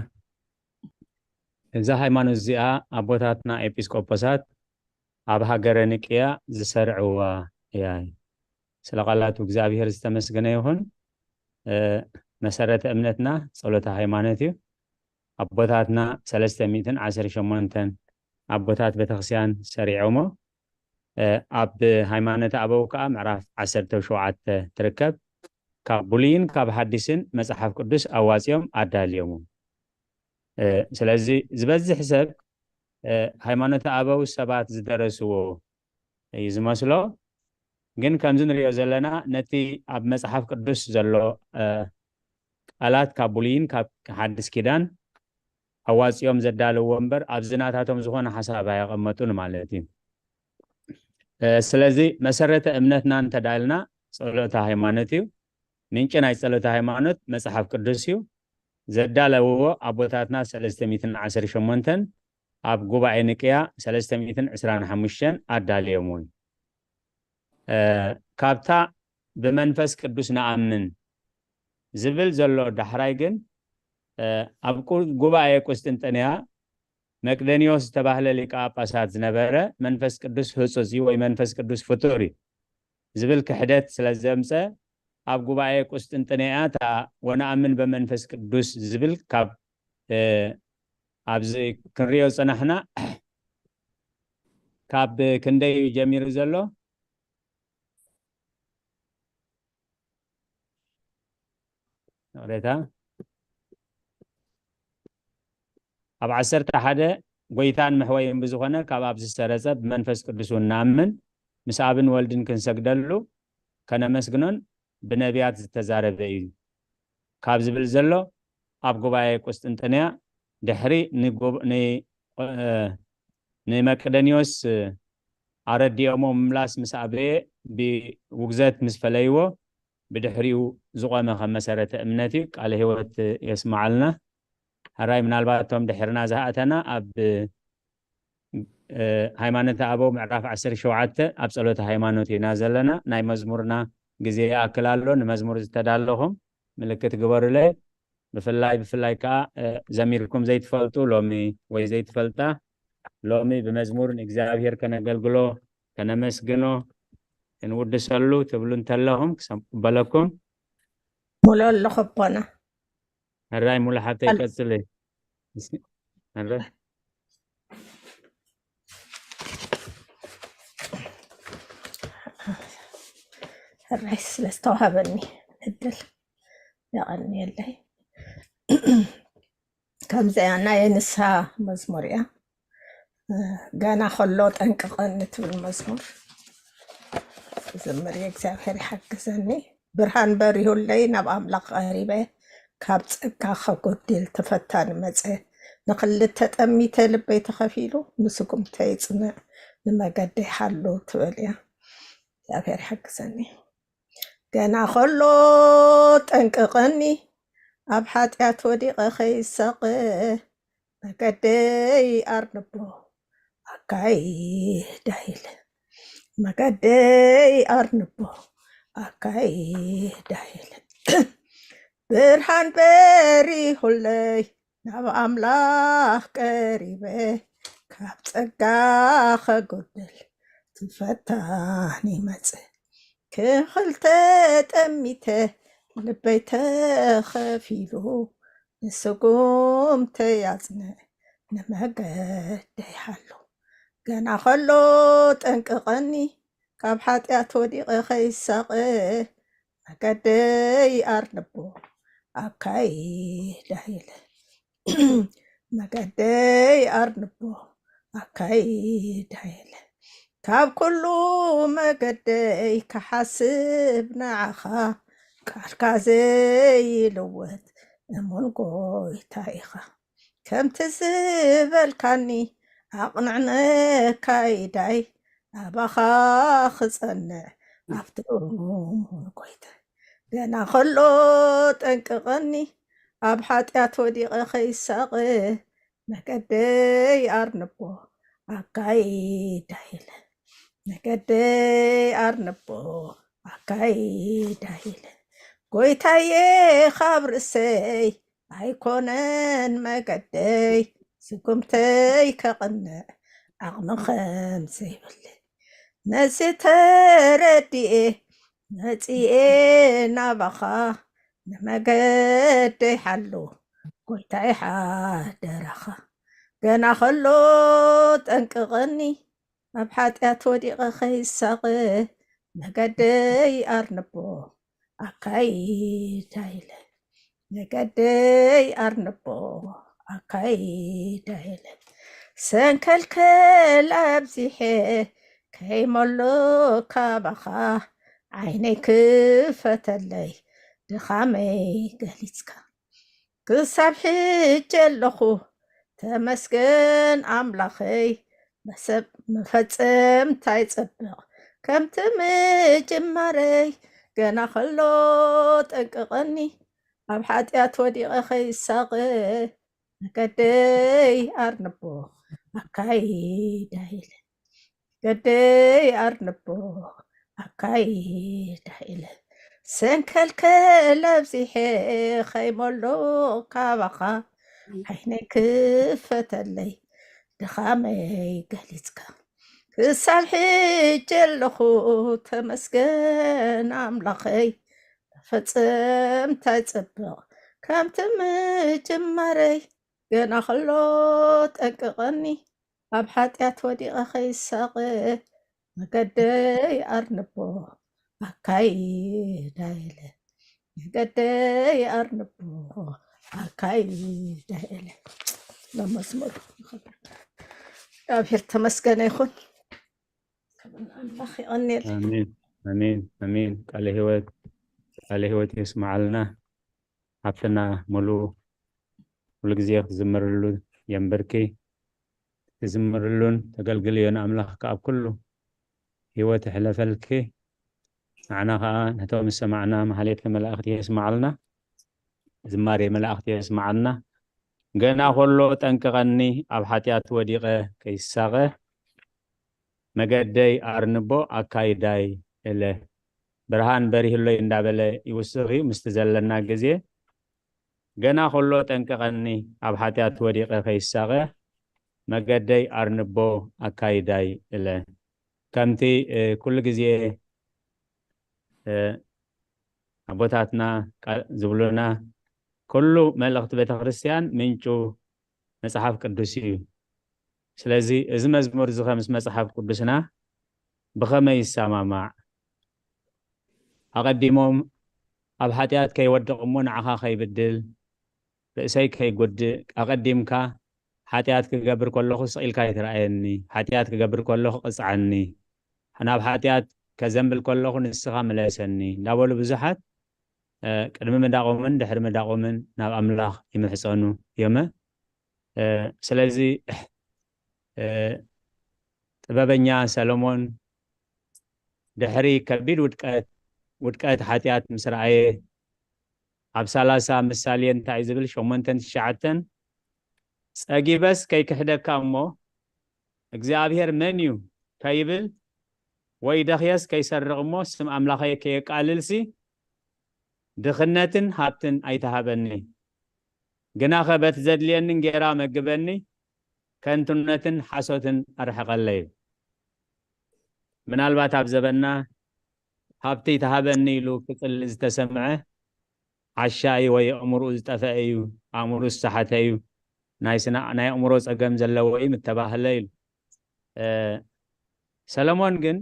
እዛ ሃይማኖት እዚኣ ኣቦታትና ኤጲስቆጶሳት ኣብ ሃገረ ንቅያ ዝሰርዕዋ እያ። ስለ ቃላቱ እግዚኣብሔር ዝተመስገነ ይኹን። እ፣ መሰረተ እምነትና ጸሎተ ሃይማኖት እዩ። ኣቦታትና ሰለስተ ሚእትን ዓሰርተ ሸሞንተን ኣቦታት ቤተክርስትያን ሰሪዖሞ። እ፣ ኣብ ሃይማኖተ ኣበው ከዓ ምዕራፍ ዓሰርተ ሸውዓተ ትርከብ። ካብ ብሉይን ካብ ሓዲስን መጽሓፍ ቅዱስ ኣዋጺኦም ኣዳልዮሞ። እ፣ ስለዚ ዝበዝሕ ሰብ እ፣ ሃይማኖተ ኣበው ሰባት ዝደረስዎ እዩ ዝመስሎ። ግን ከምዚ ንሪኦ ዘለና ነቲ ኣብ መጽሓፍ ቅዱስ ዘሎ እ፣ ቃላት ካብ ብሉይን ካብ ሓድስ ኪዳን ኣዋጺኦም ዘዳለውዎ እምበር ኣብዚ ናታቶም ዝኾነ ሓሳብ ኣየቐመጡን ማለት እዩ። እ፣ ስለዚ መሰረተ እምነትና እንተዳልና ጸሎተ ሃይማኖት እዩ። ምንጪ ናይ ጸሎተ ሃይማኖት መጽሓፍ ቅዱስ እዩ። ዘዳለውዎ ኣቦታትና ሰለስተ ሚእትን ዓሰርተ ሸሞንተን ኣብ ጉባኤ ንቅያ ሰለስተ ሚእትን ዕስራን ሓሙሽተን ኣዳልዮምዎ። እ፣ ካብታ ብመንፈስ ቅዱስ ንኣምን ዝብል ዘሎ ዳሕራይ ግን እ፣ ኣብ ቁ- ጉባኤ ቁስጥንጥንያ መቅደኒዎስ ዝተባህለ ሊቀ ጳጳሳት ዝነበረ መንፈስ ቅዱስ ህጹጽ እዩ ወይ መንፈስ ቅዱስ ፍጡር እዩ ዝብል ክሕደት ስለ ዘምጸ ኣብ ጉባኤ ቁስጥንጥንያ እታ ወነኣምን በመንፈስ ቅዱስ ዝብል ካብ እ፣ ኣብዚ ክንሪኦ ዝጸናሕና ካብ ክንደይ እዩ ጀሚሩ ዘሎ? ይቕሬታ። ኣብ ዓሰርተ ሓደ ጎይታን መሕወይን ብዝኾነ ካብ ኣብ ዝሰረጸ ብመንፈስ ቅዱስ እውን ንኣምን፣ ምስ ኣብን ወልድን ክንሰግደሉ ከነመስግኖን ብነቢያት ዝተዛረበ እዩ ካብ ዝብል ዘሎ ኣብ ጉባኤ ቁስጥንጥንያ ድሕሪ ንጉብ- ን- እ፣ ንመቅደኒዎስ ኣረዲኦሞ ምምላስ ምስ ኣበየ ብውግዘት ምስ ፈለይዎ ብድሕሪኡ ዝቆመ ከም መሰረተ እምነት እዩ። ቃለ ህይወት የስምዓልና። ሕራይ ምናልባት እቶም ድሕርና ዝሃእተና ኣብ እ፣ ሃይማኖተ ኣበው ምዕራፍ ዓሰርተ ሸውዓተ ኣብ ጸሎተ ሃይማኖት ኢና ዘለና። ናይ መዝሙርና ግዜ ይኣክል ኣሎ። ንመዝሙር ዝተዳለኹም ምልክት ግበሩለይ። ብፍላይ ብፍላይ ከኣ እ፣ ዘሚርኩም ዘይትፈልጡ ሎሚ ወይ ዘይትፈልጣ ሎሚ ብመዝሙር ንእግዚኣብሔር ከነገልግሎ ከነመስግኖ ክንውድሰሉ ትብሉ እንተለኹም ክሰም- ክበለኩም። ሙሉ ኣለኹ ኣቦና። ሕራይ ሙሉ ሓብተይ ኣል- ቀጽሊ። እስኪ፣ ሕራይ። ሕራይ ስለ ዝተዋሃበኒ እድል የቐንየለይ። ከምዚኣ ናይ ንስሃ መዝሙር እያ። ገና ከሎ ጠንቅቐኒ ትብል መዝሙር ዝምር እየ። እግዚኣብሔር ይሓግዘኒ። ብርሃን በሪሁለይ ናብ ኣምላኽ ቀሪበ ካብ ጸጋ ከጎድል ተፈታኒ መጸ። ንኽልተ ጠሚተ ልበይ ተኸፊሉ ንስጉምተይ ጽንዕ ንመገደይ ሓሉ ትብል እያ። እግዚኣብሔር ይሓግዘኒ። ገና ከሎ ጠንቅቐኒ ኣብ ሓጢኣት ወዲቐ ከይሳቐ መገደይ ኣርንቦ ኣካይዳ ኢለ መገደይ ኣርንቦ ኣካይዳ ኢለ ብርሃን በሪሁለይ ናብ ኣምላኽ ቀሪበ ካብ ጸጋ ከጎድል ትፈታኒ መጸ ክኽልተ ጠሚተ ልበይ ተኸፊሉ ንስጉምተይ ኣጽንዕ ንመገደይ ሓሉ። ገና ከሎ ጠንቅቐኒ፣ ካብ ሓጢኣት ወዲቐ ከይሳቐ፣ መገደይ ኣርንቦ ኣካይዳ ኢለ። መገደይ ኣርንቦ ኣካይዳ ኢለ። ካብ ኩሉ መገደይ ክሓስብ ንዓኻ፣ ቃልካ ዘይልወጥ እሙን ጎይታ ኢኻ። ከምቲ ዝበልካኒ ኣቕንዕነ ካይዳይ፣ ኣባኻ ክጸንዕ ኣብቲ እሙን ጎይታ። ገና ከሎ ጠንቅቐኒ፣ ኣብ ሓጢኣት ወዲቐ ከይሳቐ፣ መገደይ ኣርንቦ ኣካይዳ ኢለ። መገደይ ኣርንቦ ኣካይዳ ኢለ። ጎይታዬ፣ ካብ ርእሰይ ኣይኮነን መገደይ፣ ስጉምተይ ከቕንዕ ዓቕሚ ከም ዘይብለይ። ነዚ ተረዲኤ መጺኤ ናባኻ፣ ንመገደይ ሓሉ ጎይታይ ሓደራኻ። ገና ከሎ ጠንቅቐኒ፣ ኣብ ሓጢኣት ወዲቐ ከይሳቐ፣ መገደይ ኣርንቦ ኣካይዳ ኢለ። መገደይ ኣርንቦ ኣካይዳ ኢለ። ሰንከልከል ኣብዚሐ ከይመሎ ካባኻ፣ ዓይነይ ክፈተለይ ድኻመይ ገሊጽካ። ክሳብ ሕጂ ኣለኹ ተመስገን ኣምላኸይ፣ መሰብ መፈጸምታ ይጸብቕ ከምቲ ምጅማረይ። ገና ከሎ ጠንቅቐኒ፣ ኣብ ሓጢኣት ወዲቐ ከይሳቐ፣ መገደይ ኣርንቦ ኣካይዳ ኢለ። ገደይ ኣርንቦ ኣካይዳ ኢለ። ሰንከልከል ኣብዚሐ ከይመሎ ካባኻ፣ ዓይነይ ክፈተለይ ድኻመይ ገሊጽካ። ክሳብ ሕጂ ኣለኹ ተመስገን ኣምላኸይ፣ መፈጸምታ ይጸብቕ ከምቲ ምጅማረይ። ገና ከሎ ጠንቅቐኒ፣ ኣብ ሓጢኣት ወዲቐ ከይሳቐ፣ መገደይ ኣርንቦ ኣካይዳ ኢለ። መገደይ ኣርንቦ ኣካይዳ ኢለ። መዝሙር። እግዚኣብሔር ተመስገነ ይኹን። ክብሪ ንኣምላኽ። ይቐንየልና። ኣሜን፣ ኣሜን፣ ኣሜን። ቃለ ህይወት፣ ቃለ ህይወት የስምዓልና። ሃብትና ሙሉ ኩሉ ግዜ ክትዝምርሉ የንብርኪ። ትዝምርሉን ተገልግልዮን ኣምላኽ ከኣ ኣብ ኩሉ ህይወት ይሕለፈልኪ። ንዓና ከኣ ነቶም ዝሰማዕና ማህሌት መላእኽቲ የስምዓልና፣ ዝማሬ መላእኽቲ የስምዓልና። ገና ከሎ ጠንቅቐኒ፣ ኣብ ሓጢኣት ወዲቐ ከይሳቐ፣ መገደይ ኣርንቦ ኣካይዳይ እለ። ብርሃን በሪህሎይ እንዳበለ ይውስኽ እዩ ምስቲ ዘለና ግዜ። ገና ከሎ ጠንቅቐኒ፣ ኣብ ሓጢኣት ወዲቐ ከይሳቐ፣ መገደይ ኣርንቦ ኣካይዳይ እለ። ከምቲ፣ እ፣ ኩሉ ግዜ፣ እ፣ ኣቦታትና ቃ-፣ ዝብሉና፣ ኩሉ መልእኽቲ ቤተ ክርስቲያን ምንጩ መጽሓፍ ቅዱስ እዩ። ስለዚ እዚ መዝሙር እዚ ከ ምስ መጽሓፍ ቅዱስና ብኸመይ ይሰማማዕ? ኣቐዲሞም ኣብ ሓጢኣት ከይወድቕ እሞ ንዓኻ ከይብድል፣ ርእሰይ ከይጎድእ፣ ኣቐዲምካ ሓጢኣት ክገብር ከለኹ ስቕ ኢልካ ኣይትርኣየኒ፣ ሓጢኣት ክገብር ከለኹ ቅጽዓኒ፣ ናብ ሓጢኣት ከዘንብል ከለኹ ንስኻ ምለሰኒ እንዳበሉ ብዙሓት፣ እ፣ ቅድሚ ምዳቖምን ድሕሪ ምዳቖምን ናብ ኣምላኽ ይምሕጸኑ እዮመ። እ፣ ስለዚ፣ እ፣ ጥበበኛ ሰሎሞን ድሕሪ ከቢድ ውድቀት፣ ውድቀት ሓጢኣት ምስ ረኣየ፣ ኣብ ሰላሳ ምሳሌ እንታይ እዩ ዝብል? ሸሞንተን ትሽዓተን፣ "ጸጊበስ ከይክሕደካ እሞ እግዚኣብሔር መን እዩ ከይብል፣ ወይ ደኽየስ ከይሰርቕ እሞ ስም ኣምላኸይ ከየቃልልሲ፣ ድኽነትን ሃብትን ኣይተሃበኒ። ግናኸ በቲ ዘድልየኒ እንጌራ መግበኒ፣ ከንቱነትን ሓሶትን ኣርሕቐለይ." ምናልባት ኣብ ዘበንና ሃብቲ ይተሃበኒ ኢሉ ክጽሊ ዝተሰምዐ ዓሻ እዩ ወይ ኣእምሮኡ ዝጠፍአ እዩ፣ ኣእምሮኡ ዝሰሓተ እዩ። ናይ ስነ ናይ ኣእምሮ ጸገም ዘለዎ እዩ ምተባህለ ኢሉ። ሰለሞን ግን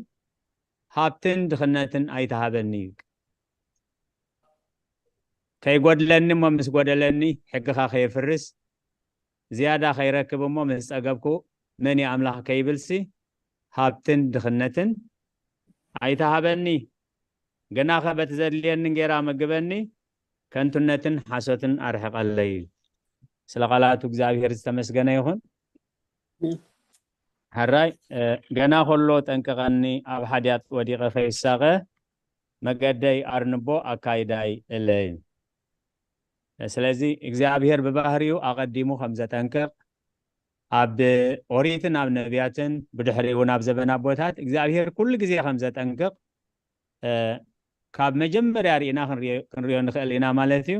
ሃብትን ድኽነትን ኣይተሃበኒ እዩ። ከይጎድለኒ እሞ ምስ ጎደለኒ ሕግኻ ከየፍርስ ዝያዳ ከይረክብ እሞ ምስ ጸገብኩ መን እዩ ኣምላኽ ከይብልሲ ሃብትን ድኽነትን ኣይተሃበኒ። ግናኸ በቲ ዘድልየኒ ጌራ መግበኒ፣ ከንቱነትን ሓሶትን ኣርሕቐለይ። ስለ ቃላቱ እግዚኣብሔር ዝተመስገነ ይኹን። ሕራይ ገና ከሎ ጠንቅቐኒ፣ ኣብ ሓጢኣት ወዲቐ ከይሳቐ መገደይ ኣርንቦ ኣካይዳይ እለይ። ስለዚ እግዚኣብሔር ብባህሪኡ ኣቐዲሙ ከም ዘጠንቅቕ ኣብ ኦሪትን ኣብ ነቢያትን ብድሕሪኡ ናብ ዘበን ኣቦታት እግዚኣብሔር ኩሉ ግዜ ከም ዘጠንቅቕ ካብ መጀመርያ ርኢና ክንሪኦ ንኽእል ኢና ማለት እዩ።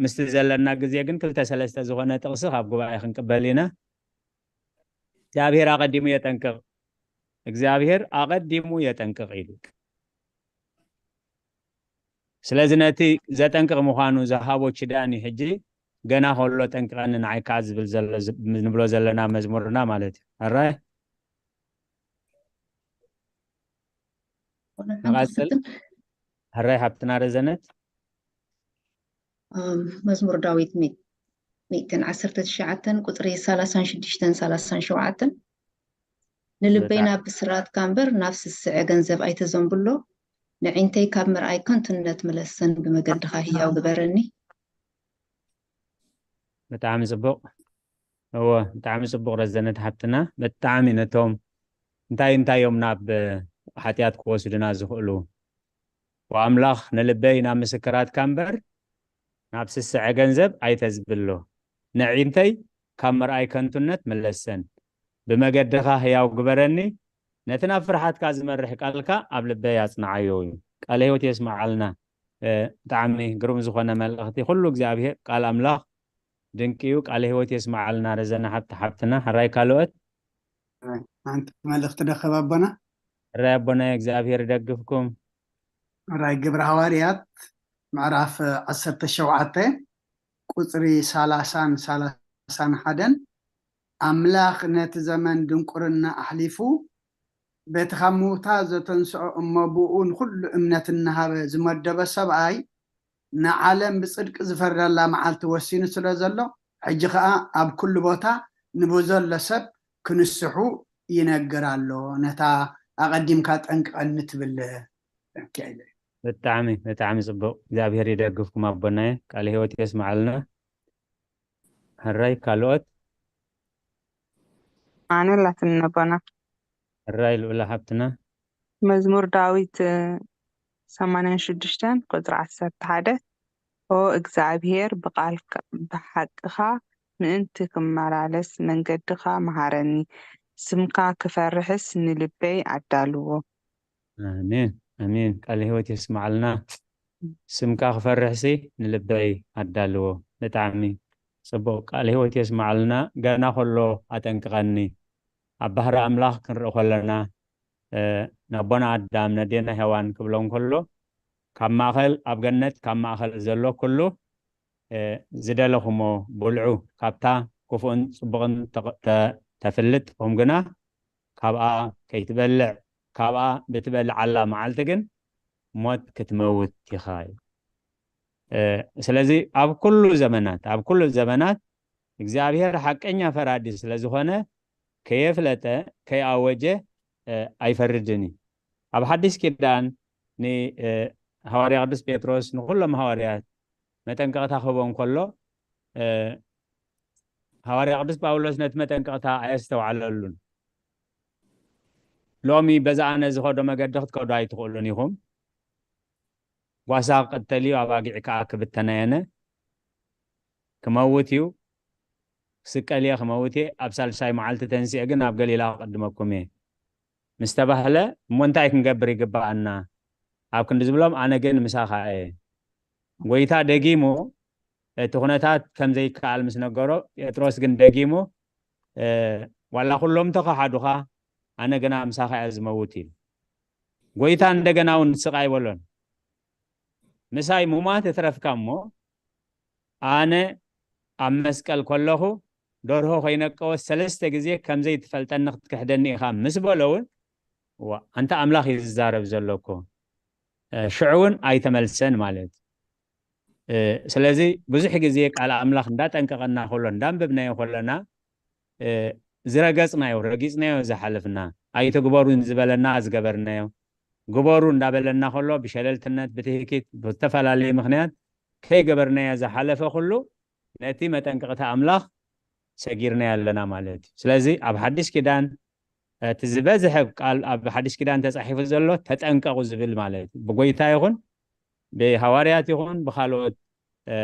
ምስቲ ዘለና ግዜ ግን ክልተ ሰለስተ ዝኾነ ጥቕሲ ካብ ጉባኤ ክንቅበል ኢና። እግዚኣብሔር ኣቐዲሙ የጠንቅቕ፣ እግዚኣብሔር ኣቐዲሙ የጠንቅቕ ኢሉ። ስለዚ ነቲ ዘጠንቅቕ ምዃኑ ዝሃቦ ኪዳን እዩ ሕጂ ገና ከሎ ጠንቅቐኒ ንዓይ ከዓ ዝብል ንብሎ ዘለና መዝሙርና ማለት እዩ። ሕራይ ንቐፅል። ሕራይ ሓብትና ረዘነት መዝሙር ዳዊት ሚእትን ዓሰርተ ትሽዓተን ቁፅሪ ሰላሳን ሽዱሽተን ሰላሳን ሸውዓተን ንልበይ ናብ ብስራትካ እምበር ናብ ስስዐ ገንዘብ ኣይተዘንብሎ፣ ንዒንተይ ካብ ምርኣይ ከንቱነት ምለሰን ብመገድኻ ህያው ግበረኒ። ብጣዕሚ ፅቡቕ። እወ ብጣዕሚ ፅቡቕ ረዘነት ሓብትና። ብጣዕሚ ነቶም እንታይ እንታይ እዮም ናብ ሓጢኣት ክወስዱና ዝኽእሉ? ወኣምላኽ ንልበይ ናብ ምስክራትካ እምበር ናብ ስስዐ ገንዘብ ኣይተዝብሎ፣ ንዒንተይ ካብ ምርኣይ ከንቱነት ምለሰን፣ ብመገድኻ ህያው ግበረኒ፣ ነቲ ናብ ፍርሓትካ ዝመርሕ ቃልካ ኣብ ልበይ ኣጽንዓዮ እዩ። ቃለ ህይወት የስምዓልና። ብጣዕሚ ግሩም ዝኾነ መልእኽቲ። ኩሉ እግዚኣብሔር ቃል ኣምላኽ ድንቂ እዩ። ቃለ ህይወት የስምዓልና ረዘና ሓብቲ ሓብትና። ሕራይ ካልኦት ሓንቲ መልእኽቲ ደኸብ ኣቦና። ሕራይ ኣቦና እግዚኣብሔር ይደግፍኩም። ሕራይ ግብረ ሃዋርያት ምዕራፍ ዓሰርተ ሸውዓተ ቁፅሪ ሰላሳን ሰላሳን ሓደን ኣምላኽ ነቲ ዘመን ድንቁርና ኣሕሊፉ በቲ ካብ ምውታ ዘተንስኦ እሞ ብኡ ንኹሉ እምነት እናሃበ ዝመደበ ሰብኣይ ንዓለም ብፅድቂ ዝፈርደላ መዓልቲ ወሲኑ ስለ ዘሎ ሕጂ ከዓ ኣብ ኩሉ ቦታ ንብዘሎ ሰብ ክንስሑ ይነግር ኣሎ። ነታ ኣቐዲምካ ጠንቅቐኒ ትብል ብጣዕሚ ብጣዕሚ ፅቡቕ እግዚኣብሔር ይደግፍኩም ኣቦናየ ቃለ ህይወት የስምዓልና። ሕራይ ካልኦት ኣነ ኣላትኒ ኣቦና። ሕራይ ልኡላ ሓብትና። መዝሙር ዳዊት ሰማንያን ሽዱሽተን ቁፅሪ ዓሰርተ ሓደ ኦ እግዚኣብሔር ብቃል ብሓቅኻ ምእንቲ ክመላለስ መንገድኻ ምሃረኒ፣ ስምካ ክፈርሕስ ንልበይ ኣዳልዎ። ኣሜን ኣሜን ቃለ ህይወት የስምዓልና። ስምካ ክፈርሕሲ ንልበይ ኣዳልዎ። ብጣዕሚ ፅቡቅ ቃለ ህይወት የስምዓልና። ገና ከሎ ኣጠንቅቐኒ ኣብ ባህሪ ኣምላኽ ክንርኢ ከለና ናቦና ኣዳም ነዴና ሄዋን ክብሎም ከሎ ካብ ማእኸል ኣብ ገነት ካብ ማእኸል ዘሎ ኩሉ ዝደለኹሞ ብልዑ ካብታ ክፉእን ፅቡቕን ተፍልጥ ኹም ግና ካብኣ ከይትበልዕ ካብኣ ብትበልዓላ መዓልቲ ግን ሞት ክትመውት ኢኻ እዩ። ስለዚ ኣብ ኩሉ ዘመናት ኣብ ኩሉ ዘመናት እግዚኣብሔር ሓቀኛ ፈራዲ ስለ ዝኾነ ከየፍለጠ ከይኣወጀ ኣይፈርድን እዩ። ኣብ ሓዲስ ኪዳን ንሃዋርያ ቅዱስ ጴጥሮስ ንኩሎም ሃዋርያት መጠንቀቕታ ክህቦም ከሎ ሃዋርያ ቅዱስ ጳውሎስ ነቲ መጠንቀቕታ ኣየስተውዓለሉን። ሎሚ በዛ ኣነ ዝኸዶ መገዲ ክትከዱ ኣይትኽእሉን ኢኹም። ጓሳ ክቕተል እዩ፣ ኣባጊዕ ከዓ ክብተና የነ ክመውት እዩ፣ ክስቀል እየ፣ ክመውት እየ፣ ኣብ ሳልሳይ መዓልቲ ተንስኤ ግን ኣብ ገሊላ ክቕድመኩም እየ ምስ ተባህለ እሞ እንታይ ክንገብር ይግብኣና? ኣብ ክንዲ ዝብሎም ኣነ ግን ምሳኻ እየ። ጎይታ ደጊሙ እቲ ኩነታት ከም ዘይከኣል ምስ ነገሮ ጴጥሮስ ግን ደጊሙ ዋላ ኩሎም ተኸሓዱኻ ኣነ ግና ምሳኻ እየ ዝመውት ኢሉ። ጎይታ እንደገና እውን ስቕ ኣይበሎን። ምሳይ ሙማት እትረፍካ እሞ ኣነ ኣብ መስቀል ከለኹ ደርሆ ከይነቀወት ሰለስተ ግዜ ከም ዘይትፈልጠኒ ክትክሕደኒ ኢኻ ምስ በሎ እውን፣ ዋ፣ ኣንታ ኣምላኽ እዩ ዝዛረብ ዘሎ እኮ፣ እ፣ ሽዑ እውን ኣይተመልሰን ማለት። እ፣ ስለዚ ብዙሕ ግዜ ቃል ኣምላኽ እንዳጠንቀቐና ከሎ፣ እንዳንበብናዮ ከለና፣ እ፣ ዝረገጽናዮ፣ ረጊጽናዮ ዝሓለፍና፣ ኣይትግበሩን ዝበለና ዝገበርናዮ፣ ግበሩ እንዳበለና ከሎ ብሸለልትነት፣ ብትህኪት፣ ብዝተፈላለየ ምኽንያት ከይገበርናዮ ዝሓለፈ ኩሉ ነቲ መጠንቀቕታ ኣምላኽ ሰጊርናዮ ኣለና ማለት እዩ። ስለዚ ኣብ ሓድሽ ኪዳን እቲ ዝበዝሐ ቃል ኣብ ሓድሽ ኪዳን ተጻሒፉ ዘሎ ተጠንቀቑ ዝብል ማለት እዩ። ብጎይታ ይኹን ብሃዋርያት ይኹን ብኻልኦት፣ እ፣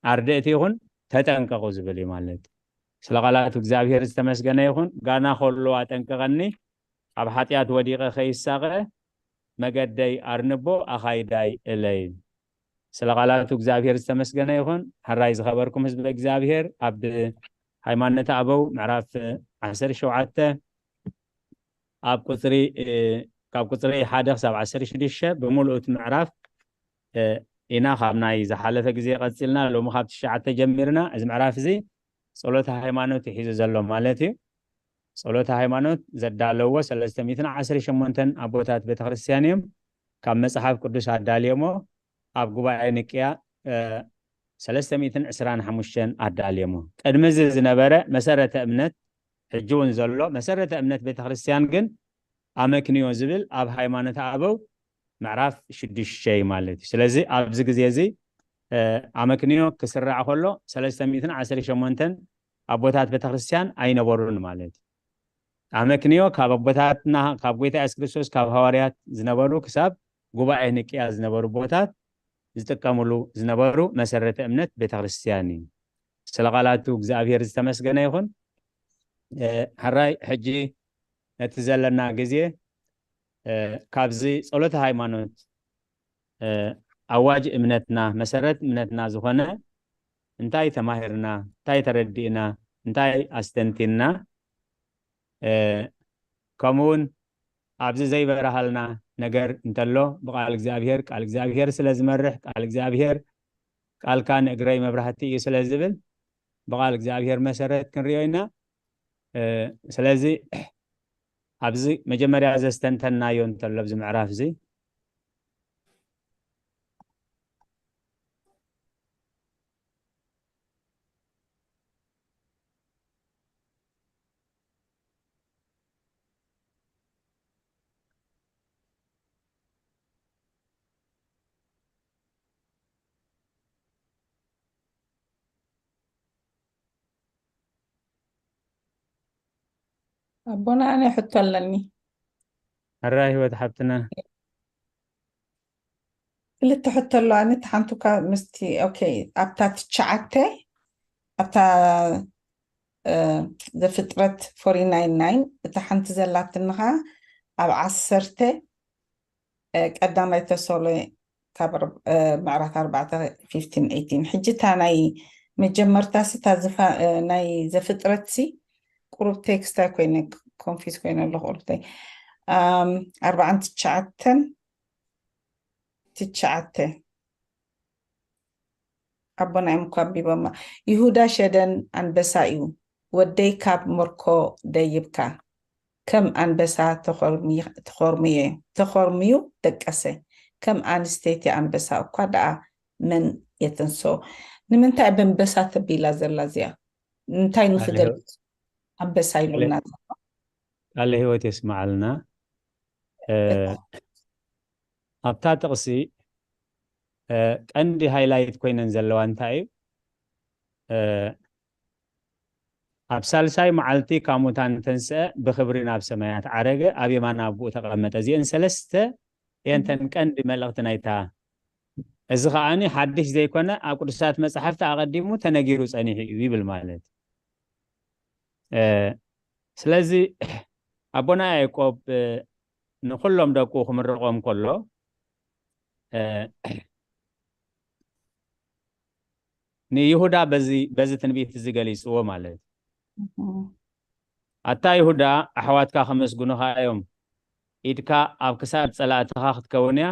ኣርድእቲ ይኹን ተጠንቀቑ ዝብል እዩ ማለት እዩ። ስለ ቃላቱ እግዚኣብሔር ዝተመስገነ ይኹን። ጋና ከሎ ኣጠንቅቐኒ፣ ኣብ ሓጢኣት ወዲቐ ከይሳቐ መገደይ ኣርንቦ ኣኻይዳይ እለይ። ስለ ቃላቱ እግዚኣብሔር ዝተመስገነ ይኹን። ሕራይ ዝኸበርኩም ህዝቢ እግዚኣብሔር፣ ኣብ ሃይማኖተ ኣበው ምዕራፍ ዓሰርተ ሸውዓተ ኣብ ቁጽሪ፣ እ፣ ካብ ቁጽሪ ሓደ ክሳብ ዓሰርተ ሽዱሽተ ብምሉእ እቲ ምዕራፍ፣ እ፣ ኢና ካብ ናይ ዝሓለፈ ግዜ ቀጺልና ሎሚ ካብ ትሽዓተ ጀሚርና እዚ ምዕራፍ እዚ ጸሎተ ሃይማኖት እዩ ሒዙ ዘሎ ማለት እዩ። ጸሎተ ሃይማኖት ዘዳለዎ ሰለስተ ሚእትን ዓሰርተ ሸሞንተን ኣቦታት ቤተክርስትያን እዮም። ካብ መጽሓፍ ቅዱስ ኣዳልዮሞ ኣብ ጉባኤ ንቅያ፣ እ፣ ሰለስተ ሚእትን ዕስራን ሓሙሽተን ኣዳልዮሞ። ቅድሚ እዚ ዝነበረ መሰረተ እምነት፣ ሕጂ እውን ዘሎ መሰረተ እምነት ቤተክርስትያን ግን ኣመክንዮ ዝብል ኣብ ሃይማኖተ ኣበው ምዕራፍ ሽዱሽተ እዩ ማለት እዩ። ስለዚ ኣብዚ ግዜ እዚ፣ እ፣ ኣመክንዮ ክስራዕ ከሎ ሰለስተ ሚእትን ዓሰርተ ሸሞንተን ኣቦታት ቤተክርስትያን ኣይነበሩን ማለት እዩ። ኣመክንዮ ካብ ኣቦታትና፣ ካብ ጎይታ የሱስ ክርስቶስ፣ ካብ ሃዋርያት ዝነበሩ ክሳብ ጉባኤ ንቅያ ዝነበሩ ኣቦታት ዝጥቀምሉ ዝነበሩ መሰረተ እምነት ቤተክርስትያን እዩ። ስለ ቃላቱ እግዚኣብሔር ዝተመስገነ ይኹን። እ፣ ሕራይ ሕጂ ነቲ ዘለና ግዜ፣ እ፣ ካብዚ ጸሎተ ሃይማኖት፣ እ፣ ኣዋጅ እምነትና፣ መሰረት እምነትና ዝኾነ እንታይ ተማሂርና፣ እንታይ ተረዲእና፣ እንታይ ኣስተንቲና፣ እ፣ ከምኡ እውን ኣብዚ ዘይበርሃልና ነገር እንተሎ ብቃል እግዚኣብሔር፣ ቃል እግዚኣብሔር ስለ ዝመርሕ፣ ቃል እግዚኣብሔር ቃልካ ንእግረይ መብራህቲ እዩ ስለ ዝብል ብቃል እግዚኣብሔር መሰረት ክንሪኦ ኢና። እ፣ ስለዚ ኣብዚ መጀመርያ ዘስተንተናዮ እንተሎ ኣብዚ ምዕራፍ እዚ ኣቦና፣ ኣነ ሕቶ ኣለኒ። ሕራይ ህይወት ሓብትና። ክልተ ሕቶ ኣለዋኒ። እቲ ሓንቱ እኳ ምስቲ፣ ኦኬ፣ ኣብታ ትሽዓተ፣ ኣብታ፣ እ፣ ዘፍጥረት ፎርቲ ናይን ናይን፣ እታ ሓንቲ ዘላትንኻ ኣብ ዓሰርተ፣ እ፣ ቀዳማይ ተሰሎ ካብ ኣር-፣ እ፣ ምዕራፍ ኣርባዕተ፣ ፊፍቲን ኤይቲን። ሕጂ እታ ናይ መጀመርታ ሲ፣ እታ ዝፋ-፣ እ፣ ናይ ዘፍጥረት ሲ፣ ቁሩብ ቴክስታይ ኮይነ፣ ኮንፊዝ ኮይነ ኣለኹ ቁሩብተይ። ኣም፣ ኣርባዓን ትሽዓተን፣ ትሽዓተ። ኣቦና እዮም እኮ ኣንቢቦማ። ይሁዳ ሸደን ኣንበሳ እዩ፣ ወደይ ካብ ምርኮ ደይብካ፣ ከም ኣንበሳ ተኾርሚ-፣ ተኾርምየ-፣ ተኾርምዩ ደቀሰ። ከም ኣንስተይቲ ኣንበሳ እኳ ደኣ መን የትንሶ? ንምንታይ በንበሳ ተቢላ ዘላ እዚኣ? እንታይ ቃለ ንኽገልጽ ህይወት፣ ኣንበሳ ቃለ፣ ኢሉና ዘሎ? ቃለ ህይወት የስምዓልና። እ፣ እታ ኣብታ ጥቕሲ፣ እ፣ ቀንዲ ሃይላይት ኮይነን ዘለዋ እንታይ እዩ? እ፣ ኣብ ሳልሳይ መዓልቲ ካብ ሙታን ተንስአ፣ ብኽብሪ ናብ ሰማያት ዓረገ፣ ኣብ የማን ኣቦኡ ተቐመጠ። እዚአን ሰለስተ እየን እተን ቀንዲ መልእኽቲ ናይታ። እዚ ከኣኒ ሓድሽ ዘይኮነ፣ ኣብ ቅዱሳት መጻሕፍቲ ኣቐዲሙ ተነጊሩ ጸኒሑ እዩ ይብል ማለት። እ፣ ስለዚ ኣቦና ያዕቆብ፣ እ፣ ንኹሎም ደቁ ክምርቖም ከሎ፣ እ፣ ንይሁዳ በዚ፣ በዚ ትንቢት እዚ ገሊጽዎ ማለት እዩ። እህ። ኣታ ይሁዳ፣ ኣሕዋትካ ከመስግኑኻ እዮም፣ ኢድካ ኣብ ክሳድ ጸላእትኻ ክትከውን እያ፣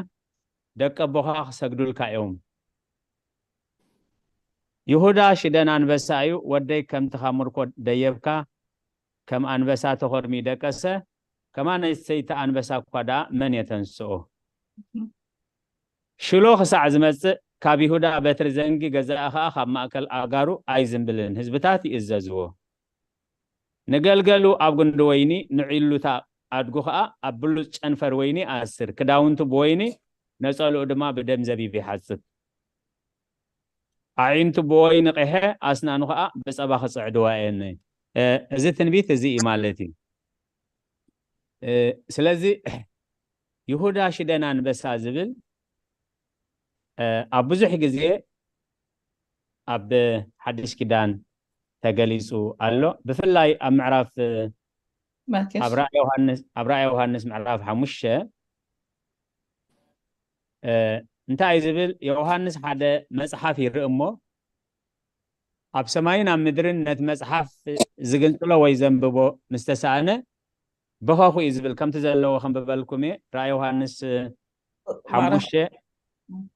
ደቂ ኣቦኻ ክሰግዱልካ እዮም። ይሁዳ ሽደን ኣንበሳ እዩ፣ ወደይ ከምቲ ካብ ምርኮ ደየብካ ከም ኣንበሳ ተኾርሚ ደቀሰ፣ ከማነሰይቲ ኣንበሳ እኳ ደኣ መን የተንስኦ? ሽሎ ክሳዕ ዝመጽእ ካብ ይሁዳ በትሪ ዘንጊ ገዛኢ ኸኣ ካብ ማእከል ኣእጋሩ ኣይዝንብልን፣ ህዝብታት ይእዘዝዎ። ንገልገሉ ኣብ ጉንዲ ወይኒ፣ ንዒሉታ ኣድጉ ኸኣ ኣብ ብሉጽ ጨንፈር ወይኒ ኣስር፣ ክዳውንቱ ብወይኒ ነጸልኡ ድማ ብደም ዘቢብ ይሓጽብ። ኣዒንቱ ብወይኒ ቂሐ፣ ኣስናኑ ኸኣ ብጸባ ክጽዕድዋ እየን። እዚ ትንቢት እዚ እዩ ማለት እዩ። ስለዚ ይሁዳ ሽደን ኣንበሳ ዝብል ኣብ ብዙሕ ግዜ ኣብ ሓድሽ ኪዳን ተገሊጹ ኣሎ። ብፍላይ ኣብ ምዕራፍ ኣብ ራእይ ዮሃንስ ኣብ ራእይ ዮሃንስ ምዕራፍ ሓሙሽተ እንታይ ዝብል? ዮሃንስ ሓደ መጽሓፍ ይርኢ እሞ ኣብ ሰማይን ኣብ ምድርን ነቲ መጽሓፍ ዝግንጽሎ ወይ ዘንብቦ ምስ ተሳእነ በኸኹ እዩ ዝብል። ከምቲ ዘለዎ ከንብበልኩም እየ። ራእይ ዮሃንስ ሓሙሽተ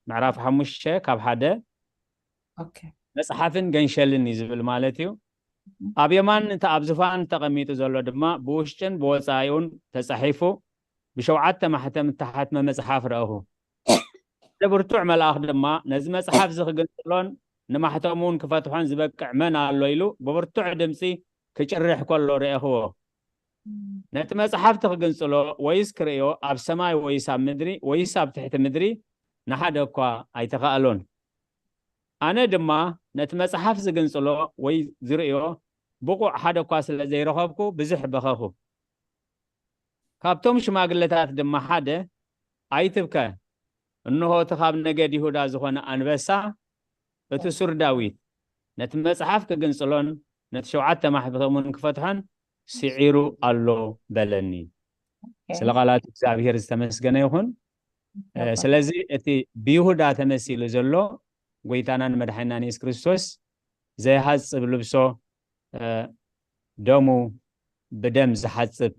ምዕራፍ ሓሙሽተ ካብ ሓደ መጽሓፍን ገንሸልን እዩ ዝብል ማለት እዩ። ኣብ የማን እቲ ኣብ ዝፋን ተቐሚጡ ዘሎ ድማ ብውሽጥን ብወጻኢኡን ተጻሒፉ ብሸውዓተ ማሕተም እተሓትመ መጽሓፍ ረእኹ። ሓደ ብርቱዕ መልኣኽ ድማ ነዚ መጽሓፍ እዚ ክግንጽሎን ንማሕተሙ እውን ክፈትሖን ዝበቅዕ መን ኣሎ ኢሉ ብብርቱዕ ድምጺ ክጭርሕ ከሎ ረእኽዎ። ነቲ መጽሓፍቲ ክግንጽሎ ወይስ ክርእዮ ኣብ ሰማይ ወይስ ኣብ ምድሪ ወይስ ኣብ ትሕቲ ምድሪ ንሓደ እኳ ኣይተኻእሎን። ኣነ ድማ ነቲ መጽሓፍ ዝግንጽሎ ወይ ዝርእዮ ብቑዕ ሓደ እኳ ስለ ዘይረኸብኩ ብዙሕ በኸኹ። ካብቶም ሽማግለታት ድማ ሓደ፣ ኣይትብከ፣ እንሆ እቲ ካብ ነገድ ይሁዳ ዝኾነ ኣንበሳ፣ እቲ ሱር ዳዊት፣ ነቲ መጽሓፍ ክግንጽሎን ነቲ ሸውዓተ ማሕተሙን ክፈትሖን ስዒሩ ኣሎ በለኒ። ስለ ቃላት እግዚኣብሔር ዝተመስገነ ይኹን። ስለዚ እቲ ብይሁዳ ተመሲሉ ዘሎ ጎይታናን መድሓኒናን የሱስ ክርስቶስ ዘይሃጽብ ልብሶ ደሙ ብደም ዝሓጽብ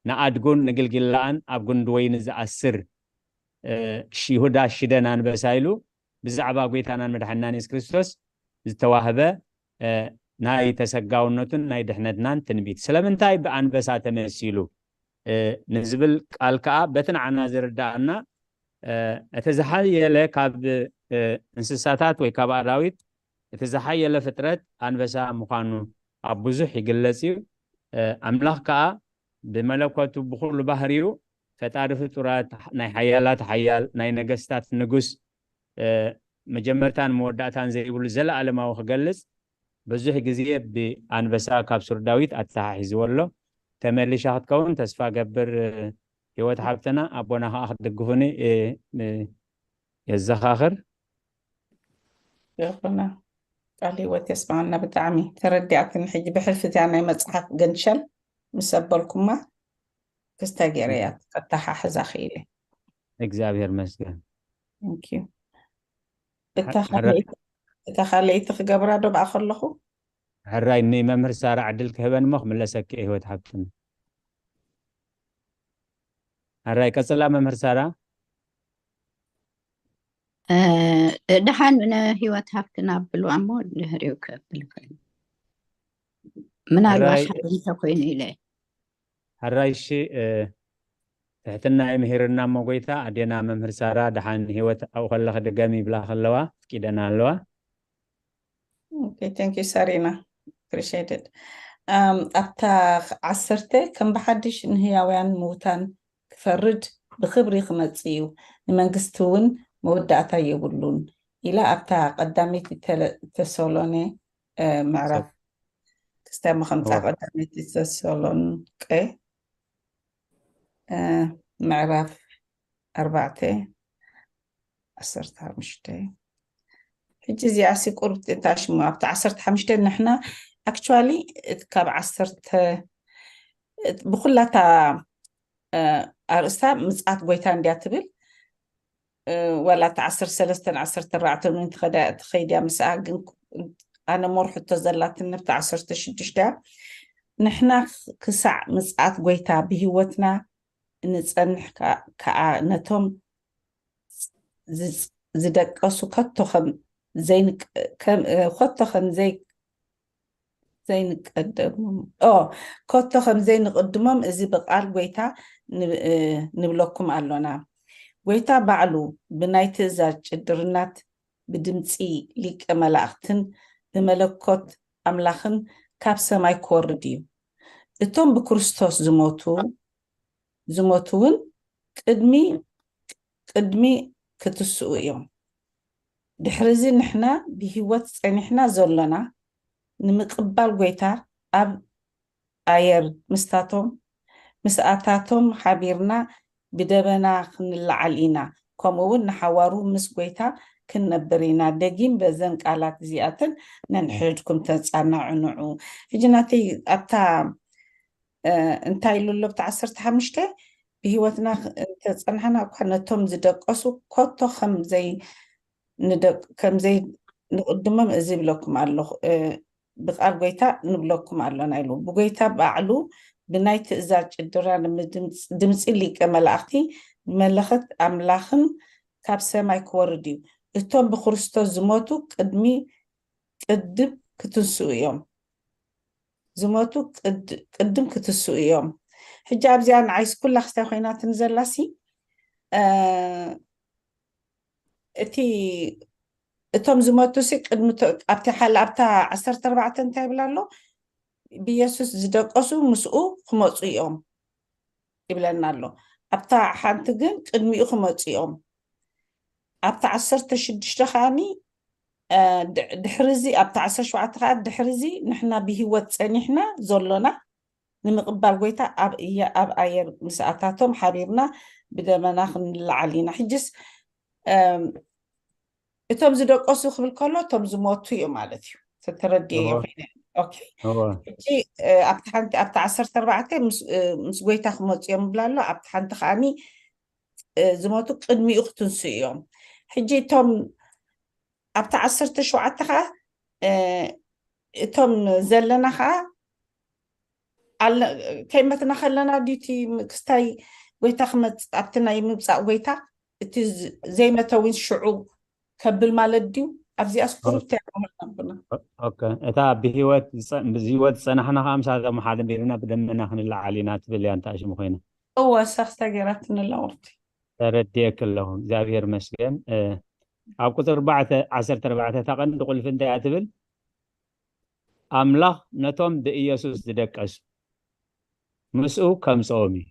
ንኣድጉን ንግልግላኣን ኣብ ጉንዲ ወይኒ ዝኣስር ይሁዳ ሽደን ኣንበሳ ኢሉ ብዛዕባ ጎይታናን መድሓኒናን የሱስ ክርስቶስ ዝተዋህበ ናይ ተሰጋውነቱን ናይ ድሕነትናን ትንቢት። ስለምንታይ ብኣንበሳ ተመሲሉ ንዝብል ቃል ከኣ በቲ ንዓና ዝርዳእና እቲ ዝሓየለ ካብ እንስሳታት ወይ ካብ ኣራዊት እቲ ዝሓየለ ፍጥረት ኣንበሳ ምዃኑ ኣብ ብዙሕ ይግለጽ እዩ። ኣምላኽ ከኣ ብመለኮቱ ብኹሉ ባህሪኡ ፈጣሪ ፍጡራት፣ ናይ ሓያላት ሓያል፣ ናይ ነገስታት ንጉስ፣ መጀመርታን መወዳእታን ዘይብሉ ዘለኣለማዊ ክገልጽ ብዙሕ ግዜ ብኣንበሳ ካብ ሱር ዳዊት ኣተሓሒዝዎ ኣሎ። ተመሊሻ ክትከውን ተስፋ ገብር። ህይወት ሓብትና ኣቦና ከዓ ክትድግፉኒ የዘኻኽር። ይኹና ቃል ህይወት የስማዓና። ብጣዕሚ ተረዲኣትኒ። ሕጂ ብሕልፊ እዚኣ ናይ መፅሓፍ ገንሸል ምስ ኣበልኩማ ክስተ ገይረ እያ ከተሓሕዛ ክኢለ። እግዚኣብሔር መስገን። እታ ካልኣይቲ ክገብራ ዶ ብኣ ከለኹ? ሕራይ ንመምህር ሳራ ዕድል ክህበን እሞ ክምለሰኪ ህይወት ሓብትና። ሕራይ ቀፅላ መምህር ሳራ። ደሓን ንህይወት ሃብትና ኣብልዋ እሞ ድሕሪኡ ከብል ይኽእል። ምናልባት ሓደ እንተኮይኑ ኢለ። ሕራይ እሺ። ትሕትና ይምሂርና እሞ ጎይታ። ኣዴና መምህር ሳራ ደሓን ህይወት ኣብኡ ከለኺ ድገሚ ይብላ ከለዋ ኣፍቂደና ኣለዋ። Okay, thank you ሳሪና, appreciate it. ኣብታ ዓሰርተ ከም ብሓድሽ ንህያውያን ምውታን ክፈርድ ብኽብሪ ክመጽእ እዩ፣ ንመንግስቲ እውን መወዳእታ የብሉን ኢላ ኣብታ ቀዳመይቲ ተሰሎኔ ምዕራፍ ክስታይ መኸምፃ ቀዳመይቲ ተሰሎንቄ ምዕራፍ ኣርባዕተ ዓሰርተ ሓሙሽተ። ሕጂ እዚኣ ሲ ቁርብ እንታይ ሽሙ ኣብቲ ዓሰርተ ሓሙሽተ ንሕና actually ካብ ዓሰርተ ብኩላታ ኣርእስታ ምጽኣት ጎይታ እንድያ ትብል። ዋላ እቲ ዓሰርተ ሰለስተን ዓሰርተ ኣርባዕተን እውን ትኸዳ ትኸይድ እያ ምስኣ፣ ግን ኣነ ሞር ሕቶ ዘላትኒ ኣብቲ ዓሰርተ ሽዱሽተ እያ። ንሕና ክሳዕ ምጽኣት ጎይታ ብህይወትና ንጸንሕ ከኣ ነቶም ዝደቀሱ ከቶ ከም ዘይንቅ ከም እ፣ ኮቶ ከም ዘይ ዘይንቀደሞም ኦ ኮቶ ከም ዘይንቅድሞም እዚ ብቃል ጎይታ ንብ- እ፣ ንብለኩም ኣሎና። ጎይታ ባዕሉ ብናይ ትእዛዝ ጭድርናት ብድምፂ ሊቀ መላእክትን ብመለኮት ኣምላኽን ካብ ሰማይ ክወርድ እዩ። እቶም ብክርስቶስ ዝሞቱ ዝሞቱ እውን ቅድሚ ቅድሚ ክትስኡ እዮም። ድሕርዚ ንሕና ብህይወት ጸኒሕና ዘሎና ንምቕባል ጎይታ ኣብ ኣየር ምስታቶም ምስኣታቶም ሓቢርና ብደበና ክንለዓል ኢና። ከምኡ እውን ንሓዋሩ ምስ ጎይታ ክንነብር ኢና። ደጊም በዘን ቃላት እዚኣተን ነንሕድኩም ተጻናዕንዑ። ሕጂ ናተይ ኣብታ እ፣ እንታይ ኢሉ ኣሎ ኣብቲ ዓሰርተ ሓሙሽተ ብህይወትና ክ- እንተጸናሕና እኳ ነቶም ዝደቀሱ ኮቶ ከም ዘይ ንደቅ- ከም ዘይ ንቕድሞም እዚ ይብለኩም ኣለኹ እ፣ ብቃል ጎይታ ንብለኩም ኣሎና ኢሉ ብጎይታ ባዕሉ ብናይ ትእዛዝ ጭድራ ንምድምፅ- ድምፂ ሊቀ መላእክቲ ብመለኸት ኣምላኽን ካብ ሰማይ ክወርድ እዩ። እቶም ብክርስቶስ ዝሞቱ ቅድሚ ቅድም ክትንስኡ እዮም። ዝሞቱ ቅድ- ቅድም ክትስኡ እዮም። ሕጂ ኣብዚኣ ንዓይስ ኩላ ክስታይ ኮይናትን ዘላሲ እ፣ እቲ እቶም ዝሞቱ ሲ ቅድሚ ተ- ኣብቲ ሓለ ኣብታ ዓሰርተ ኣርባዕተ እንታይ ይብል ኣሎ? ብየሱስ ዝደቀሱ ምስኡ ክመፁ እዮም ይብለና ኣሎ። ኣብታ ሓንቲ ግን ቅድሚኡ ክመፁ እዮም። ኣብታ ዓሰርተ ሽዱሽተ ከዓኒ እ፣ ድ- ድሕርዚ ኣብታ ዓሰርተ ሸውዓተ ከዓ ድሕርዚ ንሕና ብህይወት ፀኒሕና ዘሎና ንምቕባል ጎይታ ኣብ እያ ኣብ ኣየር ምስኣታቶም ሓቢርና ብደመና ክንለዓል ኢና። ሕጅስ እም፣ እቶም ዝደቀሱ ክብል ከሎ እቶም ዝሞቱ እዩ ማለት እዩ። ተተረድየ እወ። ኮይነ ኦኬ። እወ። ሕጂ እ፣ ኣብቲ ሓንቲ ኣብቲ ዓሰርተ ኣርባዕተ ምስ እ፣ ምስ ጎይታ ክመፁ እዮም ብላ ኣሎ። ኣብቲ ሓንቲ ከዓኒ እ፣ ዝሞቱ ቅድሚኡ ክትንሱ እዮም። ሕጂ እቶም ኣብቲ ዓሰርተ ሸውዓተ ከዓ እ፣ እቶም ዘለና ከዓ ኣለ- ከይመትና ከለና ድዩ እቲ ክስታይ ጎይታ ክመፅ ኣብቲ ናይ ምብፃእ ጎይታ እቲ ዝ- ዘይመተዊን ሽዑ ከብል ማለት ድዩ? ኣብዚኣስ ቁሩብ ተያምርና ብና ኦኬ፣ እታ ብህይወት ዝፀ- ብህይወት ዝፀናሕና ከዓ ምሳቶም ሓደ ቢልና ብደመና ክንለዓል ኢና ትብል እያ እንታ ሽሙ ኮይና። እወ ሰክስታ ገይራትኒ ኣላ ወርቲ ተረድየክ ኣለኹ። እግዚኣብሔር መስገን። እ፣ ኣብ ቁፅሪ ኣርባዕተ ዓሰርተ ኣርባዕተ እታ ቀንዲ ቁልፊ እንታይ እያ ትብል? ኣምላኽ ነቶም ብኢየሱስ ዝደቀሱ ምስኡ ከምፅኦም እዩ።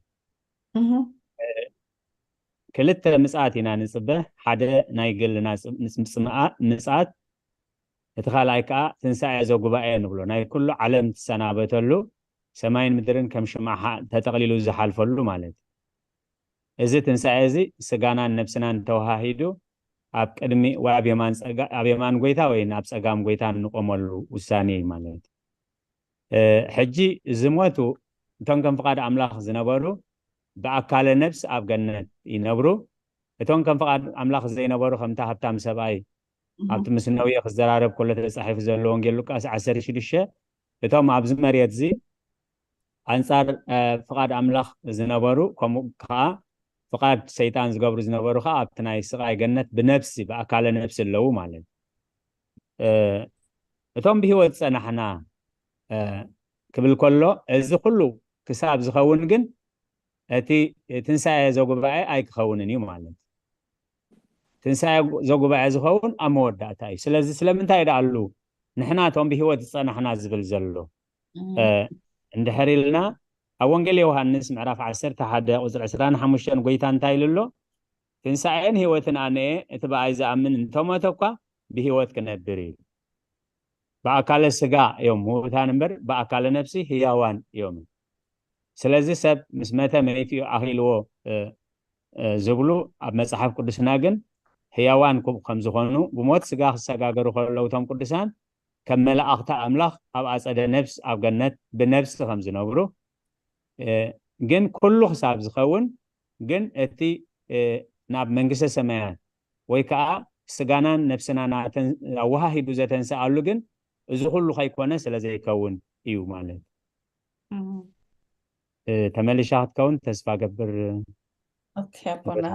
ክልተ ምፅኣት ኢና ንፅበ። ሓደ ናይ ግልና ምፅኣት፣ እቲ ካልኣይ ከዓ ትንሳኤ ዘጉባኤ ንብሎ፣ ናይ ኩሉ ዓለም ትሰናበተሉ፣ ሰማይን ምድርን ከም ሽማሓ ተጠቕሊሉ ዝሓልፈሉ ማለት እዩ። እዚ ትንሳኤ እዚ ስጋናን ነብስናን ተወሃሂዱ ኣብ ቅድሚ ወይ ኣብ የማን ጎይታ ወይ ናብ ፀጋም ጎይታ እንቆመሉ ውሳኔ እዩ ማለት እዩ። ሕጂ ዝሞቱ እቶም ከም ፍቓድ ኣምላኽ ዝነበሩ ብኣካለ ነብስ ኣብ ገነት ይነብሩ። እቶም ከም ፍቓድ ኣምላኽ ዘይነበሩ ከምታ ሃብታም ሰብኣይ ኣብቲ ምስ ነውየ ክዘራረብ ከሎ ተፃሒፉ ዘሎ ወንጌል ሉቃስ ዓሰርተ ሽዱሽተ እቶም ኣብዚ መሬት እዚ ኣንፃር ፍቓድ ኣምላኽ ዝነበሩ ከምኡ ከዓ ፍቓድ ሰይጣን ዝገብሩ ዝነበሩ ከዓ ኣብቲ ናይ ስቓይ ገነት ብነብሲ ብኣካለ ነብሲ ኣለዉ ማለት እዩ። እቶም ብህይወት ዝፀናሕና ክብል ከሎ እዚ ኩሉ ክሳብ ዝኸውን ግን እቲ ትንሳኤ ዘጉባኤ ኣይክኸውንን እዩ ማለት እዩ። ትንሳኤ ዘጉባኤ ዝኸውን ኣብ መወዳእታ እዩ። ስለዚ ስለምንታይ ደኣሉ ንሕና እቶም ብህይወት ዝፀናሕና ዝብል ዘሎ እንድሕር ኢልና ኣብ ወንጌል ዮሃንስ ምዕራፍ ዓሰርተ ሓደ ቁፅሪ ዕስራን ሓሙሽተን ጎይታ እንታይ ኢሉ ኣሎ? ትንሳኤን ህይወትን ኣነ እቲ ብኣይ ዝኣምን እንተሞተ እኳ ብህይወት ክነብር እዩ። ብኣካለ ስጋ እዮም ምውታን እምበር ብኣካለ ነፍሲ ህያዋን እዮም። ስለዚ ሰብ ምስ መተ መይትኡ ኣኺልዎ ዝብሉ ኣብ መፅሓፍ ቅዱስና ግን ህያዋን ከም ዝኾኑ ብሞት ስጋ ክሰጋገሩ ከለዉ እቶም ቅዱሳን ከም መላእኽቲ ኣምላኽ ኣብ ኣፀደ ነፍስ ኣብ ገነት ብነፍሲ ከም ዝነብሩ ግን ኩሉ ክሳብ ዝኸውን ግን እቲ ናብ መንግስተ ሰማያት ወይ ከዓ ስጋናን ነፍስናን ኣወሃሂዱ ዘተንስኣሉ ግን እዚ ኩሉ ከይኮነ ስለ ዘይከውን እዩ ማለት ተመሊሻ ክትከውን ተስፋ ገብር። ኦኬ ኣቦና፣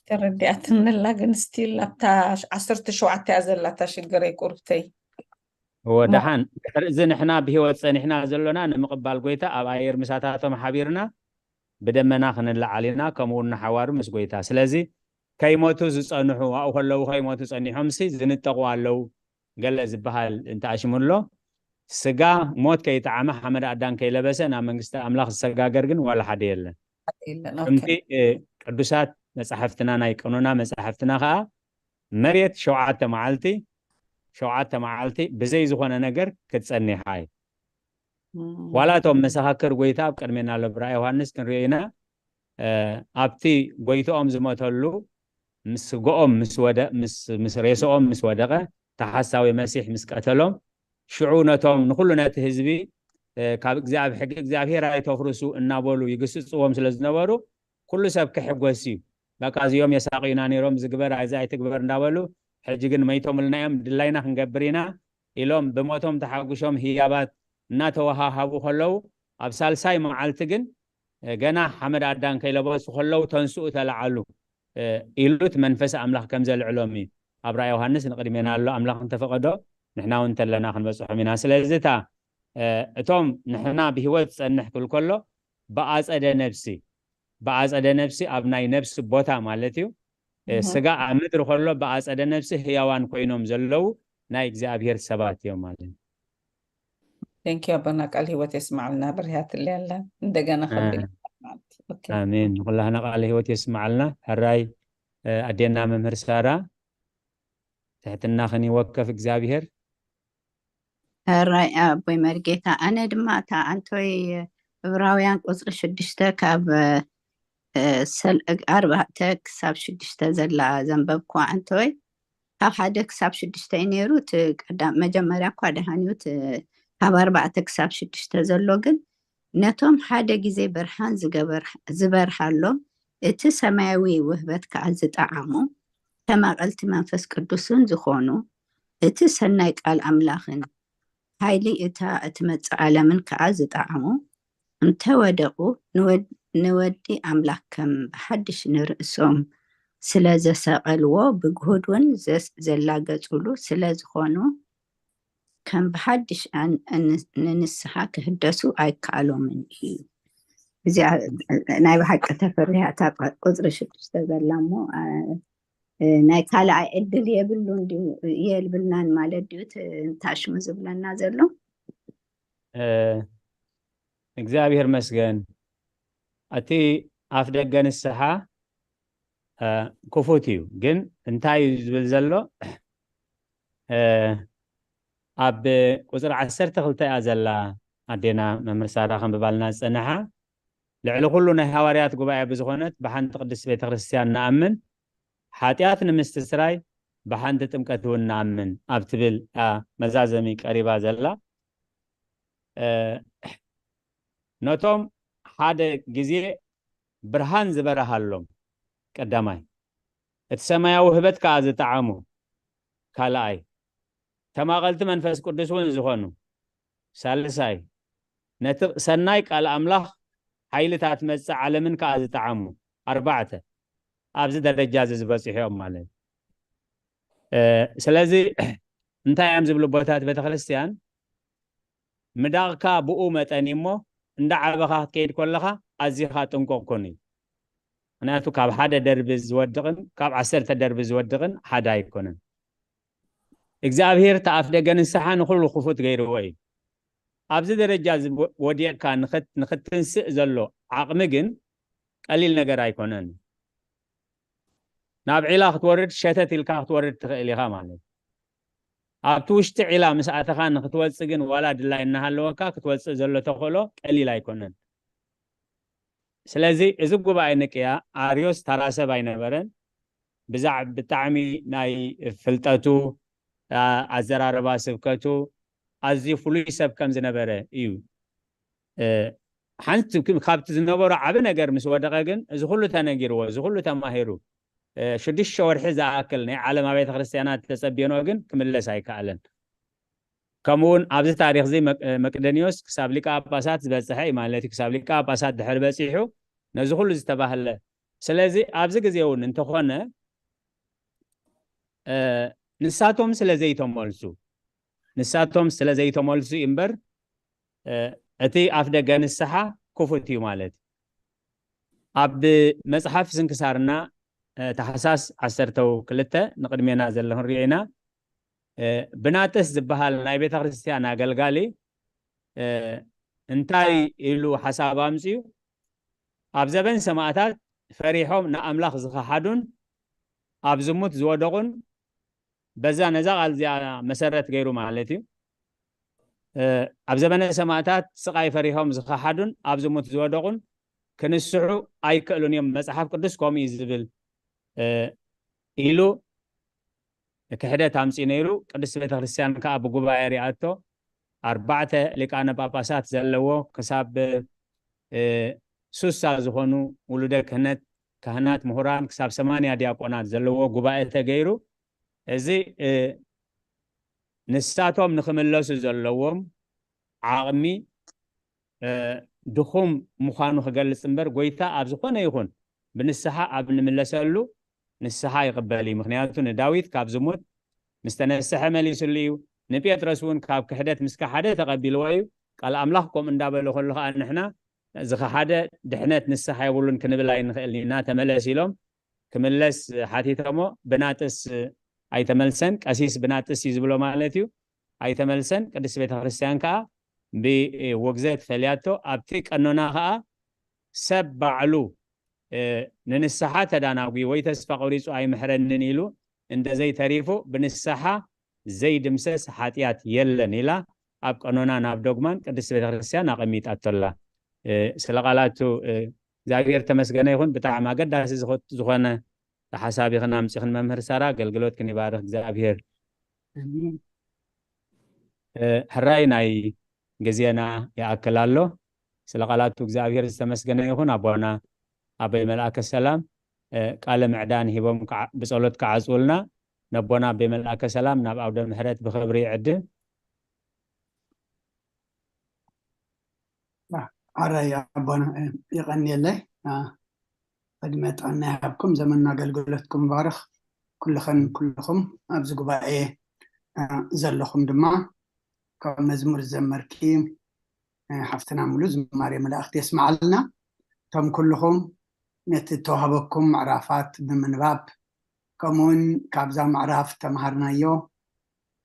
ተረዲኣትንላ። ግን ስቲል ኣብታ ዓሰርተ ሸውዓተ እያ ዘላ እታ ሽግረይ ቁርብተይ። እወ፣ ደሓን ድሕሪ እዚ ንሕና ብህይወት ጸኒሕና ዘሎና ንምቕባል ጎይታ ኣብ ኣየር ምሳታቶም ሓቢርና ብደመና ክንለዓል ኢና፣ ከምኡ እውን ንሓዋሩ ምስ ጎይታ። ስለዚ ከይሞቱ ዝጸንሑ ኣብኡ ከለዉ ከይሞቱ ጸኒሖምሲ ዝንጠቑ ኣለዉ። ገለ ዝበሃል እንተኣሽሙ ኣሎ። ስጋ ሞት ከይጠዓመ ሓመድ ኣዳም ከይለበሰ ናብ መንግስቲ ኣምላኽ ዝሰጋገር ግን ዋላ ሓደ የለን። ከምቲ ቅዱሳት መጻሕፍትና ናይ ቀኖና መጻሕፍትና ከኣ መሬት ሸውዓተ መዓልቲ ሸውዓተ መዓልቲ ብዘይ ዝኾነ ነገር ክትጸኒሓ እዩ። ዋላ እቶም መሰኻክር ጎይታ ኣብ ቅድሜና ኣሎ ብራእይ ዮሃንስ ክንሪኦ ኢና። ኣብቲ ጎይትኦም ዝሞተሉ ምስ ስግኦም ምስ ወደ ምስ ሬስኦም ምስ ወደቐ፣ ተሓሳዊ መሲሕ ምስ ቀተሎም፣ ሽዑ ነቶም ንኹሉ ነቲ ህዝቢ ካብ እግዚኣብ ሕጊ እግዚኣብሔር ኣይተፍርሱ እናበሉ ይግስጽዎም ስለ ዝነበሩ፣ ኩሉ ሰብ ክሕጎስ እዩ። በቃ እዚኦም የሳቕዩና ነይሮም፣ ዝግበር እዚ ኣይትግበር እንዳበሉ፣ ሕጂ ግን መይቶምልና እዮም፣ ድላይና ክንገብር ኢና ኢሎም ብሞቶም ተሓጉሾም ህያባት እናተወሃሃቡ ከለዉ፣ ኣብ ሳልሳይ መዓልቲ ግን ገና ሓመድ ኣዳም ከይለበሱ ከለዉ ተንስኡ ተለዓሉ ኢሉ እቲ መንፈስ ኣምላኽ ከም ዘልዕሎም እዩ ኣብ ራእይ ዮሃንስ ንቕድሜና ኣሎ። ኣምላኽ እንተፈቐዶ ንሕና እውን እንተለና ክንበጽሖም ኢና። ስለዚ እታ እቶም ንሕና ብህይወት ጸንሕ ክብል ከሎ ብኣጸደ ነብሲ ብኣጸደ ነብሲ ኣብ ናይ ነብሲ ቦታ ማለት እዩ። ስጋ ኣብ ምድሪ ከሎ ብኣጸደ ነብሲ ህያዋን ኮይኖም ዘለዉ ናይ እግዚኣብሔር ሰባት እዮም ማለት እዩ። ቴንኪዩ ኣቦና፣ ቃል ህይወት የስማዕልና። ብርያትለይ ኣላ እንደገና ከብል ኣሜን። ንኩላህና ቃል ህይወት የስማዕልና። ሕራይ ኣዴና መምህር ሳራ ትሕትናኽን ይወከፍ እግዚኣብሔር። ሕራይ ኣቦይ መርጌታ፣ ኣነ ድማ እታ ኣንቶይ ዕብራውያን ቁፅሪ ሽዱሽተ ካብ ኣርባዕተ ክሳብ ሽዱሽተ ዘላ ዘንበብኩዋ ኣንቶይ ካብ ሓደ ክሳብ ሽዱሽተ እዩ ነይሩ። እቲ ቀዳም መጀመርያ እኳ ደሃን እዩ። እቲ ካብ ኣርባዕተ ክሳብ ሽዱሽተ ዘሎ ግን ነቶም ሓደ ግዜ ብርሃን ዝበርሃሎም እቲ ሰማያዊ ውህበት ከዓ ዝጠዓሙ ተማቐልቲ መንፈስ ቅዱስን ዝኾኑ እቲ ሰናይ ቃል ኣምላኽን ሓይሊ እታ እትመጽእ ዓለምን ከዓ ዝጠዓሙ እንተወደቑ ንወዲ ኣምላኽ ከም ብሓድሽ ንርእሶም ስለ ዘሰቐልዎ ብግሁድ እውን ዘላገጹሉ ስለ ዝኾኑ ከም ብሓድሽ ንንስሓ ክህደሱ ኣይከኣሎምን እዩ። እዚኣ ናይ ብሓቂ ተፈሪሃ እታ ቁፅሪ ሽዱሽተ ዘላ እሞ ናይ ካልኣይ ዕድል የብሉ እንዲሁ የብልናን ማለት ድዩ? እንታሽሙ ዝብለና ዘሎ እግዚኣብሔር መስገን እቲ ኣፍ ደገ ንስሓ ክፉት እዩ። ግን እንታይ እዩ ዝብል ዘሎ? ኣብ ቁፅሪ ዓሰርተ ክልተ እያ ዘላ ኣዴና መምህር ሳራ ከንብባልና ዝፀንሓ። ልዕሊ ኩሉ ናይ ሃዋርያት ጉባኤ ብዝኾነት ብሓንቲ ቅድስት ቤተ ክርስቲያን ንኣምን፣ ሓጢኣት ንምስትስራይ ብሓንቲ ጥምቀት እውን ንኣምን ኣብ ትብል እያ መዛዘሚ ቀሪባ ዘላ። ነቶም ሓደ ግዜ ብርሃን ዝበረሃሎም ቀዳማይ፣ እቲ ሰማያዊ ህበት ከኣ ዝጠዓሙ ካልኣይ፣ ተማቐልቲ መንፈስ ቅዱስ እውን ዝኾኑ ሳልሳይ፣ ነቲ ሰናይ ቃል ኣምላኽ ሓይልታት መጽእ ዓለምን ከኣ ዝጠዓሙ ኣርባዕተ፣ ኣብዚ ደረጃ እዚ ዝበጽሑ እዮም ማለት እዩ። ስለዚ እንታይ እዮም ዝብሉ ኣቦታት ቤተክርስትያን? ምዳቕካ ብኡ መጠን እዩ እሞ እንዳዓበኻ ክትከይድ ከለኻ ኣዚኻ ጥንቁቕ ኩን እዩ። ምክንያቱ ካብ ሓደ ደርቢ ዝወድቕን ካብ ዓሰርተ ደርቢ ዝወድቕን ሓደ ኣይኮነን። እግዚኣብሔር እቲ ኣፍ ደገ ንስሓ ንኹሉ ክፉት ገይርዎ እዩ። ኣብዚ ደረጃ እዚ ወዲቕካ ንኽትንስእ ዘሎ ዓቕሚ ግን ቀሊል ነገር ኣይኮነን። ናብ ዒላ ክትወርድ ሸተት ኢልካ ክትወርድ ትኽእል ኢኻ ማለት እዩ። ኣብቲ ውሽጢ ዒላ ምስ ኣተኻ ንክትወፅእ ግን ዋላ ድላይ እናሃለወካ ክትወፅእ ዘሎ ተኽእሎ ቀሊል ኣይኮነን። ስለዚ እዚ ጉባኤ ንቅያ ኣርዮስ ተራ ሰብ ኣይነበረን። ብዛዕ ብጣዕሚ ናይ ፍልጠቱ ኣዘራርባ ስብከቱ ኣዝዩ ፍሉይ ሰብ ከም ዝነበረ እዩ። ሓንቲ ካብቲ ዝነበሮ ዓቢ ነገር ምስ ወደቐ ግን እዚ ኩሉ ተነጊርዎ፣ እዚ ኩሉ ተማሂሩ፣ ሽዱሽተ ወርሒ ዝኣክል ናይ ዓለም ኣቤተ ክርስቲያናት ተጸብዮኖ ግን ክምለስ ኣይከኣለን። ከምኡ እውን ኣብዚ ታሪኽ እዚ መቅደኒዮስ ክሳብ ሊቀ ጳጳሳት ዝበጽሐ እዩ ማለት እዩ። ክሳብ ሊቀ ጳጳሳት ድሕሪ በጺሑ ነዚ ኩሉ ዝተባህለ ስለዚ ኣብዚ ግዜ እውን እንተኾነ ንሳቶም ስለ ዘይተመልሱ ንሳቶም ስለ ዘይተመልሱ እምበር እቲ ኣፍ ደገ ንስሓ ክፉት እዩ ማለት እዩ። ኣብ መፅሓፍ ስንክሳርና ታሕሳስ ዓሰርተ ክልተ ንቕድሜና ዘሎ ክንሪኦ ኢና። ብናጥስ ዝበሃል ናይ ቤተ ክርስቲያን ኣገልጋሊ እንታይ ኢሉ ሓሳብ ኣምፅኡ? ኣብ ዘበን ሰማእታት ፈሪሖም ንኣምላኽ ዝኸሓዱን ኣብ ዝሙት ዝወደቑን በዛ ነዛ ቃል እዚኣ መሰረት ገይሩ ማለት እዩ። ኣብ ዘበነ ሰማእታት ስቓይ ፈሪሖም ዝኸሓዱን ኣብ ዝሙት ዝወደቑን ክንስሑ ኣይክእሉን እዮም፣ መፅሓፍ ቅዱስ ከምኡ እዩ ዝብል ኢሉ ክሕደት ኣምፅኡ ነይሩ። ቅድስቲ ቤተክርስትያን ከዓ ብጉባኤ ሪኣቶ። ኣርባዕተ ሊቃነ ጳጳሳት ዘለዎ ክሳብ ሱሳ ዝኾኑ ውሉደ ክህነት ካህናት ምሁራን ክሳብ ሰማንያ ዲያቆናት ዘለዎ ጉባኤ ተገይሩ። እዚ ንሳቶም ንክምለሱ ዘለዎም ዓቕሚ ድኹም ምዃኑ ክገልጽ እምበር ጎይታ ኣብ ዝኾነ ይኹን ብንስሓ ኣብ ንምለሰሉ ንስሓ ይቕበል እዩ። ምክንያቱ ንዳዊት ካብ ዝሙት ምስ ተነስሐ መሊስሉ እዩ። ንጴጥሮስ እውን ካብ ክሕደት ምስ ከሓደ ተቐቢልዎ እዩ። ቃል ኣምላኽ ከምኡ እንዳበለ ከሎ ከዓ ንሕና ዝኸሓደ ድሕነት ንስሓ የብሉን ክንብል ኣይንኽእል ኢና። ተመለስ ኢሎም ክምለስ ሓቲቶሞ ብናጥስ ኣይተመልሰን። ቀሲስ ብናጥስ እዩ ዝብሎ ማለት እዩ። ኣይተመልሰን። ቅድስት ቤተክርስትያን ከዓ ብውግዘት ፈልያቶ። ኣብቲ ቀኖና ከዓ ሰብ ባዕሉ ንንስሓ ተዳናጉ ወይ ተስፋ ቆሪፁ ኣይምሕረንን ኢሉ እንደዘይተሪፉ ብንስሓ ዘይድምሰስ ሓጢኣት የለን ኢላ ኣብ ቀኖናን ኣብ ዶግማን ቅድስት ቤተክርስትያን ኣቐሚጣቶላ። ስለ ቃላቱ እግዚኣብሔር ተመስገነ ይኹን። ብጣዕሚ ኣገዳሲ ዝኾነ ሓሳብ ኢኽን ኣምፂኽን መምህር ሳራ፣ ኣገልግሎትክን ይባርኽ እግዚኣብሔር። ሕራይ ናይ ግዜና ይኣክል ኣሎ። ስለ ቃላቱ እግዚኣብሔር ዝተመስገነ ይኹን። ኣቦና ኣበይ መልኣከ ሰላም ቃለ ምዕዳን ሂቦም ብጸሎት ክዓጽውልና ነቦና ኣበይ መልኣከ ሰላም ናብ ኣውደ ምሕረት ብኽብሪ ይዕድም። ኣራይ ኣቦና የቐንየለይ። ዕድመ ጥዕና ይሃብኩም። ዘመን ኣገልግሎትኩም ይባርኽ። ኩልኽን ኩልኹም ኣብዚ ጉባኤ ዘለኹም ድማ ካብ መዝሙር ዝዘመርኪ ሓፍትና ሙሉ ዝማሬ መላእኽቲ የስምዓልና። እቶም ኩልኹም ነቲ እተዋህበኩም ምዕራፋት ብምንባብ ከምኡውን ካብዛ ምዕራፍ ተምሃርናዮ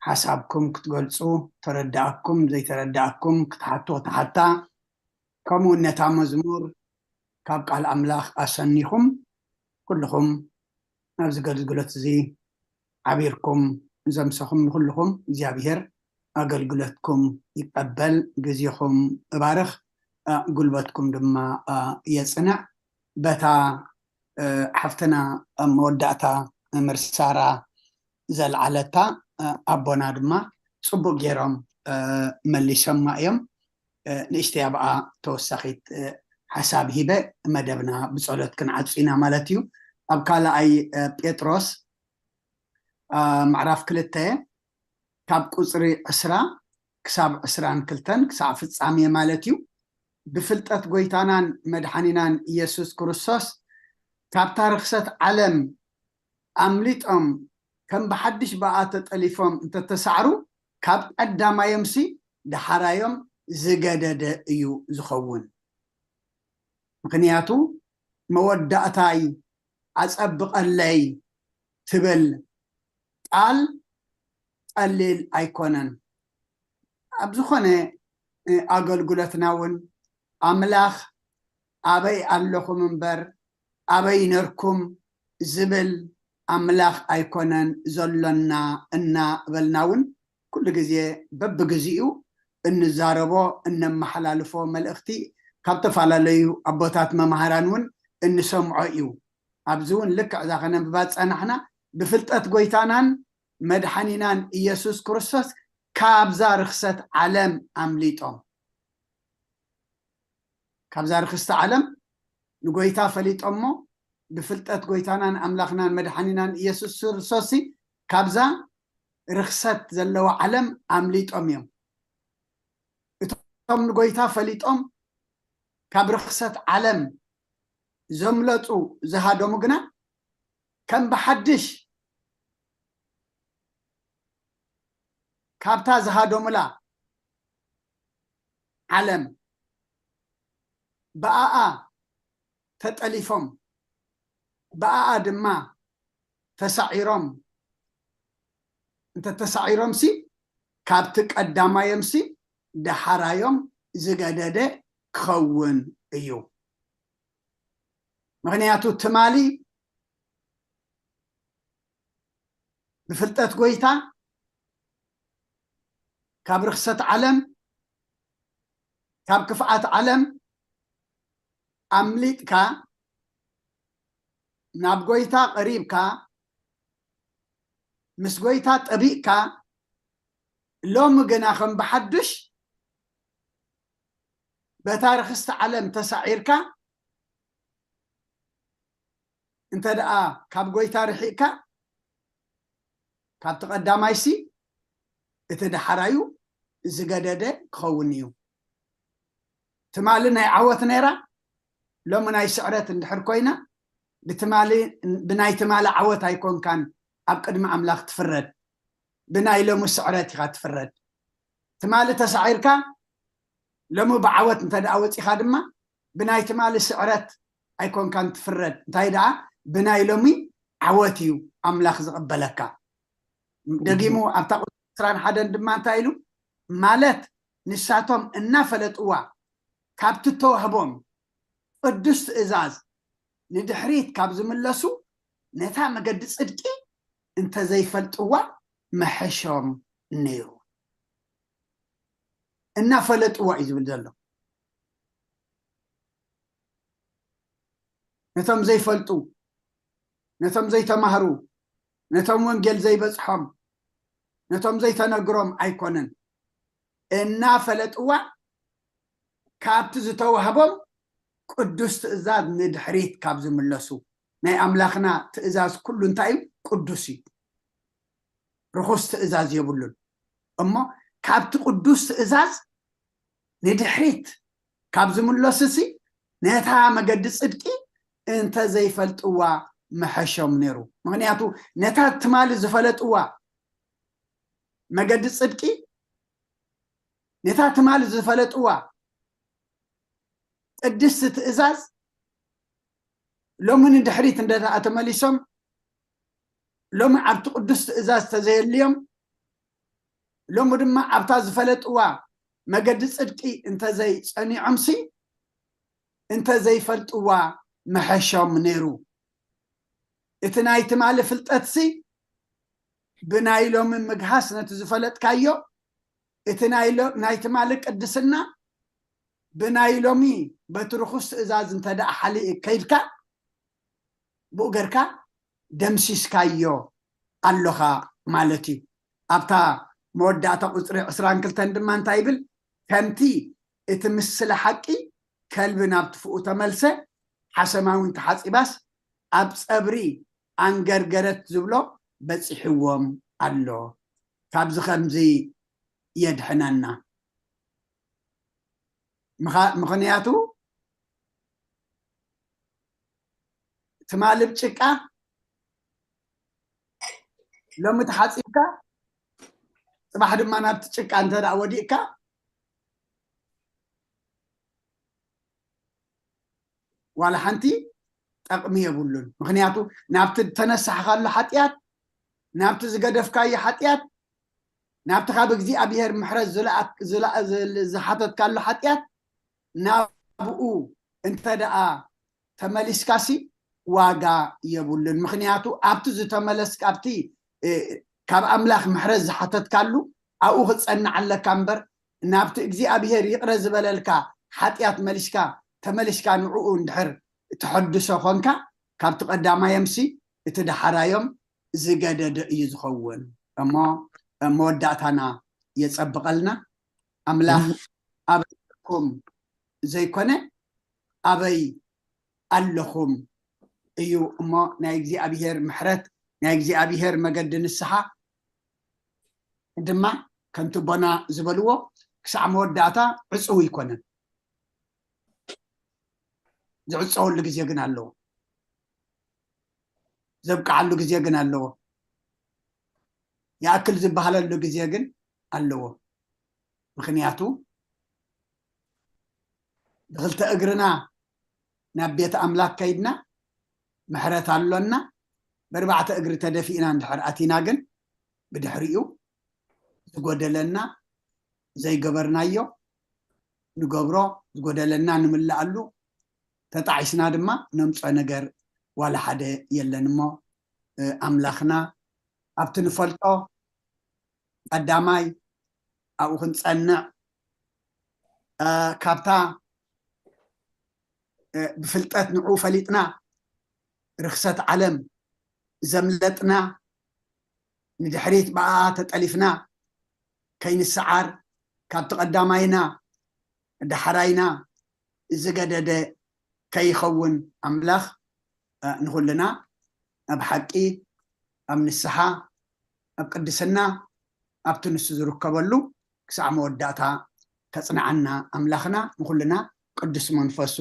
ሓሳብኩም ክትገልፁ፣ ተረዳእኩም ዘይተረዳእኩም ክትሓቱ ክትሓታ፣ ከምኡውን ነታ መዝሙር ካብ ቃል ኣምላኽ ኣሰኒኹም ኩልኹም ኣብዚ ኣገልግሎት እዚ ዓቢርኩም ዘምሰኹም ንኹልኹም እግዚኣብሔር ኣገልግሎትኩም ይቀበል፣ ግዜኹም እባርኽ፣ ጉልበትኩም ድማ የጽንዕ። በታ ሓፍትና መወዳእታ መምህር ሳራ ዘልዓለታ ኣቦና ድማ ጽቡቕ ገይሮም መሊሶማ እዮም። ንእሽተይ ኣብኣ ተወሳኺት ሓሳብ ሂበ መደብና ብጸሎት ክንዓጹ ኢና ማለት እዩ። ኣብ ካልኣይ ጴጥሮስ ምዕራፍ ክልተ ካብ ቁጽሪ ዕስራ ክሳብ ዕስራን ክልተን ክሳብ ፍጻሜ ማለት እዩ። ብፍልጠት ጎይታናን መድሓኒናን ኢየሱስ ክርስቶስ ካብታ ርኽሰት ዓለም ኣምሊጦም ከም ብሓድሽ ብኣ ተጠሊፎም እንተተሳዕሩ ካብ ቀዳማዮምሲ ደሓራዮም ዝገደደ እዩ ዝኸውን። ምኽንያቱ መወዳእታይ ኣጸብቐለይ ትብል ቃል ቀሊል ኣይኮነን። ኣብ ዝኾነ ኣገልግሎትና እውን ኣምላኽ ኣበይ ኣለኹም እምበር ኣበይ ነርኩም ዝብል ኣምላኽ ኣይኮነን ዘሎና እናበልና እውን ኩሉ ግዜ በብግዚኡ እንዛረቦ እነመሓላልፎ መልእኽቲ ካብ ዝተፈላለዩ ኣቦታት መምሃራን እውን እንሰምዖ እዩ። ኣብዚ እውን ልክዕ እዛ ከነንብባ ዝጸናሕና ብፍልጠት ጎይታናን መድሓኒናን ኢየሱስ ክርስቶስ ካብዛ ርኽሰት ዓለም ኣምሊጦም ካብዛ ርኽስቲ ዓለም ንጎይታ ፈሊጦሞ ብፍልጠት ጎይታናን ኣምላኽናን መድሓኒናን ኢየሱስ ክርስቶስ ካብዛ ርኽሰት ዘለዋ ዓለም ኣምሊጦም እዮም። እቶም ንጎይታ ፈሊጦም ካብ ርኽሰት ዓለም ዘምለጡ ዝሃደሙ ግና ከም ብሓድሽ ካብታ ዝሃደሙላ ዓለም ብኣኣ ተጠሊፎም ብኣኣ ድማ ተሳዒሮም እንተተሳዒሮምሲ ካብቲ ቀዳማዮምሲ ደሓራዮም ዝገደደ ክኸውን እዩ። ምኽንያቱ ትማሊ ብፍልጠት ጎይታ ካብ ርኽሰት ዓለም ካብ ክፍኣት ዓለም ኣምሊጥካ ናብ ጎይታ ቀሪብካ ምስ ጎይታ ጠቢቕካ ሎሚ ግና ከም ብሓዱሽ በታ ርኽስቲ ዓለም ተሳዒርካ እንተ ደኣ ካብ ጎይታ ርሒቕካ ካብቲ ቀዳማይሲ እቲ ደሓራዩ ዝገደደ ክኸውን እዩ። ትማሊ ናይ ዓወት ነይራ፣ ሎሚ ናይ ስዕረት እንድሕር ኮይና ብትማሊ ብናይ ትማሊ ዓወት ኣይኮንካን ኣብ ቅድሚ ኣምላኽ ትፍረድ፣ ብናይ ሎሚ ስዕረት ኢኻ ትፍረድ። ትማሊ ተሳዒርካ ሎሚ ብዓወት እንተ ደኣ ወጺኻ ድማ ብናይ ትማሊ ስዕረት ኣይኮንካን ትፍረድ። እንታይ ደኣ ብናይ ሎሚ ዓወት እዩ ኣምላኽ ዝቕበለካ። ደጊሙ ኣብታ ቁፅሪ ዕስራን ሓደን ድማ እንታይ ኢሉ ማለት ንሳቶም እናፈለጥዋ ካብቲ ተዋህቦም ቅዱስ ትእዛዝ ንድሕሪት ካብ ዝምለሱ ነታ መገዲ ፅድቂ እንተዘይፈልጥዋ መሐሾም ነይሩ። እናፈለጥዋ እዩ ዝብል ዘሎ። ነቶም ዘይፈልጡ፣ ነቶም ዘይተማህሩ፣ ነቶም ወንጌል ዘይበፅሖም፣ ነቶም ዘይተነግሮም ኣይኮነን። እናፈለጥዋ ካብቲ ዝተዋህቦም ቅዱስ ትእዛዝ ንድሕሪት ካብ ዝምለሱ። ናይ ኣምላኽና ትእዛዝ ኩሉ እንታይ እዩ? ቅዱስ እዩ። ርኹስ ትእዛዝ የብሉን። እሞ ካብቲ ቅዱስ ትእዛዝ ንድሕሪት ካብ ዝምለሱሲ ነታ መገዲ ጽድቂ እንተ ዘይፈልጥዋ መሐሾም ነይሩ። ምኽንያቱ ነታ ትማሊ ዝፈለጥዋ መገዲ ጽድቂ፣ ነታ ትማሊ ዝፈለጥዋ ቅድስቲ ትእዛዝ ሎሚ ንድሕሪት እንደ ደኣ ተመሊሶም ሎሚ ኣብቲ ቅዱስ ትእዛዝ ተዘየልዮም ሎሚ ድማ ኣብታ ዝፈለጥዋ መገዲ ጽድቂ እንተዘይጸኒዖምሲ እንተዘይፈልጥዋ መሐሾም ነይሩ። እቲ ናይ ትማሊ ፍልጠትሲ ብናይ ሎሚ ምግሃስ ነቲ ዝፈለጥካዮ እቲ ናይ ሎ- ናይ ትማሊ ቅድስና ብናይ ሎሚ በቲ ርኹስ ትእዛዝ እንተ ደኣ ሓሊእ ከይድካ ብኡ ገርካ ደምሲስካዮ ኣለኻ ማለት እዩ። ኣብታ መወዳእታ ቁፅሪ ዕስራን ክልተን ድማ እንታይ ይብል? ከምቲ እቲ ምስለ ሓቂ ከልቢ ናብ ትፍኡ ተመልሰ፣ ሓሰማ እውን ተሓፂባስ ኣብ ፀብሪ ኣንገርገረት ዝብሎ በፂሕዎም ኣሎ። ካብዚ ከምዚ የድሕነና። ምኻ- ምኽንያቱ ትማሊ ብጭቃ ሎሚ ተሓፂብካ ፅባሕ ድማ ናብቲ ጭቃ እንተ ደኣ ወዲቕካ ዋላ ሓንቲ ጠቕሚ የብሉን። ምኽንያቱ ናብቲ ተነሳሕካሉ ሓጢኣት፣ ናብቲ ዝገደፍካዮ ሓጢኣት፣ ናብቲ ካብ እግዚኣብሔር ምሕረት ዝለኣ- ዝለኣ- ዝል- ዝሓተትካሉ ሓጢኣት ናብኡ እንተ ደኣ ተመሊስካሲ ዋጋ የብሉን። ምኽንያቱ ኣብቲ ዝተመለስ ኣብቲ እ፣ ካብ ኣምላኽ ምሕረት ዝሓተትካሉ ኣብኡ ክትጸንዕ ኣለካ እምበር ናብቲ እግዚኣብሔር ይቕረ ዝበለልካ ሓጢኣት መሊስካ ተመሊስካ ንዕኡ እንድሕር ተሐድሶ ኾንካ ካብቲ ቀዳማዮምሲ እቲ ደሓራዮም ዝገደደ እዩ ዝኸውን። እሞ መወዳእታና የጸብቐልና። ኣምላኽ ኣበይኩም ዘይኮነ ኣበይ ኣለኹም እዩ። እሞ ናይ እግዚኣብሔር ምሕረት ናይ እግዚኣብሔር መገዲ ንስሓ ድማ ከምቲ ቦና ዝበልዎ ክሳዕ መወዳእታ ዕፁው ኣይኮነን። ዝዕፀወሉ ግዜ ግን ኣለዎ። ዘብቅዓሉ ግዜ ግን ኣለዎ። ይኣክል ዝበሃለሉ ግዜ ግን ኣለዎ። ምኽንያቱ ብክልተ እግርና ናብ ቤት ኣምላክ ከይድና ምሕረት ኣሎና። ብኣርባዕተ እግሪ ተደፊእና እንድሕር ኣቲና ግን ብድሕሪኡ ዝጎደለና ዘይገበርናዮ ንገብሮ፣ ዝጎደለና ንምልኣሉ፣ ተጣዒስና ድማ ነምፅኦ ነገር ዋላ ሓደ የለን። እሞ ኣምላኽና ኣብቲ ንፈልጦ ቀዳማይ ኣብኡ ክንፀንዕ፣ ካብታ ብፍልጠት ንዕኡ ፈሊጥና ርክሰት ዓለም ዘምለጥና፣ ንድሕሪት ብኣ ተጠሊፍና ከይንሰዓር፣ ካብቲ ቀዳማይና ዳሕራይና ዝገደደ ከይኸውን ኣምላኽ ንኹልና ኣብ ሓቂ፣ ኣብ ንስሓ፣ ኣብ ቅድስና፣ ኣብቲ ንሱ ዝርከበሉ ክሳዕ መወዳእታ ከጽንዓና ኣምላኽና ንኹልና ቅዱስ መንፈሱ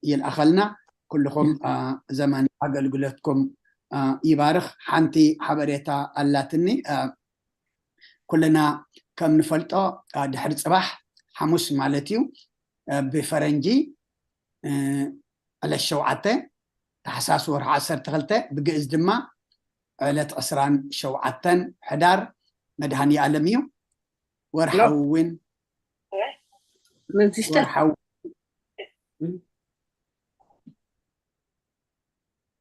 ይልኣኸልና። ኩልኹም ዘመን ኣገልግሎትኩም ይባርኽ። ሓንቲ ሓበሬታ ኣላትኒ። ኩልና ከም ንፈልጦ ድሕሪ ጽባሕ ሓሙስ ማለት እዩ፣ ብፈረንጂ ዕለት ሸውዓተ ታሕሳስ ወርሒ ዓሰርተ ክልተ፣ ብግእዝ ድማ ዕለት ዕስራን ሸውዓተን ሕዳር መድሃኒ ኣለም እዩ። ወርሓዊ እውን መንሲስተር ወርሓዊ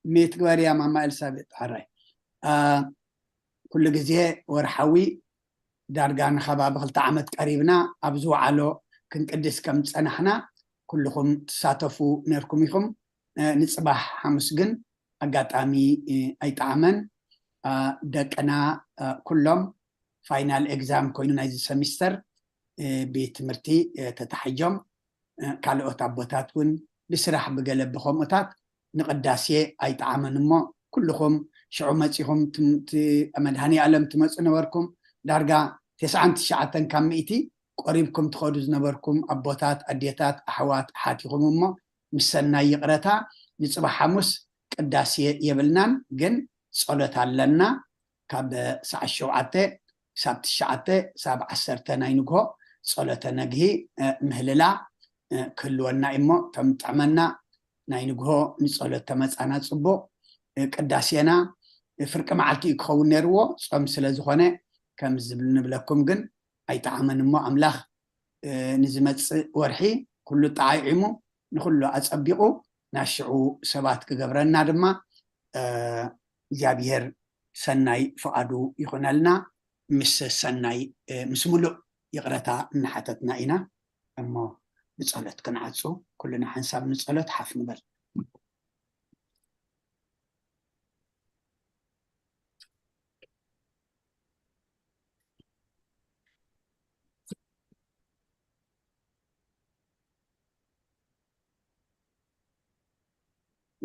ሚት ግበርያ ማማ ኤልሳቤጥ። ሕራይ ኩሉ ግዜ ወርሓዊ ዳርጋ ንከባቢ ክልተ ዓመት ቀሪብና ኣብ ዝወዓሎ ክንቅድስ ከም ዝጸናሕና ኩልኹም ትሳተፉ ነርኩም ኢኹም። ንጽባሕ ሓሙስ ግን ኣጋጣሚ ኣይጠዓመን። ደቅና ኩሎም ፋይናል ኤግዛም ኮይኑ ናይዚ ሰሚስተር ብትምህርቲ ተታሒጆም፣ ካልኦት ኣቦታት እውን ብስራሕ ብገለ ብከምኡታት ንቅዳሴ ኣይጠዓመን። እሞ ኩልኹም ሽዑ መፂኹም መድሃኒ ኣለም ትመፁ ነበርኩም። ዳርጋ ተስዓን ትሽዓተን ካብ ሚእቲ ቆሪብኩም ትኸዱ ዝነበርኩም ኣቦታት፣ ኣዴታት፣ ኣሕዋት፣ ኣሓት ኢኹም። እሞ ምስ ሰናይ ይቕረታ ንፅባሕ ሓሙስ ቅዳሴ የብልናን፣ ግን ጸሎት ኣለና። ካብ ሰዓት ሸውዓተ ክሳብ ትሽዓተ ክሳብ ዓሰርተ ናይ ንግሆ ጸሎተ ነግሂ ምህልላ ክህልወና እዩ። እሞ ተምጥዕመና ናይ ንግሆ ንጸሎት ተመጻና ጽቡቕ። ቅዳሴና ፍርቂ መዓልቲ እዩ ክኸውን ነይርዎ፣ ጾም ስለ ዝኾነ ከም ዝብል ንብለኩም ግን ኣይጠዓመን። እሞ ኣምላኽ ንዝመጽእ ወርሒ ኩሉ ጠዓዒሙ ንኩሉ ኣጸቢቑ ናሽዑ ሰባት ክገብረና ድማ እግዚኣብሔር ሰናይ ፍቓዱ ይኹነልና። ምስ ሰናይ ምስ ሙሉእ ይቕረታ እናሓተትና ኢና። እሞ ብጸሎት ክንዓጹ ኩልና ሓንሳብ ንጸሎት ሓፍ ንበል።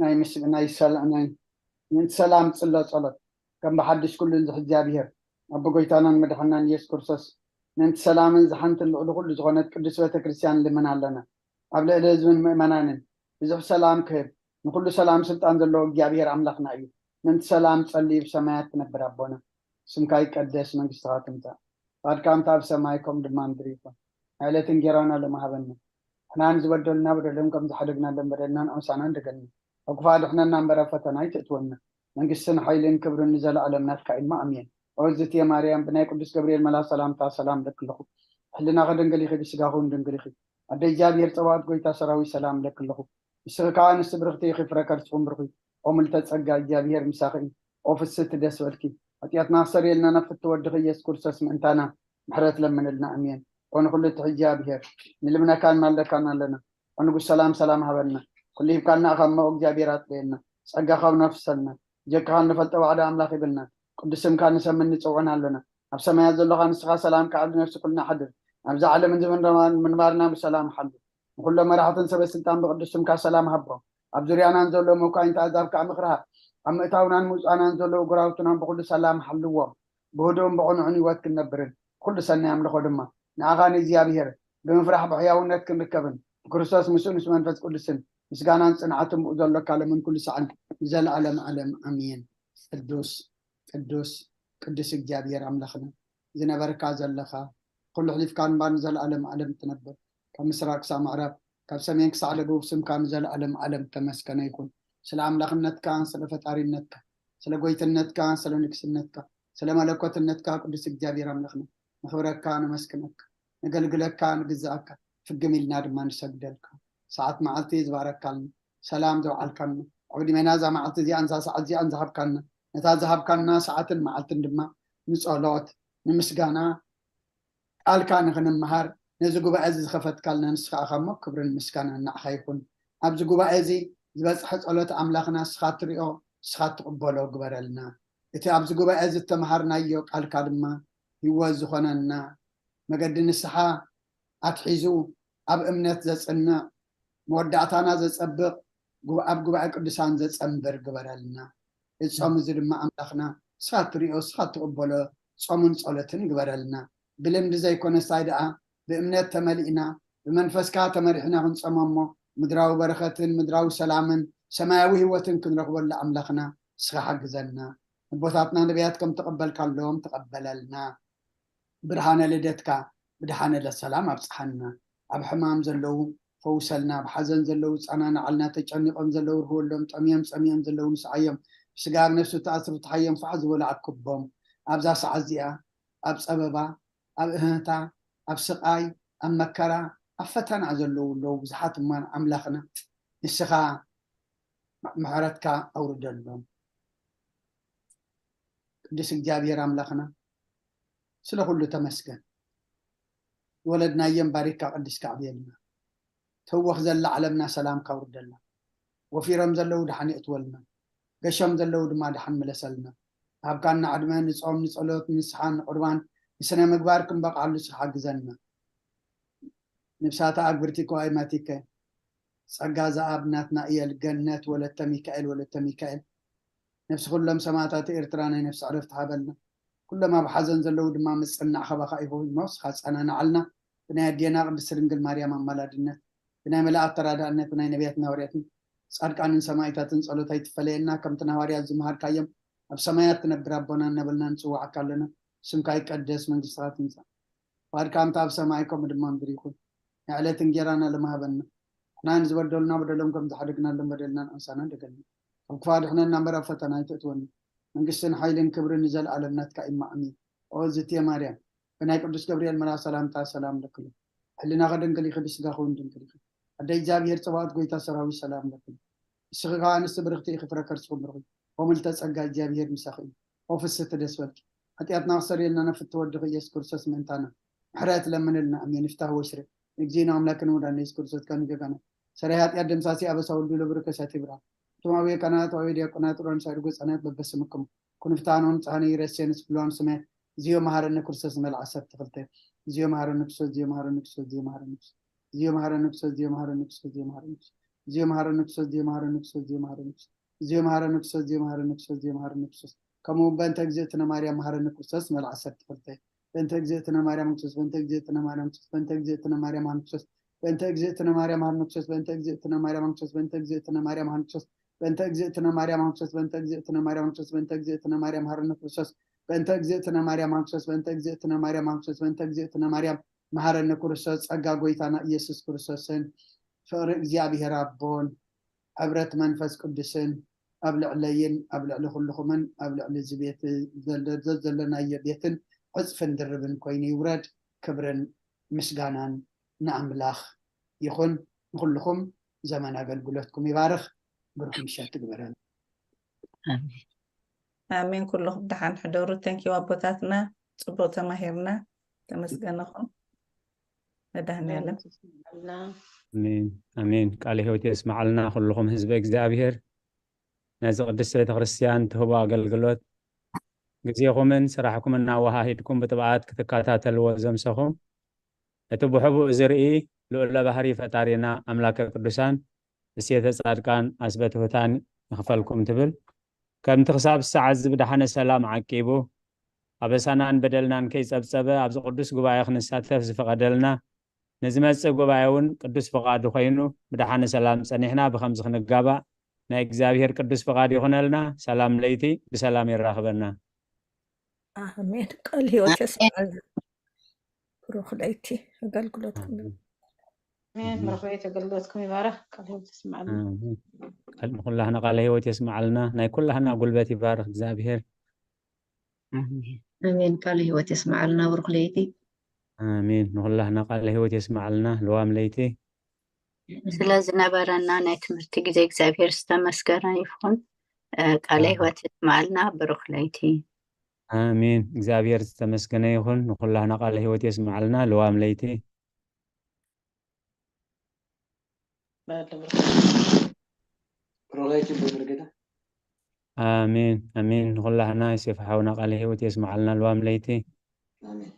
ናይ ምስ ናይ ሰላ ናይ ምእንቲ ሰላም ጽሎ ጸሎት ከም ብሓድሽ ኩሉ ንዝሕ እግዚኣብሔር ኣቦ ጎይታናን መድሓናን ኢየሱስ ክርስቶስ ምእንቲ ሰላምን ዝሓንትን ልዕሊ ኩሉ ዝኾነት ቅዱስ ቤተ ክርስቲያን ልምን ኣለና። ኣብ ልዕሊ ህዝብን ምእመናንን ብዙሕ ሰላም ክህብ ንኩሉ ሰላም ስልጣን ዘለዎ እግዚኣብሔር ኣምላኽና እዩ። ምእንቲ ሰላም ጸልዩ ብሰማያት ትነብር ኣቦና ስምካ ይቀደስ መንግስትኻ ትምጻእ ፍቃድካ ከምቲ ኣብ ሰማይ ከምኡ ድማ ምድሪ ይኹን። ናይ ዕለት እንጌራና ሎሚ ሃበና። ንሕና ንዝበደሉና በደሎም ከም ዝሓደግናሎም በደልና ንኣውሳና እንደገልና ኣብ ክፉእ ኣድሕነና እምበር ኣብ ፈተና ኣይትእትወና። መንግስትን ሓይልን ክብርን ንዘለኣለም ናትካ ኢልማ ኣሜን። ኦ እግዝእትየ ማርያም ብናይ ቅዱስ ገብርኤል መልኣክ ሰላምታ ሰላም እብለኪ ኣለኹ። ሕልናኺ ድንግል ኢኺ ብስጋኺ እውን ድንግል ኢኺ። ኣደ እግዚኣብሔር ጸባኦት ጎይታ ሰራዊት ሰላም እብለኪ ኣለኹ። ንስኺ ከኣ ኣንስቲ ብርኽቲ ኢኺ ፍረ ከርስኹም ብሩኽ እዩ። ኦ ምልተ ጸጋ እግዚኣብሔር ምሳኺ እዩ። ኦ ፍስህቲ ደስ በልኪ። ሓጢኣትና ክሰርየልና ናብ ፍትው ወድኺ ኢየሱስ ክርስቶስ ምእንታና ምሕረት ለምንልና ኣሜን። ኦ ንኹሉ ትሕዚ እግዚኣብሔር ንልምነካን ማልደካን ኣለና። ኦ ንጉስ ሰላም ሰላም ሃበና። ኩሉ ሂብካና ኢኻ እሞ እግዚኣብሔር ኣጥርየና። ጸጋኻ እውን ኣፍሰልና። ብጀካኻ እንፈልጦ ዋዕዳ ኣምላኽ የብልናን። ቅዱስ ስምካ ንሰምን ንጽውዕን ኣለና። ኣብ ሰማያት ዘለኻ ንስኻ ሰላም ከዓቢ ነፍሲ ኩልና ሓድር። ናብዛ ዓለምን ዝምንባርና ብሰላም ሓሉ። ንኹሎም መራሕትን ሰበ ስልጣን ብቅዱስ ስምካ ሰላም ሃቦም። ኣብ ዙርያናን ዘለዉ መኳይንቲ ኣዛብ ከዓ ምኽሪ ሃብ። ኣብ ምእታውናን ምውፃእናን ዘለዉ ጎራውትናን ብኹሉ ሰላም ሓልዎም። ብህዱእን ብቕኑዕን ህይወት ክንነብርን ኩሉ ሰናይ ኣምልኾ ድማ ንኣኻ ንእግዚኣብሔር ብምፍራሕ ብሕያውነት ክንርከብን ብክርስቶስ ምስኡ ምስ መንፈስ ቅዱስን ምስጋናን ጽንዓትን ብኡ ዘሎካ ለምን ኩሉ ሰዓን ንዘለኣለም ዓለም ኣሜን። ቅዱስ ቅዱስ ቅዱስ እግዚኣብሔር ኣምላኽና ዝነበርካ ዘለኻ ኩሉ ሕሊፍካ እምባ ንዘለኣለም ዓለም ትነብር ካብ ምስራቅ ክሳብ ምዕራብ ካብ ሰሜን ክሳዕ ደቡብ ስምካ ንዘለኣለም ዓለም ተመስገነ ይኹን። ስለ ኣምላኽነትካ ስለ ፈጣሪነትካ ስለ ጎይትነትካ ስለ ንግስነትካ ስለ መለኮትነትካ ቅዱስ እግዚኣብሔር ኣምላኽና ንኽብረካ ነመስግነካ ነገልግለካ ንግዛኣካ ፍግም ኢልና ድማ ንሰግደልካ። ሰዓት መዓልቲ ዝባረካልና ሰላም ዘውዓልካና ኣብ ዕድሜና እዛ መዓልቲ እዚኣን እዛ ሰዓት እዚኣን ዝሃብካና ነታ ዝሃብካና ሰዓትን መዓልትን ድማ ንጸሎት ንምስጋና ቃልካ ንኽንምሃር ነዚ ጉባኤ እዚ ዝኸፈትካልና ንስኻ ኢኻ እሞ ክብርን ምስጋናን ንዓኻ ይኹን። ኣብዚ ጉባኤ እዚ ዝበፅሐ ጸሎት ኣምላኽና ንስኻ ትሪኦ ንስኻ ትቕበሎ ግበረልና። እቲ ኣብዚ ጉባኤ እዚ እተምሃርናዮ ቃልካ ድማ ህይወት ዝኾነና መገዲ ንስሓ ኣትሒዙ ኣብ እምነት ዘጽንዕ መወዳእታና ዘጸብቕ ኣብ ጉባኤ ቅዱሳን ዘጸንብር ግበረልና። እጾም እዚ ድማ ኣምላኽና ንስኻ ትሪኦ ንስኻ ትቕበሎ ጾምን ጸሎትን ግበረልና። ብልምዲ ዘይኮነስ ኣይ ደኣ ብእምነት ተመሊእና ብመንፈስካ ተመሪሕና ክንጸሞ እሞ ምድራዊ በረኸትን ምድራዊ ሰላምን ሰማያዊ ህይወትን ክንረኽበሉ ኣምላኽና ንስኻ ሓግዘና። ኣቦታትና ነቢያት ከም ተቐበልካሎም ተቐበለልና። ብርሃነ ልደትካ ብድሓነ ለሰላም ኣብፅሓና። ኣብ ሕማም ዘለዉ ፈውሰልና፣ ኣብ ሓዘን ዘለዉ ፃናናዓልና፣ ተጨኒቖም ዘለዉ ርህወሎም፣ ጠምዮም ፀሚኦም ዘለዉ ንስዓዮም፣ ብስጋ ኣብ ነፍሲ ተኣስሩ ፍትሓዮም፣ ፋሕ ዝበሉ ኣክቦም። ኣብዛ ሰዓት እዚኣ ኣብ ፀበባ፣ ኣብ እህህታ፣ ኣብ ስቓይ፣ ኣብ መከራ፣ ኣብ ፈተና ዘለዉ ኣለዉ ብዙሓት እማን ኣምላኽና ንስኻ ምሕረትካ ኣውርደሎም። ቅዱስ እግዚኣብሔር ኣምላኽና ስለ ኩሉ ተመስገን። ዝወለድናዮም ባሪካ ቅዱስ ካዕብየልና። ተወኽ ዘላ ዓለምና ሰላም ካውርደላ። ወፊሮም ዘለዉ ድሓን የእትወልና። ገሾም ዘለዉ ድማ ድሓን ምለሰልና። ሃብካና ዕድመ ንጾም ንጸሎት ንስሓን ንቁርባን ንስነ ምግባር ክንበቕዓሉ ስኻ ሓግዘና። ንብሳታ ኣግብርቲ ኮኣይ ማቲከ ጸጋ ዘኣብ ናትናእየል ገነት ወለተ ሚካኤል ወለተ ሚካኤል ነፍሲ ኩሎም ሰማእታት ኤርትራ ናይ ነፍሲ ዕረፍቲ ሃበልና። ኩሎም ኣብ ሓዘን ዘለዉ ድማ ምጽናዕ ኸባኻ ይኹን እሞ ስኻ ጸናናዓልና። ብናይ ኣዴና ቅድስቲ ድንግል ማርያም ኣማላድነት ብናይ መላእክት ተራዳእነት ብናይ ነቢያትን ሃዋርያትን ጻድቃንን ሰማእታትን ጸሎት ኣይትፈለየና። ከምቲ ንሃዋርያት ዝመሃርካዮም ኣብ ሰማያት ትነብር ኣቦና እናበልና ንጽዋዓካ ኣለና። ስምካ ይቀደስ መንግስትኻ ትምጻእ ፍቃድካ ከምቲ ኣብ ሰማይ ከምኡ ድማ ምድሪ ይኹን። ንዕለት እንጌራና ሎሚ ሃበና። ንሕና ንዝበደሉና በደሎም ከም ዝሓደግናሎም በደልና ንኣንሳና ደገልና። ካብ ክፋ ድሕነና እምበር ኣብ ፈተና ኣይተእትወና። መንግስትን ሓይልን ክብርን ንዘለኣለም ናትካ እዩ እሞ ኣሜን። ኦ ዝትየ ማርያም ብናይ ቅዱስ ገብርኤል መልኣኽ ሰላምታ ሰላም ለክሉ። ሕልናኺ ድንግል ኢኺ ብስጋኺ እውን ድንግል ኢኺ። ኣደ እግዚኣብሔር ጸባኦት ጎይታ ሰራዊት ሰላም ለክሉ። ንስኺ ከኣ ኣንስቲ ብርኽቲ ኢኺ ፍረ ከርስኹም ብሩኽ እዩ። ኦ ምልተ ጸጋ እግዚኣብሔር ምሳኺ እዩ። ኦ ፍስሕቲ ደስ በልኪ። ሓጢኣትና ክሰርየልና ነፍቲ ወድኺ ኢየሱስ ክርስቶስ ምእንታና ምሕረት ለምንልና ኣሜን። ይፍታህ ወስረ ንእግዚእነ ኣምላክን ወዳነ ኢየሱስ ክርስቶስ ከሚገጋና ሰራይ ሓጢኣት ደምሳሲ ኣበሳ ወልዱ ለብርከሳት ይብራ እቶም ኣበየ ካህናት ኣበየ ዲያቆናት ሮን ሳይድ ጎጻናት በበስምኩም ኩንፍታኖን ጻህነ ይረሴን ስብሏን ስመ እዚዮ መሃረነ ክርስቶስ መልዓ ሰብ ትኽልተ እዚዮ መሃረነ ክርስቶስ እዚዮ መሃረነ ክርስቶስ እዚዮ መሃረነ ክርስቶስ እዚዮ መሃረነ ክርስቶስ እዚዮ መሃረነ ክርስቶስ እዚዮ መሃረነ ክርስቶስ እዚዮ መሃረነ ክርስቶስ እዚዮ መሃረነ ክርስቶስ እዚዮ መሃረነ ክርስቶስ እዚዮ መሃረነ ክርስቶስ እዚዮ መሃረነ ክርስቶስ እዚዮ መሃረነ ክርስቶስ ከምኡ እውን በእንተ እግዝእትነ ማርያም መሃረነ ክርስቶስ መልዓ ሰብ ትኽልተ በእንተ እግዝእትነ ማርያም ክርስቶስ በእንተ እግዝእትነ ማርያም ክርስቶስ በእንተ እግዝእትነ ማርያም ሃን ክርስቶስ በእንተ እግዝእትነ ማርያም ሃን ክርስቶስ በእንተ እግዝእትነ ማርያም ሃን ክርስቶስ በእንተ እግዝእትነ ማርያም ሃን ክርስቶስ በእንተ እግዝእትነ ማርያም ሃን ክርስቶስ በእንተ እግዝእትነ ማርያም ሃን ክርስቶስ በእንተ እግዝእትነ ማርያም ሃረነ ክርስቶስ በእንተ እግዝእትነ ማርያም ሃን ክርስቶስ በእንተ እግዝእትነ ማርያም ሃን ክርስቶስ በእንተ እግዝእትነ ማርያም መሃረነ ክርስቶስ ጸጋ ጎይታና ኢየሱስ ክርስቶስን ፍቕሪ እግዚኣብሔር ኣቦን ሕብረት መንፈስ ቅዱስን ኣብ ልዕለይን ኣብ ልዕሊ ኩልኹምን ኣብ ልዕሊ እዚ ቤት ዘለናዮ ቤትን ዕፅፍን ድርብን ኮይኑ ይውረድ። ክብርን ምስጋናን ንኣምላኽ ይኹን። ንኹልኹም ዘመን ኣገልግሎትኩም ይባርኽ። ብሩኽ ምሸት ትግበረን። ኣሜን። ኩልኹም ደሓን ሕደሩ። ተንኪው ኣቦታትና፣ ፅቡቅ ተማሂርና። ተመስገነኹም መድኃኔዓለም። ኣሜን ኣሜን። ቃለ ሕይወት የስምዓልና ኩልኹም ህዝበ እግዚኣብሔር። ነዚ ቅድስት ቤተክርስትያን ትህቦ ኣገልግሎት ግዜኹምን ስራሕኩምን ኣወሃሂድኩም ብጥብዓት ክትከታተልዎ ዘምሰኹም እቲ ብሕቡእ ዝርኢ ልዑለ ባህሪ ፈጣሪና ኣምላከ ቅዱሳን እሴተ ጻድቃን ኣስበ ትሑታን ይኽፈልኩም ትብል። ከምቲ ክሳብ ሰዓት እዚ ብደሓነ ሰላም ዓቂቡ ኣበሳናን በደልናን ከይጸብጸበ ኣብዚ ቅዱስ ጉባኤ ክንሳተፍ ዝፈቐደልና ንዝመጽእ ጉባኤ እውን ቅዱስ ፍቓዱ ኮይኑ ብደሓነ ሰላም ጸኒሕና ብኸምዚ ክንጋባእ ናይ እግዚኣብሔር ቅዱስ ፍቓድ ይኹነልና። ሰላም ለይቲ ብሰላም የራኽበና። ኣሜን። ቃል ህይወት የስምዐልና። ብሩኽ ለይቲ ኣገልግሎትኩም። ኣሜን። ብሩኽ ለይቲ ኣገልግሎትኩም ይባረኽ። ቃል ህይወት የስምዐልና። ኣሜን። ቃል- ንኩላህና ቃለ ህይወት የስምዓልና። ናይ ኩላህና ጉልበት ይባርኽ እግዚኣብሔር። ኣሜን። ቃለ ህይወት የስምዓልና። ብሩኽ ለይቲ። ኣሜን። ንኩላህና ቃለ ህይወት የስምዓልና። ልዋም ለይቲ። ስለ ዝነበረና ናይ ትምህርቲ ግዜ እግዚኣብሔር ዝተመስገነ ይኹን። እ፣ ቃለ ኣሜን። ህይወት የስምዓልና። ብሩኽ ለይቲ። ኣሜን። እግዚኣብሔር ዝተመስገነ ይኹን። ንኩላህና ቃለ ህይወት የስምዓልና። ልዋም ለይቲ። ብሩኽ ለይቲ ብመርጌታ። ኣሜን ኣሜን። ንኩላህና ዮሴፍ ሓውና ቃለ ህይወት የስምዓልና። ልዋም ለይቲ። ኣሜን።